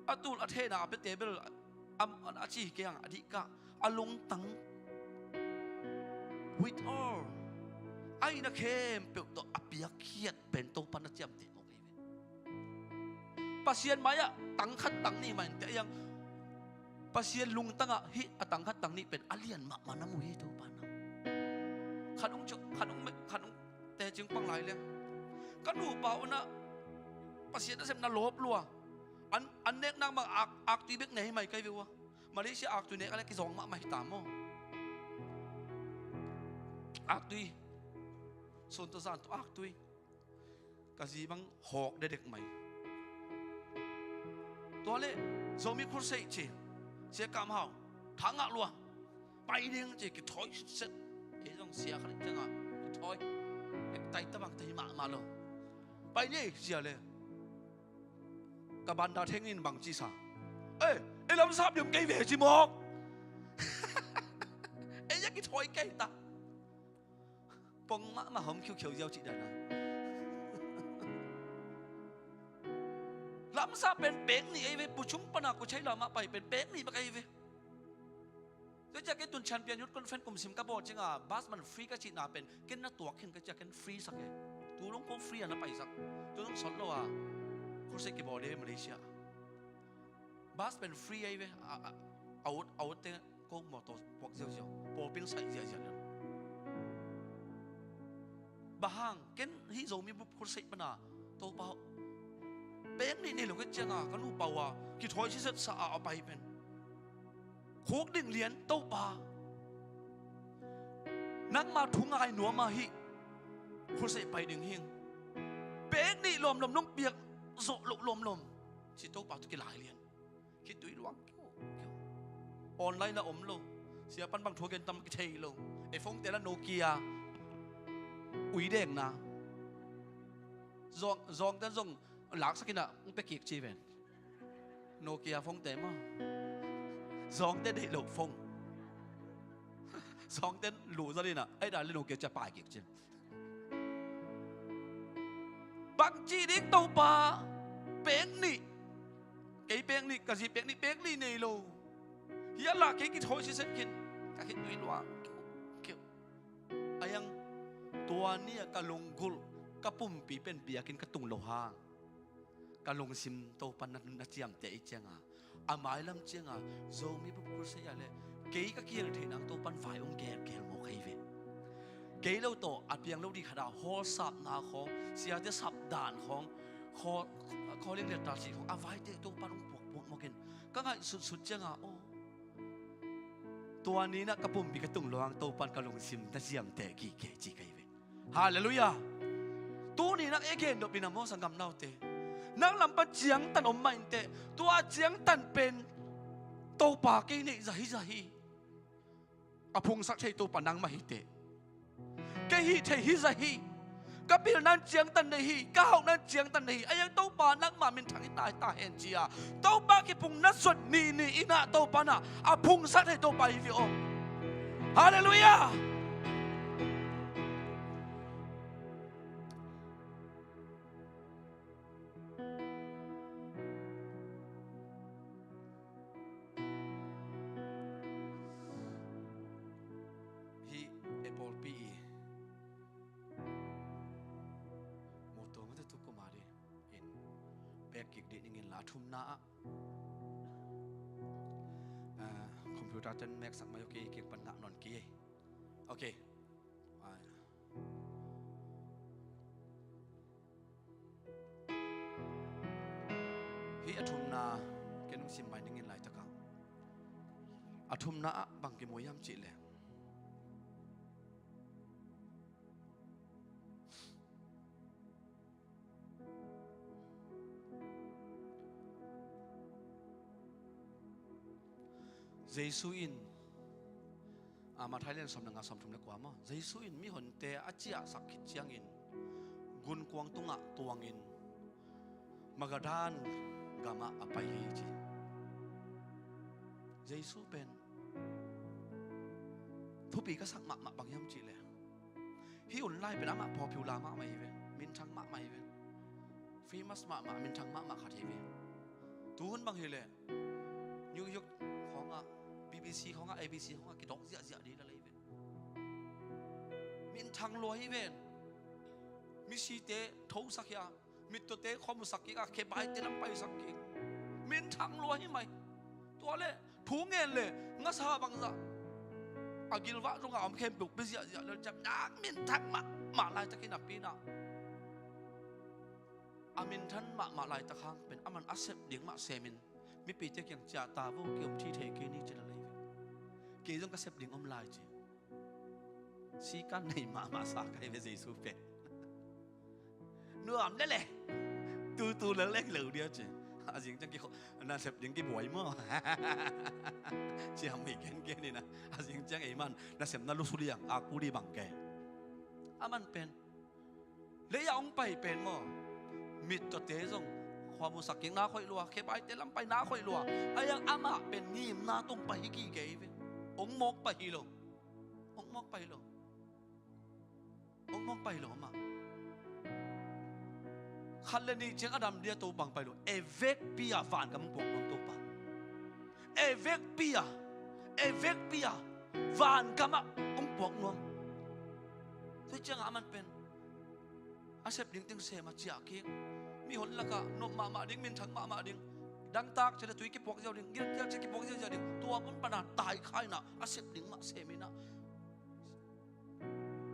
A tul a thena a pete bel a, a, a ci hi kei ang a dih kah a lungtang. With all a ina khempeuh tawh a piakkhiat pen Topa na ciamteh mawk hi ve. Pasian mai-ah tang khat tang nih mah in te a hiang Pasian lungtangah hih a tang khat tang nih pen a lian mahmah na mu hi Topa na. Khat hong cu, khat hong, khat hong teci hong pang lai leng, ka nupa unah Pasian nasem na lawp lua. An, an nek nak mang ak, aktui bek nei mai kai ve ua. Malaysia aktui nek a le kizawng mahmah hi ta maw? Aktui. Sun tawh zan tawh aktui. Ka zi bang hawk dedek mai. Tua le Zomi Crusade ci. Sia Kam Hau, thangah lua. Pai ding ci, kithawi sitset. Kei zong sia khat ciangah kithawi. Ektai tabang tahi mahmah lo. Pai ding sia le. Ka banda theng in bang ci sa. Eh, ei lamsap diam kei ve ci mawk. Ei a kithawi kei ta. Pong mahmah hom khiukhiau ziau cih dan a. Lamsa pen pek nih ei ve, puchung pana kuchai lamah pai pen pek nih bek ei ve. Tua ciah ken tun Champion Youth Conference kum sim ka bawl ciangah bus man free ka cihna pen ken na tuak khin ka ciah ken free sak e. Tu long ko free a na paisak. Tu long sawt lo a. Khose kibawl de Malaysia. Bus pen free ei ve. A, a, a ut, a ut te ko mawtaw puak ziauziau, pawlpi in saih ziahziah lel. Bang hang ken hih Zomi Bup Crusade pana Topa pek nih nei lo kei cianga ka nupa uh a kithawi siset sa a a pai pen khuk ding lian Topa. Nangma thu ngai nuam a hih crusade pai ding hing. Pek nih lawmlawm nong piak zawh loh lawmlawm ci Topa tu kilai lian. Khitui luang kiu kiu. Online a om lo. Sia pan bang thu a gen tam kithei lo. E phone te la Nokia ui dengna. Zong, zong ten zong laksak in a pia kik ci ven. Nokia phone te maw. Zong te deih lo phone. Zong ten lu zat in a ei dan le Nokia cia pai kik ci. Bangci ding Topa, pek nih. Kei pek nih, ka zi pek nih, pek nih nei lo. Hiah lah kei kithawi siset khin. Ka khitui luang kiu kiu. A yang tua ni-ah ka lunggulh, ka pumpi pen biakinn ka tung lo hang ka lungsim Topa na, na ciamteh i cianga a mailam cianga Zomi Bup Crusade ah le kei ka kiang theih nang Topan vai hong gelgel mawk ahi ve. Kei lo tawh a piang lo dih khat a hall sapna khawng, siate sapdan khawng, khaw, khaw ling le tarci khawng a vaite Topan hong puakpuak mawkin ka ngaihsutsut cianga aw, tua ninah ka pumpi ka tung luang Topan ka lungsim na ciamteh kik kei ci kei ve. Halleluiah. Tuni nang e gen dopina maw sanggam naute, nang lam pan ciangtan om mah inteh, tua ciangtan pen Topa kei neih zahi zahi. A phungsak thei Topa nang mah hiteh. Kei hih thei hi zahi. Ka pilnan ciangtan nei hi, ka hauhnan ciangtan nei hi. A yang Topa nangmah minthang hi ta hen cia Topa kiphung na zuat nihnih inah Topa nah a phungsak thei Topa hi vi aw. Halleluiah. Hih e pawlpi i mutu mate tu kuma di in pek kik di ningin la thumna ah computer ten meksak mai okay kik pan ngah non ki. Okay. Hih a thumna ken hong sim mai ningin laitakah a thumna ah bang kimu hiam cihleh Jesu in, a, Matthai lian sawm le nga sawm thum le kua maw? Jesu in mihonte a ciahsak khit ciangin gunkuang tungah tuangin Magadan gamah a pai hi ci. Jesu pen thupi ka sak mahmah bang hiam cihleh hih hun lai pen amah popular mahmah hi ve, minthang mahmah hi ve, famous mahmah, minthang mahmah khat hi ve. Tuhun bang hileh New York khawngah, B B C khawngah, A B C khawngah kidawk ziahziah dih lel hi ve. Minthang lua hi ve. Misite thosak hi a, mittuate khuamusak kik a, khebaite lam paisak kik. Minthang lua hi mai. Tua le Thu ngen le ngasa bangzah a gilvah zongah a om khempeuh pia ziahziah lel ciam nak minthang mahmah laitakin a pinah a minthan mahmah laitak hang pen aman a sep ding mah semin mipite kiang ciah ta vo, kei om thithei kei ni ci lel ei ve. Kei zong ka sep ding om lai ci. Sikan nei mahmah sa kai ve Jesu pen. Nuam lele. Tutu lel lek lo dia ci. A zing ciang kikho na sep ding kibuai maw? Ciam mei kenken ina a zing ciang ei man na sem na lusu liang a ku di bang ke. Aman pen lei a hong pai pen maw? Mittawte zong khuamusak kik na khoih lua, khebaite lam pai na khoih lua. A yang amah pen ngimna tong pai hi kikei ve. Hong mawk pai hi lo. Hong mawk pai hi lo. Hong mawk pai hi lo amah. Khat le nih ciang a dam dia Topa hong pai lo. E vekpi a vangam hong puak nuam Topa. E vekpi a, e vekpi a vangam ah hong puak nuam. Tua ciangah aman pen a sep ding teng sem a ciah kik. Mihon lakah nop mahmah ding, minthang mahmah ding. Dangtak ciah le tui kipuak ziau ding, gilkial ciah kipuak ziauziau ding. Tua mun pana tai khaina a sep ding mah sem inah.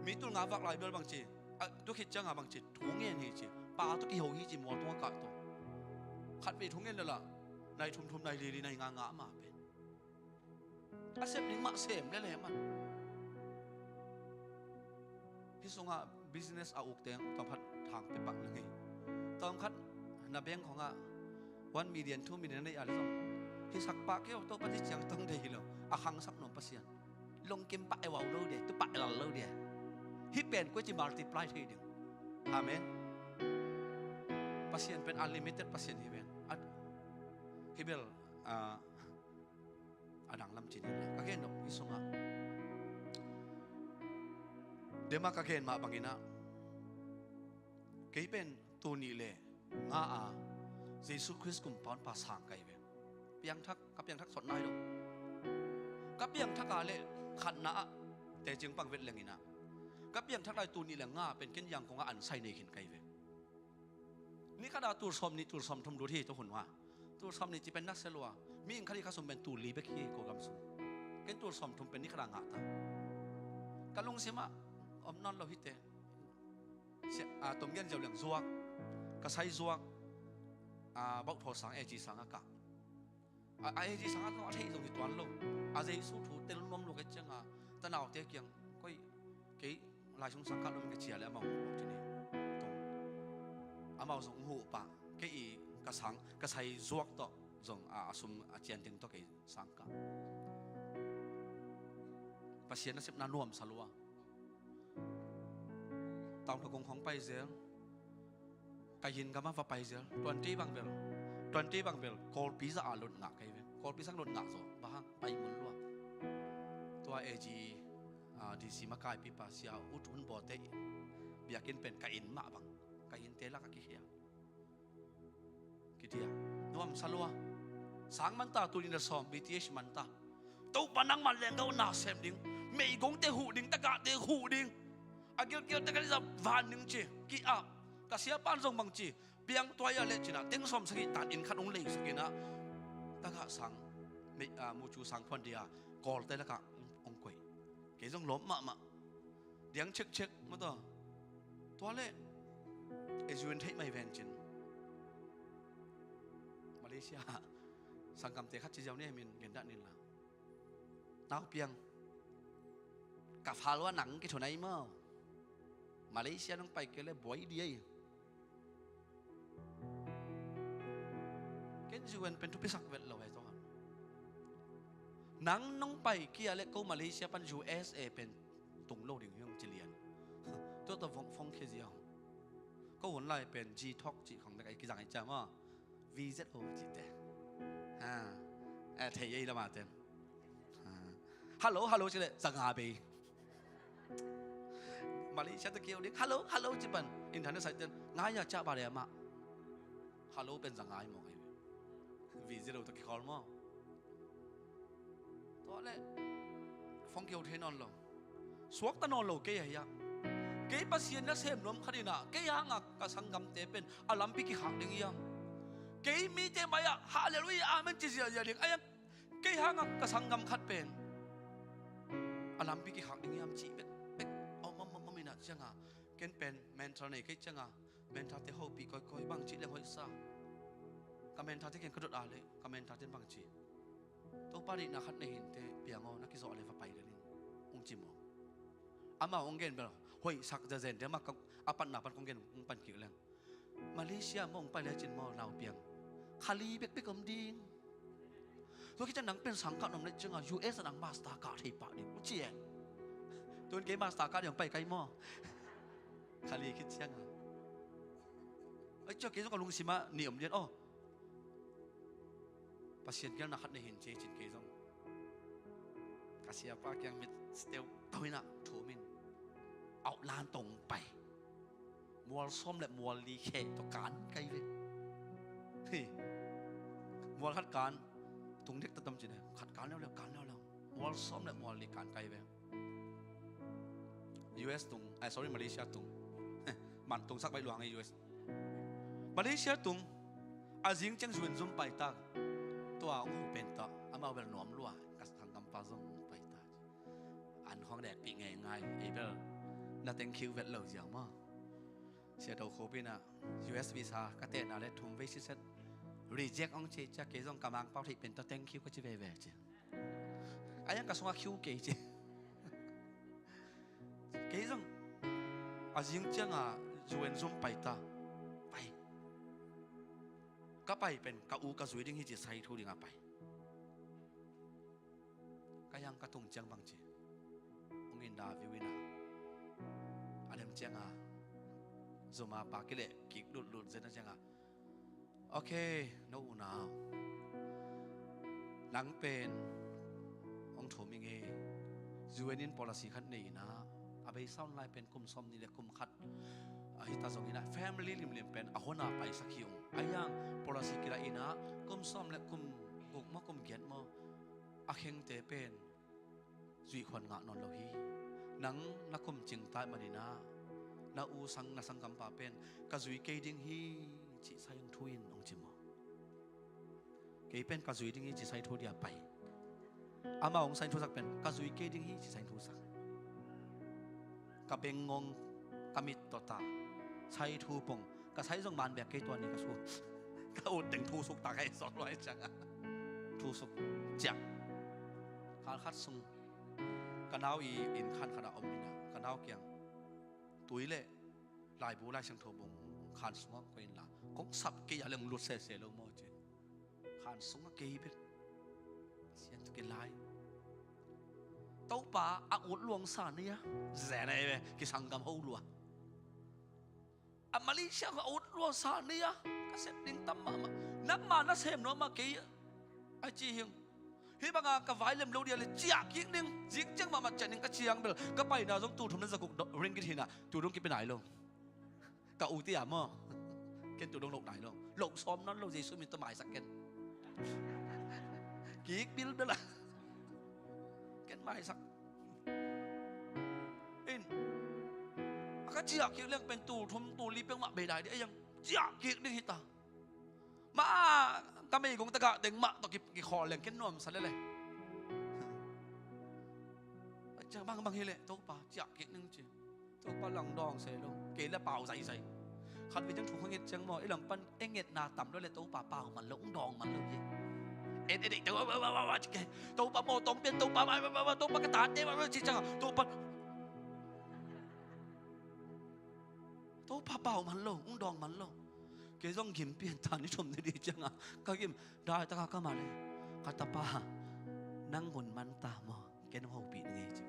Mi tul nga vak lai bel bang ci, a, tu khit cianga bang ci, thu ngen hi ci, pa tu kiho hi ci, mual tunga kah tu. Khat vei thu ngen lala nai thumthum, nai lili, nai nganga mah pen a sep ding mah sem lele man. Hih sungah business a uk teng tawmkhat thang pia pah leng hi. Tawmkhat na bank khongah one million, two million nei a le zong hih sak pah kei aw, Topa ci ciang tong dei hi lo. A khangsak nuam Pasian. Lungkim pah e vau lo dia, tu pah e lal lo dia. Hih pen koi ci multiply thei ding. Amen. Pasian pen unlimited Pasian hi ven. Hih bel, ah, a dang lam cin inla ka gen dok hi sungah. Dema ka gen mah banginah kei pen tul nih le nga a Jesu Khrist kumpa honpa sang kai ve. Piangthak, ka piangthak sot nai lo. Ka piangthak a le khatna ah tecing pang vet lenginah ka piangthak lai tul nih le nga pen ken Yangon ah an sai nei khin kai ve. Ni khat a tul sawm nih, tul sawm thum lut hi tua hun hua. Tul sawm nih ci pen na sia lua. Mi in khat i kha sum pen tul li bek hi ko gam sum. Ken tul sawm thum pen ni khat a ngah ta. Ka lungsim ah om nawn lo hi te. Sia, a, tom gen ziau liang zuak. Ka sai zuak. A, bauh thaw sang, e ci sang a kah. A, a, e ci sang a thaw a theih zong hi tuan lo. A Jesu thu tel nuam lo kei cianga tanaute kiang koi kei lai sung sang kah lo min ka cia le amau hong puak ci ni. Tung amau zong huh pah kei i ka sang ka sai zuak tawh zong a, a sum a cian ding tawh kei sang kah. Pasian nasepna nuam sa lua. Taung tha kong khong pai zel. Ka yin gam a va pai zel. Twenty bang bel, twenty bang bel Kawlpi zah a lot ngah kei ve. Kawlpi sang lot ngah zaw. Bang hang pai mun lua. Tua A G, ah, D C makaipi pa Sia U Tun Bawte biakinn pen ka inn mah bang. Ka innte lak a kikhia. Kitia nuam sa lua. Sang manta, tul nih le sawm, B T H manta. Topa nangman lenggau na sem ding. Meigongte huh ding, tagahte huh ding. A gilkialte ka dizah van ding ci. Ki-ap. Ka siapan zong bang ci. Piang tuai a leh cinah teng sawm sagih tan inn khat hong leisak inah tagah sang, mei, ah, mucu sang phuan dia Kawlte lakah hong, hong koih. Kei zong lawp mahmah. Diang cekcek mataw. Tua leh e zuin theih mai ven cin. Malaysia ah sanggamte khat ci ziau ni hemin gendah ninla. Nau piang. Ka fa lua nang kithunai maw. Malaysia nong pai kei leh buai diai. Ken U N pen thupisak vet lo he tawh. Nang nong pai kia le ko Malaysia pan U S A pen tung lo ding hiong ci lian. Tua tawh vong fong khia ziau. Ko hun lai pen G Talk cih khong dek ai kizang ai cia maw. V Z O cihte. Ha. Eh, thei ei lama ten. Ha. Hello, hello ci le zanga bei. Malaysia ta keu dik hello, hello ci pan internet sai ten ngai ya cha ba le ma. Hello pen zanga mo kai. V Z O ta ki call mo. Tua le fong keu thei nawn lo. Suakta nawn lo kei ahi a. Kei Pasian nasem nuam khat inah kei hangah ka sanggamte pen a lampi kikhak ding hiam? Kei mite mai-ah halleluiah amen ci ziahziah ding a hiam? Kei hanga ka sanggam khat pen a lampi kikhak ding hiam cih bekbek a om, om, om, om inah cianga, ken pen mentor nei kei cianga, mentorte hopih kawikawi, bang cih leng hoihsa. Ka mentorte kiang ka dot a leh ka mentorte in bang ci, Topa deihna khat nei hinte, piang aw, na kizawh a leh va pai lel in, ung ci maw. Amau ung gen bel hoihsak zazente, amah a patna pan kong gen, ung pan kik leng. Malaysia maw ung pai lecin maw, nau piang, khali bekbek om ding. Tua khit ciang nang pen sang kah nuam le cianga U S a nang master kah thei pah ding, ung ci e. Tun kei master kah ding ong pai kai maw. Khali khit cianga, ai cia kei zong ka lungsimah nih om lian aw. Pasian gelna khat nei hin ci cin kei zong ka siapa kiang mit steu tau inah thumin, auhlan tong pai. Mual sawm le mual li kheh tawh kan kai ve. Hi. Mual khat kan, tung dek tatam cin e, khat kan leuleu, kan leuleu. Mual sawm le mual li kan kai ve. U S tung, ai, sorry, Malaysia tung. Man tungsak baih luang e U S. Malaysia tung, a zing ciang zuin zum paitak. Tua ung hu pen tah, amau bel nuam lua, ka sanggampa zong ung paitak. An khong dekpih ngeingai, ei bel na tengkhiu vet lo ziau maw. Sia do khopinah U S visa ka tehna le thum vei siset reject ong ci cia, kei zong ka mangpau theih pen tawh tengkhiu ka ci veve ci. A yang ka sungah khiu kei ci. Kei zong a zing cianga zuin zum paita. Pai. Ka pai pen ka u ka zui ding hi ci sai thu dinga pai. Ka yang ka tung ciang bang ci, ung in da viu inah a lem cianga zuma pa kileh kik lutlut zena cianga, okay, no unau, nang pen ong thum ing e. U N in policy khat nei inah, a beisa un lai pen kum sawm nih le kum khat ahi ta zong inah, family limlim pen a hona paisak hi ung. A yang policy kila inah kum sawm le kum guk maw kum giat maw a khengte pen zuih khuan ngah nawn lo hi. Nang na kum cingtai maninah na u sang na sanggampa pen ka zui kei ding hi cih sai ung thu in ong ci maw. Kei pen ka zui ding hi ci sai thu dia pai. Amah ong sai thusak pen ka zui kei ding hi ci sai thusak. Ka bengngong ka mit tawh ta sai thu pong ka sai zong man bek kei tua ni ka su. Ka ut teng thusuk ta ka i sawt luai cianga thusuk ciang. Khalkhat sung ka nau i inn khan khat a om inah ka nau kiang tui le laibu Lai Siangtho bung khan sungah koih inla kong sap kei a leng lut sese lo maw ci. Khan sungah kei bek Pasian thu kilai. Topa a ut luang sa nia. Zena i ve kisanggam ho lua. A Malaysia kha ut lua sa nia. Ka sep ding tam mahmah. Nangma na sem nuam mah kei a ci hing. Hih banga ka vai lem lo dia le ciah kik ding. Zing ciang mahmah ciah ding ka ciang bel ka paina zong tul thum le za guk ringgit hinah tul dong kipi nai lo. Ka u tia maw. Ken tul dong loh nai lo. Loh sawm nawn lo Jesu min tawh maisak ken. Kik bilbel a. Ken maisak. In a ka ciah kik leng pen tul thum tul li peng mah bei dai dih a yang ciah kik ding hita. Mah ka meigong tagah deng mah tawh kikhawl leng ken nuamsa lele. Ciah bang bang hileh Topa ciah kik ding ci. Topa lang dawng se lo kei le pau zaizai. Khat vei ciang thu kha nget ciang maw i lam pan e ngetna tam lo le Topa pau man lo ung dawng man lo hi. Et et et Topa maw tawm pian Topa maw Topa ka tate maw ci ciang Topa Topa pau man lo ung dawng man lo. Kei zong gim pian ta ni thum ni di cianga ka gim dai taka ka mah le ka tapa nang hun man ta maw. Ken hong hopih ngei ci.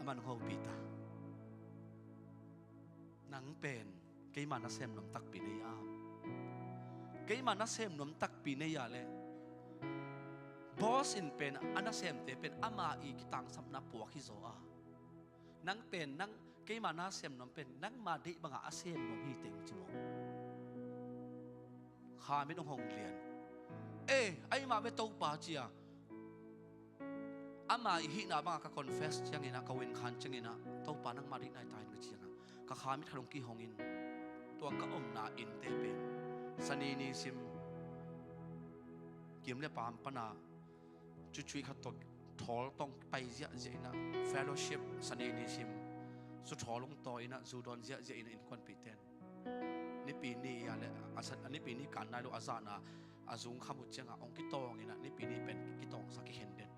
Aman hong hopih ta. Nang pen keima na sem nuam takpi nei a. Keima na sem nuam takpi nei a le boss in pen a nasemte pen ama i kitangsapna puak hi zaw a. Nang pen nang keima na sem nuam pen nangma deih banga a sem nuam hi teng ci maw. Kha mit hong hong lian. E ai mah ve Topa cia. Ama i hihna banga ka confess ciangina ka win khan ciangina Topa nangma deihna i ta in ka cianga ka kha mit khat hong kihongin tua ka omna innte pen sani ni sim Lim le paam pana cucui khat tawh thawl tawng pai ziahziah inah, fellowship Sunday ni sim, zu thawl hong tawi inah, zu dawn ziahziah inah innkuanpihte in Nipi ni a le a sat a, Nipi ni kan nai lo a zana a zung kham uh cianga hong kitawng inah, Nipi ni pen kitawngsa kikhen den.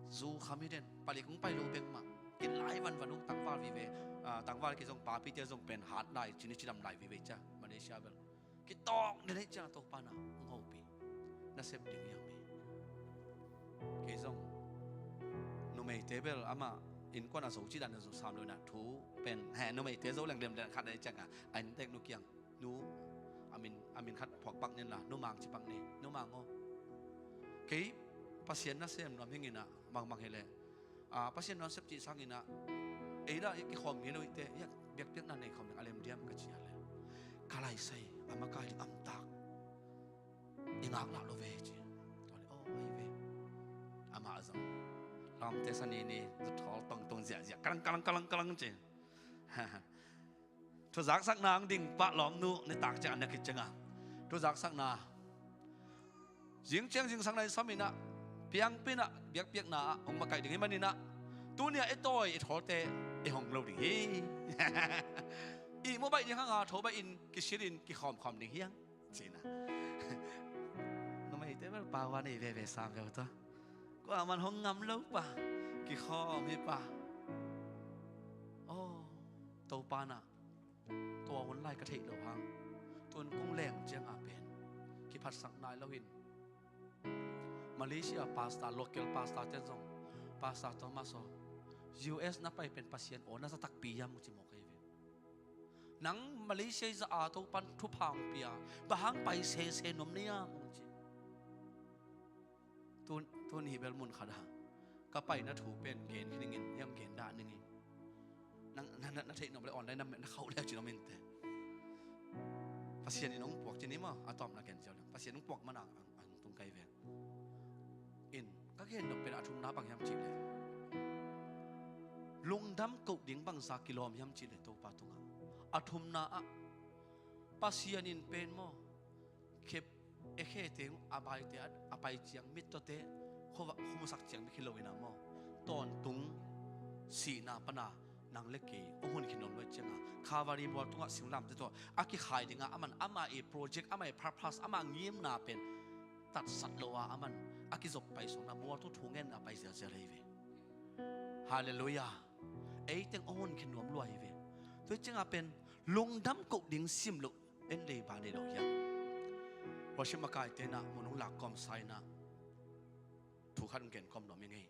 Zu kham hi den, palik hong pai lo bek mah. Kilai vanvan uh, tangval vive, ah, tangval kei zong, papite zong pen hat lai, cini cidam lai vive cia, Malaysia bel. Kitawng den hi cianga Topa na hong hopih. Nasep ding hiam hi. Kei zong numeite bel amah innkuan a zo ci dan a zo sam lo inah thu pen, he, numeite zo leng lemlem khat na hi cianga a inntek nu kiang, nu, a min, a min khat phuak pak nin la, Nu Mang ci pak ni, Nu Mang aw. Kei Pasian nasem nuam hing inah, Mang Mang hileh, a, Pasian nasep cih sang inah, ei dah i kikhawm ngei lo i te, i biakpiakna nei khawm ding a lem diam ka ci a le, ka laisai a makai ding amtak i ngaklah lo ve ci. Tua le, aw, ai ve. Amah zong lamte Sunday ni, zu thawl tawng tawng ziahziah, kalang, kalang, kalang, kalang ci. Thuzaksakna ang ding pah lawmnu nitak ciang a na khit cianga, thuzaksakna zing ciang zingsang na i sam inah, piangpinah biakpiakna ah hong makaih ding hi maninah, tuni-ah i tawi i thawlte i hong lo ding hi. I mu baih ding hanga tho baih in kisilin kikhawmkhawm ding hiang. Cina. Numeite bel paua nei veve sam veu tua. Kua man hong ngam lo pa, kikhawm hi pa. Aw, Topa na tua hun lai ka theih lo hang. Tun kong leng cianga pen kiphatsak nai lo hin. Malaysia pastor, local pastor ten zong, Pastor Thomas aw, U S na pai pen Pasian aw na za takpi hiam ci mawk ahi ve. Nang Malaysia i za a Topan thupha hong pia, bang hang pai sese nuam na hiam ci. Tun, tun hi bel mun khat a ka paina thu pen gen hi ningin, hiam gen dah ningin. Nang, na, na, na theih nuam le online na, na khauh le ci nuam inte. Pasian in hong puak ci ni maw, a tawpna gen ziau leng. Pasian hong puak mana ang, ang tung kai ve. In, ka gen nop pen a thumna bang hiam cih le, lungdam koh ding bangza kilawm hiam cih le Topa tungah. A thumna ah, Pasian in pen maw, khep, e khe teng, a baite, a, a pai ciang, mit tawte, khuva, khumusak ciang, mi khi lo ina maw. Tawntung, sihna pana, nang le kei, hong hun khin nuam lo cianga, Calvary mual tungah singlamte tawh, a kikhai dinga, aman, ama i project, ama i purpose, ama ngimna pen, tatsat lo a, aman, a kizop pai sungna, mual tung thungenna pai zialzial ahi ve. Halleluiah. Ei teng hong hun khin nuam lua hi ve. Tua cianga pen, lungdam koh ding sim lo, en dei ba nei lo hiam. Worship makai tenah mun hong lak kawm sa inah, thu khat hong gen kawm nuam hi ngei.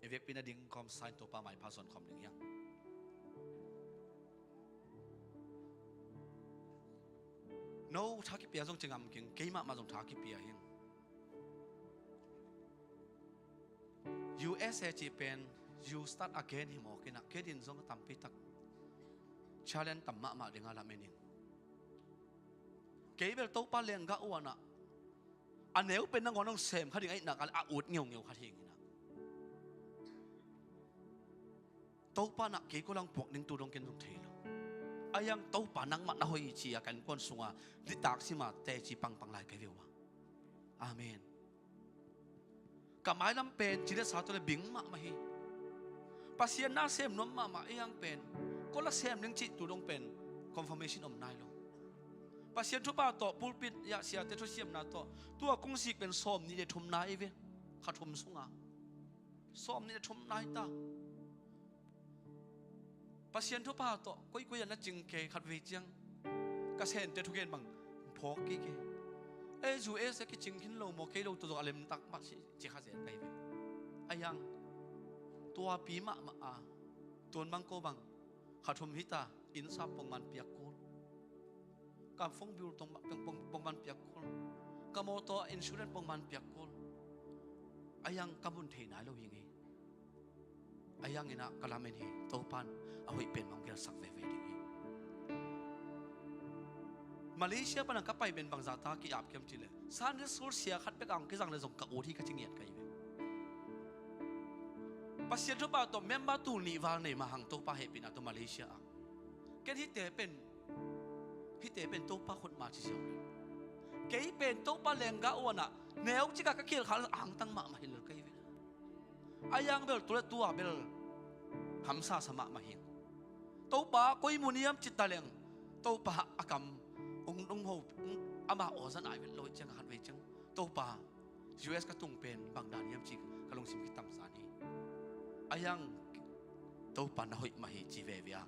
I vekpi na ding kawm sa in Topa maipha zon kawm ding hiang. No tha kipia zong ci ngam keng, keimah mah zong tha kipia hiang. U S A cih pen, you start again hi mawk inah, kei din zong tampi tak challenge tam mahmah dinga lam en in. Kei bel Topa lenggah uanah, a neu pen nangawn hong sem kha ding ahih nak a ut ngeungeu kha ding inah. Topa nah kei ko lang puak ding tu dong ken zong thei lo. A hiang Topa nangmah na hoih ci a kan kuan sunga nitak sima teci pangpang lai kai ve uh a. Amen. Ka mailam pen ci le sa tawh le bing mahmah hi. Pasian na sem nuam mahmah a hiang pen, ko la sem ding cih tu dong pen confirmation om nai lo. Pasian thupha tawh pulpit ah siate thusiamna tawh tua kong sik pen sawm nih le thum nai ve. Kha thum sunga sawm nih le thum nai ta. Pasian thupha tawh koikoi ah na cing kei khat vei ciang ka sente thugen bang phawk kik e. Ei zu e se kicing khin lo maw kei lo tu zong a lemtak mah si ci kha zel kai ve. A hiang tuapi mahmah a tun bang ko bang kha thum hita inn sap pongman piak kul. Ka phone bill tong ma-, pong, pong, pongman piak kul. Ka mawtaw insurance pongman piak kul. A hiang ka mun thei nai lo hi ngei. A hiang inah ka lamen hi, Topan a hoih pen mang gelsak veve ding hi. Malaysia pana ka pai pen bangza ta ki-ap kiam cih le Sunday school sia khat bek ang kizang le zong ka ut hi ka ci ngiat ka hi ve. Pasian thupha tawh member tul nih val nei mah hang Topa hehpihna tawh Malaysia ah. Ken hihte pen, hihte pen Topa khut ma ci ziau le. Kei pen Topa leenggah uh a, neu cika ka khel kha angtang mahmah hi lel kei ve. A yang bel tu le tu a bel hamsa sa mahmah hi. Topa koi mun hiam ci ta leng, Topa a kam ung ung ho, ung ama aw zan ai vet lo ciang a khat vei ciang, Topa, U S ka tung pen bang dan hiam ci ka lungsim kitam zan hi. A yang Topa na hoih mah hi ci veve a,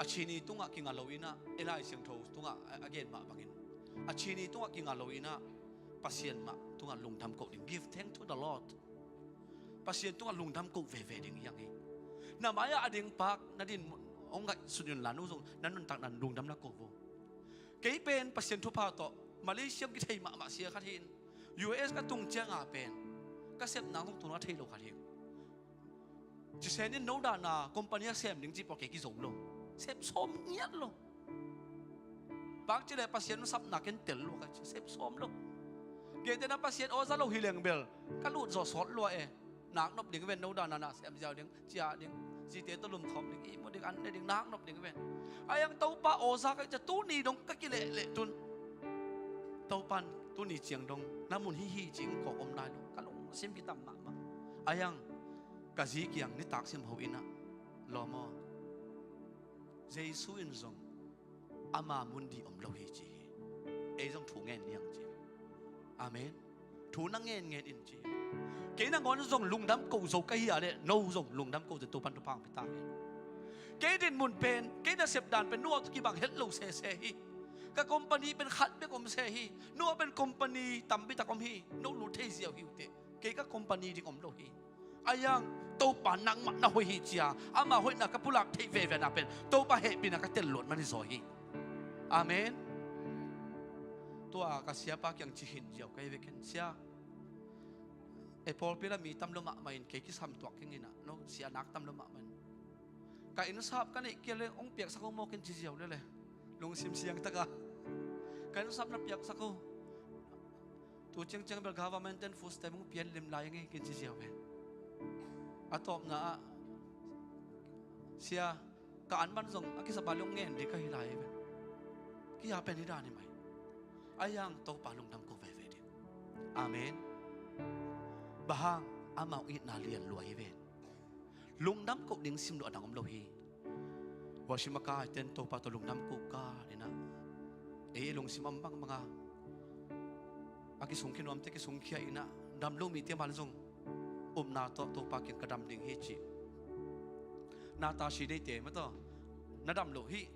a chini tungah kinga lo in ah, i Lai Siangtho tungah a, a gen mah bangin, a chini tungah kinga lo in ah, Pasian mah tungah lungdam koh ding, give thanks to the Lord. Pasian tungah lungdam koh veve ding hi hang hi. Na mai-ah a ding pak, na din hong ngaihsut in la, no zong na nuntakna lungdam na koh vo. Kei pen Pasian thupha tawh Malaysia kithei mahmah sia khat hi in, U S ka tung ciang a pen ka sepna zong tu na thei lo khat hi. Ci sen in no dan a company a sem ding ci pawl kei kizo lo. Sep sawm ngiat lo. Bang ci le Pasian sapna ken tel lo ka ci, sep sawm lo. Kei te na Pasian aw za lo hi leng bel ka lut zaw sawt lua e. Nak nop ding ven, no dan a na sem ziau ding, cia ding, zite tawh lumkhawm ding, ihmu ding, an ne ding, nak nop ding ven. A yang Topa aw za ka ci a, tuni dong ka kilehleh tun, Topan tuni ciang dong na mun hi hi ci-in kawk om nai lo. Ka lungsim kitam mahmah. A yang ka zi kiang nitak sim ho in ah, lawm aw, Jesu in zong ama mun ding om lo hi ci hi. Ei zong thu ngen ni hang ci. Amen. Thu na ngen ngen in ci. Kei nangawn zong lungdam koh zo ka hi a leh, no zong lungdam koh zo, Topan thupha hong pia ta hen. Kei din mun pen, kei nasep dan pen no tawh kibang het lo sese hi. Ka company pen khat bek om se hi. No pen company tampi tak om hi. No lut thei ziau hi uh teh. Kei ka company ding om lo hi. A yang Topa nangmah na hoih hi ci a, ama hoihna ka pulak theih veve na pen Topa hehpihna ka tel luat man hi zaw hi. Amen. Tua ka siapa kiang ci hin ziau ka hi ve ken, sia, e pawlpi la mi tam lo mahmah in, kei kisam tuak keng in ah, no sia nak tam lo mahmah in. Ka innsap ka neih kei leh hong piaksak ho maw ken ci ziau lele. Lungsim siang taka ka innsap na piaksak ho. Tu ciangciang bel government ten food stamp hong pian lim lai ing e ken ci ziau ve. A tawpna ah, sia, ka an man zong a kisa bal hong ngen ding ka hi lai ve. Kia pen hi dan hi mai. A yang Topa lungdam koh veve ding. Amen. Bang hang, amau itna lian lua hi ve. Lungdam koh ding sim lo a dang om lo hi. Worship a kai ten Topa tawh lungdam koh ka in ah, ei lungsim om bangbang a, a kisung kinuamte kisung khia in ah, dam lo mite man zong upna tawh Topa kiang ka dam ding hi ci. Na ta si neite ma tawh, na dam lo hi.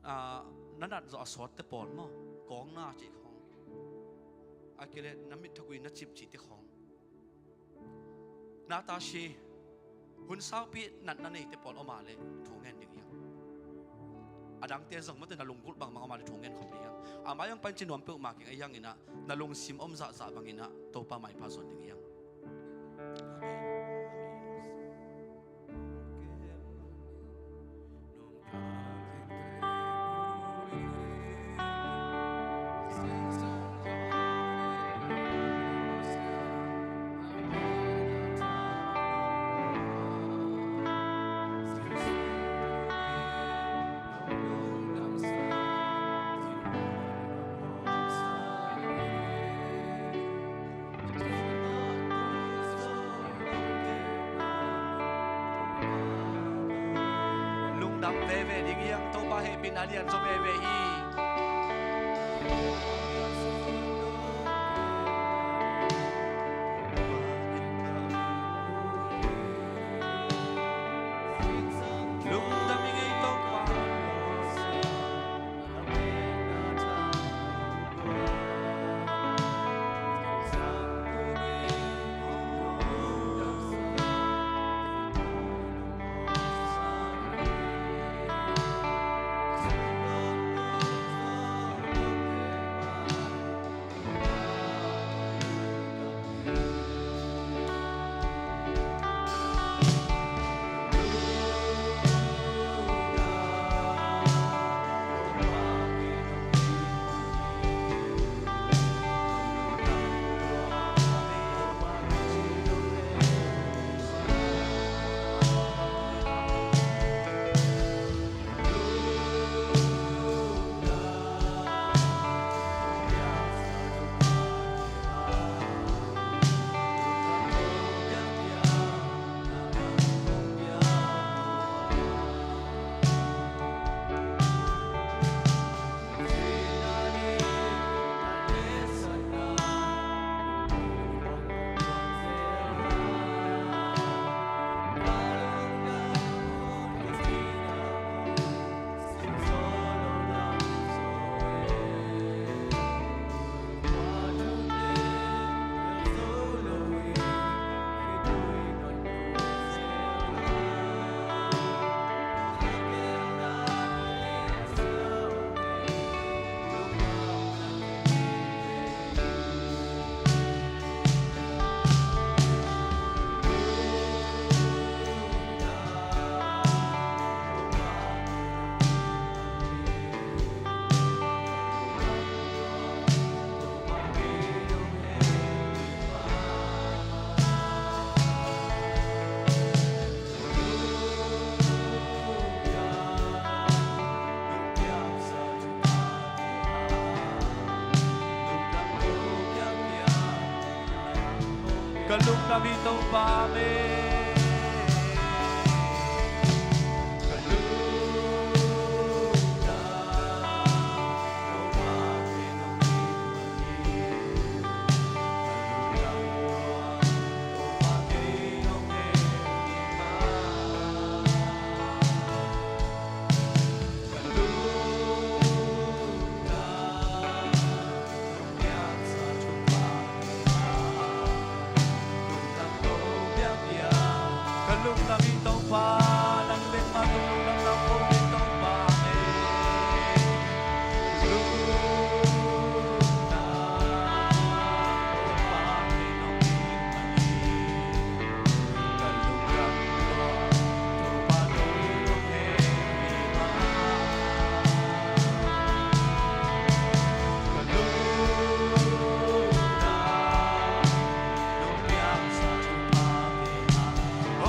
Ah, na nat zawh a sawtte pawl maw, kawng na cih khawng, a kile na mit thagui na cip cihte khawng. Na ta si, hun saupi natna neite pawl om a leh thu ngen ding hi hang. A dangte zong mate na lunggulh bangbang om a leh thu ngen khawm ding hi hang. A mai hong pan ci nuam peuhmah keng a hi hang in ah, na lungsim om zahzah bang in ah Topa maipha zuan ding hi hang. Lungdam veve ding hi hang, Topa hehpihna lian zaw veve hi. Lungdam ing ei Topa. Ka lungdam hi Topa, amen. Ka lungdam Topa, kei nong it man hi. Ka lungdam Topa, kei nong it hi. Ka lungdam Ka lungdam hi Topa, nang bek mah tung lungdam lam ko hi Topa, amen. Lungdam Topa, kei nong it man hi. Ka lungdam Topa, nong lungdam hi mah. Ka lungdam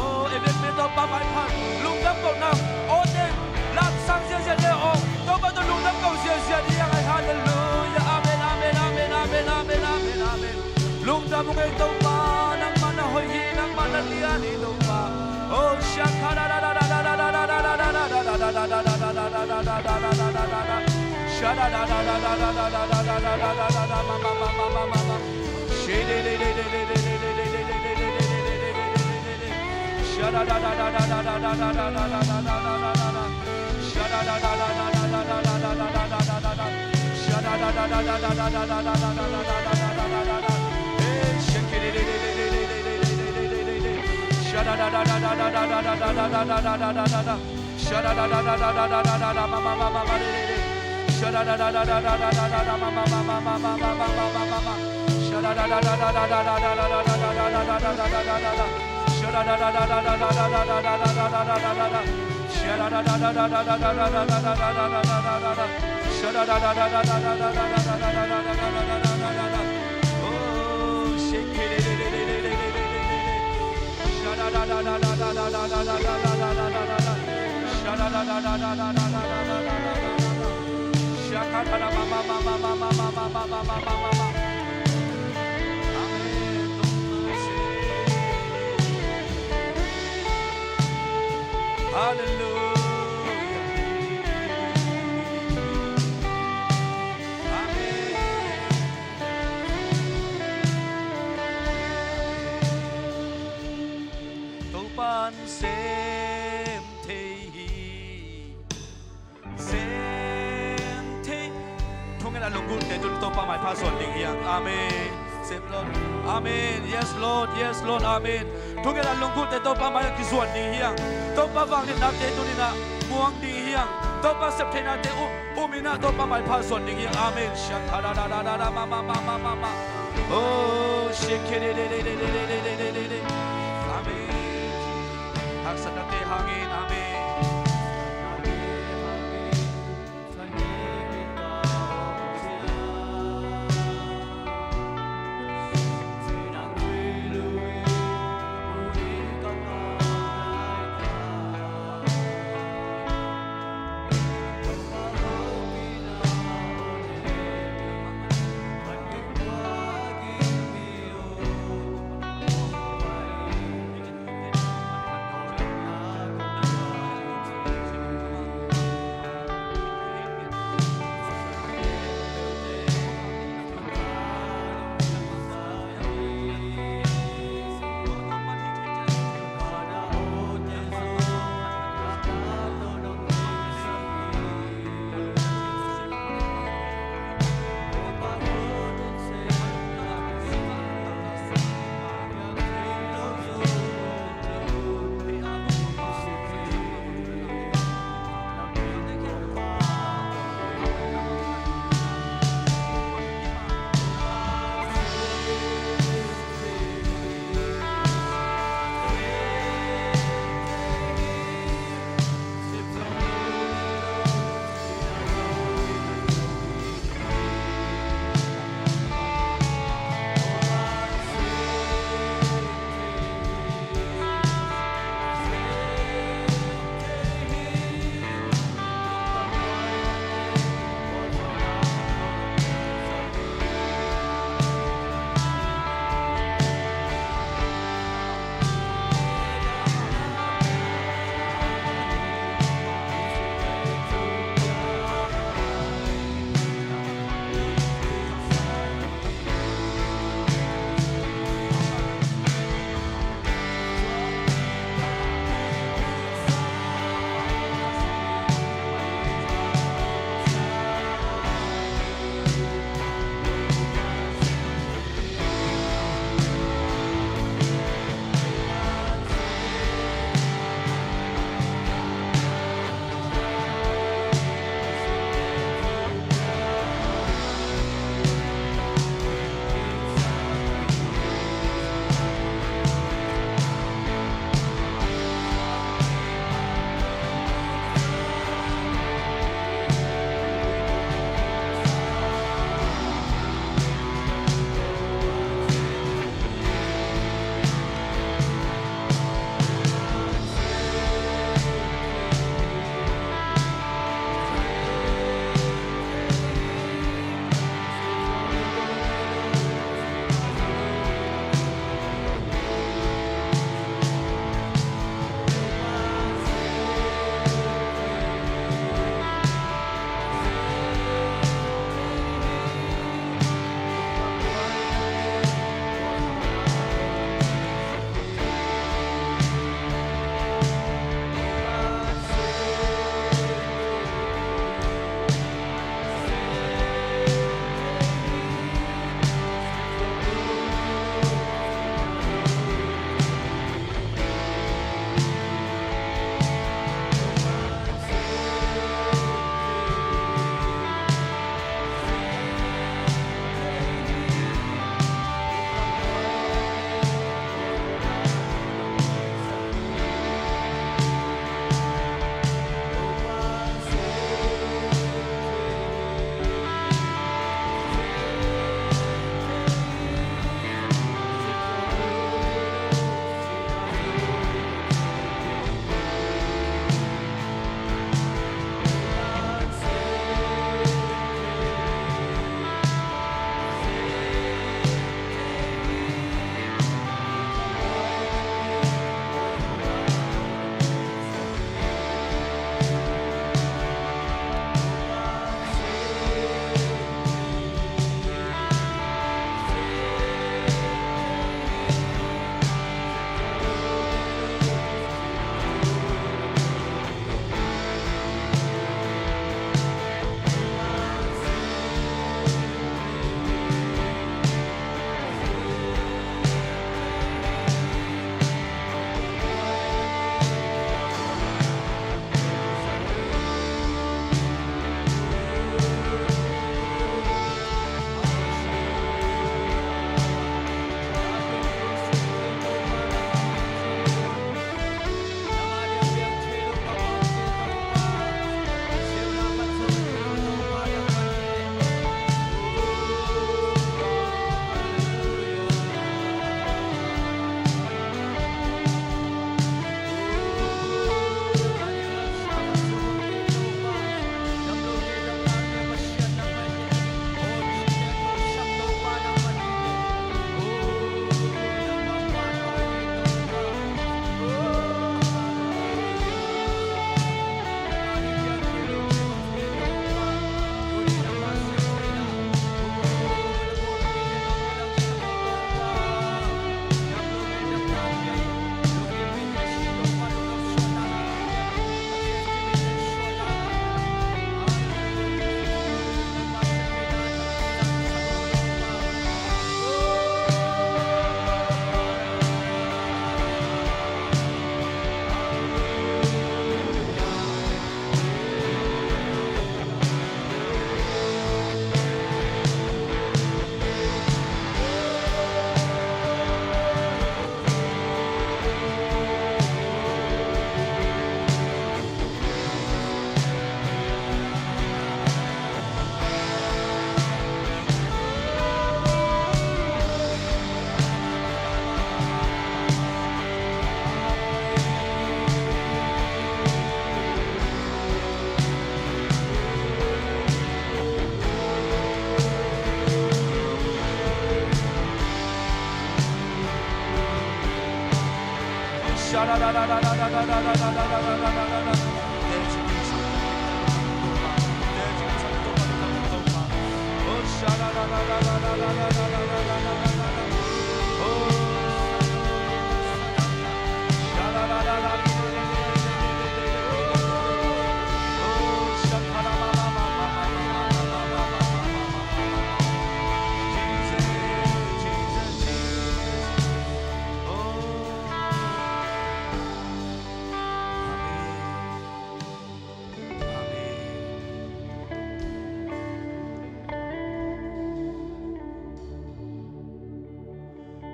Oh, i biakmi Topa maipha lungdam ko na. Oh, te, lamsang ziazia le, oh, Topa tawh lungdam ko ziazia ding hi hang, hallelujah. Amen, amen, amen. Lungdam ung ei Topa, nangmah na hoih hi, nangmah na lian hi Topa. Oh, shaka da da da da. Hallelujah. Amen. Topa'n sem thei hi. Sem thei. Thungetna lunggulhte tun Topa maipha zuan ding hi hang. Amen. Sem Lord. Amen. Yes, Lord. Yes, Lord. Amen. Thungetna lunggulhte Topa mai-ah kizuan ding hi hang. Topa vangliatnate tuni-in ah muang ding hi hang. Topa septheihnate um, um in ah Topa maipha zuan ding hi hang. Amen. Shaka da da da da da ma ma ma ma ma ma. Oh, shake it. Amen. Haksatnate hangin. Amen.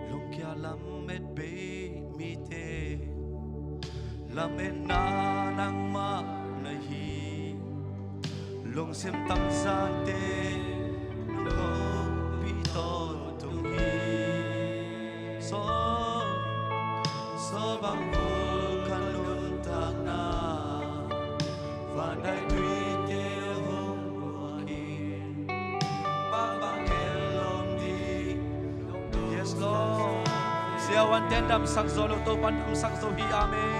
Lungkia lamet bei mite, lametna nangmah na hi. Lungsim tamzante nong hopih tawntung hi. Saw, saw bang vulkan nuntakna, vanai tuite hong luakin, bang bang el lawm ding. Yes, Lord. Siavuante damsak zo lo, Topa'n damsak zo hi. Amen.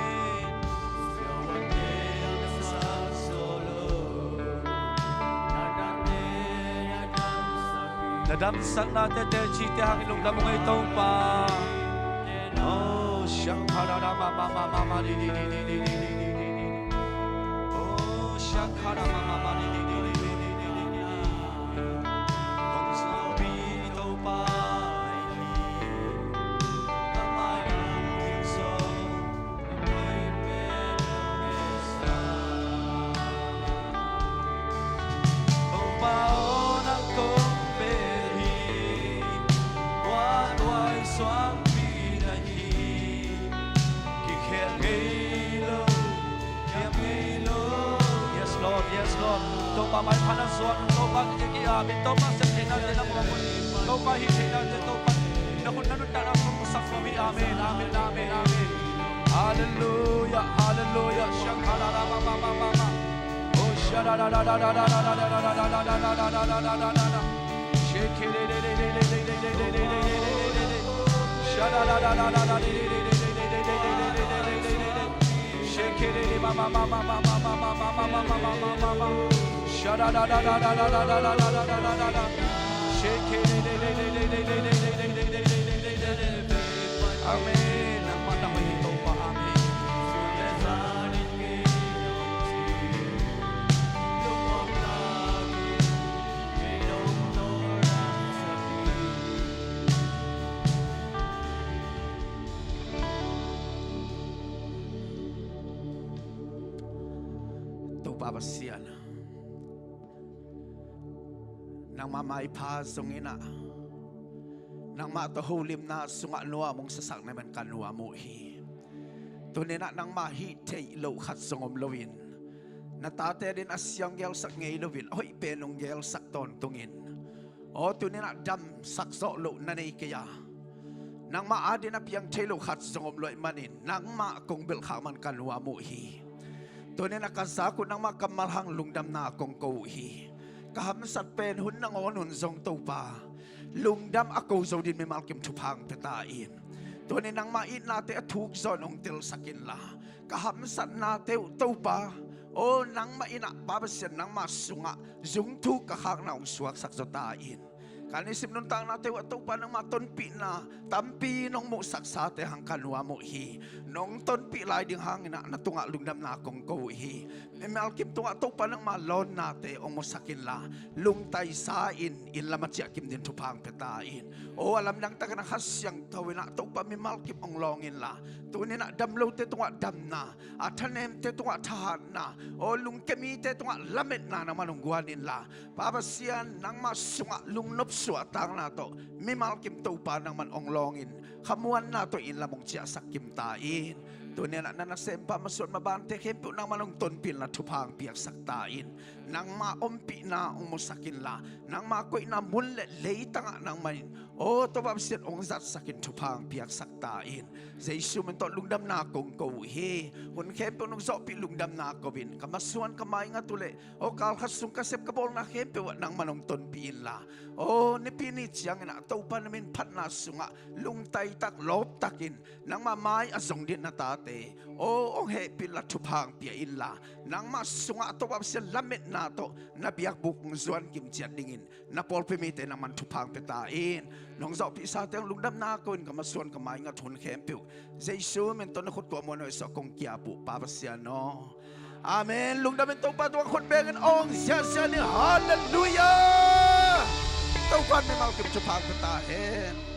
Na damsaknate teci te hangin lungdam ung ei Topa. Oh, shakara mama mama mama di di di di di di di di di. Oh, shakara mama mama di di di di di di di di di. Hong zangpi Topa mai hi. Ka mai lam ding zong Yes, Lord. Yes, Lord. Topa maipha na zuan, Topa kici ki-ap in, Topa sep theihna te na muang un, Topa hih theihna te, Topa na hun na nuntakna sung musak sua mi. Amen, amen, amen, amen. Halleluia, halleluia. Shakara mama mama mama. Oh, shada da da da da da da da da da da da da da da da da da. Shake it, shake it, mama mama mama mama mama mama mama. Shada da da da da da da da da da da da da. Shake it. Amen. Nangmah na hoih hi Topa. Amen. Topa Pasian, nangmah maipha zongin ah, nangmah tawh holimna sungah nuam hong sasak na man ka nuam uh hi. Tuni-in ah nangmah hih theih loh khat zong om loin, na tate adingin a siang gelsak ngei loin, a hoih pen hong gelsak tawntungin, aw, tuni-in ah damsak zawh loh na nei kei a, nangmah adingin a piang thei loh khat zong om lo ahih manin nangmah kong belhkhak man ka nuam uh hi. Tuni-in ah ka zak uh nangmah kammal hang lungdamna kong ko uh hi. Ka hamsat pen hun nangawn hun zong Topa, lungdam a ko zo dingin mimal kim thupha hong pia ta in. Tuni-in nangmah itnate a thuk zawin hong telsak inla, ka hamsatnate uh Topa, aw, nangmah in ah Pa Pasian, nangmah sungah zungthuk ka khakna hong suaksak zaw ta in. Ka nisim nuntaknate uh ah Topa, nangmah tonpihna tampi nong muhsaksate hang ka nuam uh hi. Nong tonpih lai ding hangin ah na tungah lungdamna kong ko uh hi. Mimal kim tungah Topa, nangmah lawnnate hong musak inla, lungtaisa in inn lam a ciah kim dingin thupha hong pia ta in. Aw, a lamdang takin ah Kha Siangtho in ah Topa mimal kim hong lawng inla, tuni-in ah dam lote tungah damna, a thanemte tungah thahatna, aw, lungkia mite tungah lametna nangman hong guan inla, Pa Pasian, nangmah sungah lungnop suahtakna tawh mimal kim Topa nangman hong lawngin, khamuanna tawh inn lam hong ciahsak kim ta in. Tuni-in ah na nasempa masuan mabante khempeuh nangman hong tonpih inla, thupha hong piaksak ta in. Nangmah ompihna hong musak inla, nangmah koihna mun le leitangah nangmah in, aw, Topa Pasian, hong zatsakin thupha hong piaksak ta in. Jesu min tawh lungdamna kong ko uh hi. Hun khempeuh nong zawhpih lungdamna ko-in, ka masuan ka maingat uh leh, aw, kal khat sung ka sep ka bawlna khempeuh ah nangman hong tonpih inla, aw, nipi ni ciangin ah Topa na min phatna sungah lungtaitak lawptakin nangmah mai a zong dingin na tate te, aw, hong hehpih inla, thupha hong pia inla, nangmah sungah Topa Pasian lametna tawh na biakbuk hong zuan kim ciat dingin na pawlpi mite nangman thupha hong pia ta in. Nong zawhpih sate hong lungdamna ko-in ka masuan ka maingat hun khempeuh Jesu min tawh na khut kuah muan hoih sawh kong kiap uh Pa Pasian aw. Amen. Lungdam in Topa tungah khut bengin hong ziahziah ni. Halleluiah. Topa in mimal kim thupha hong pia ta hen.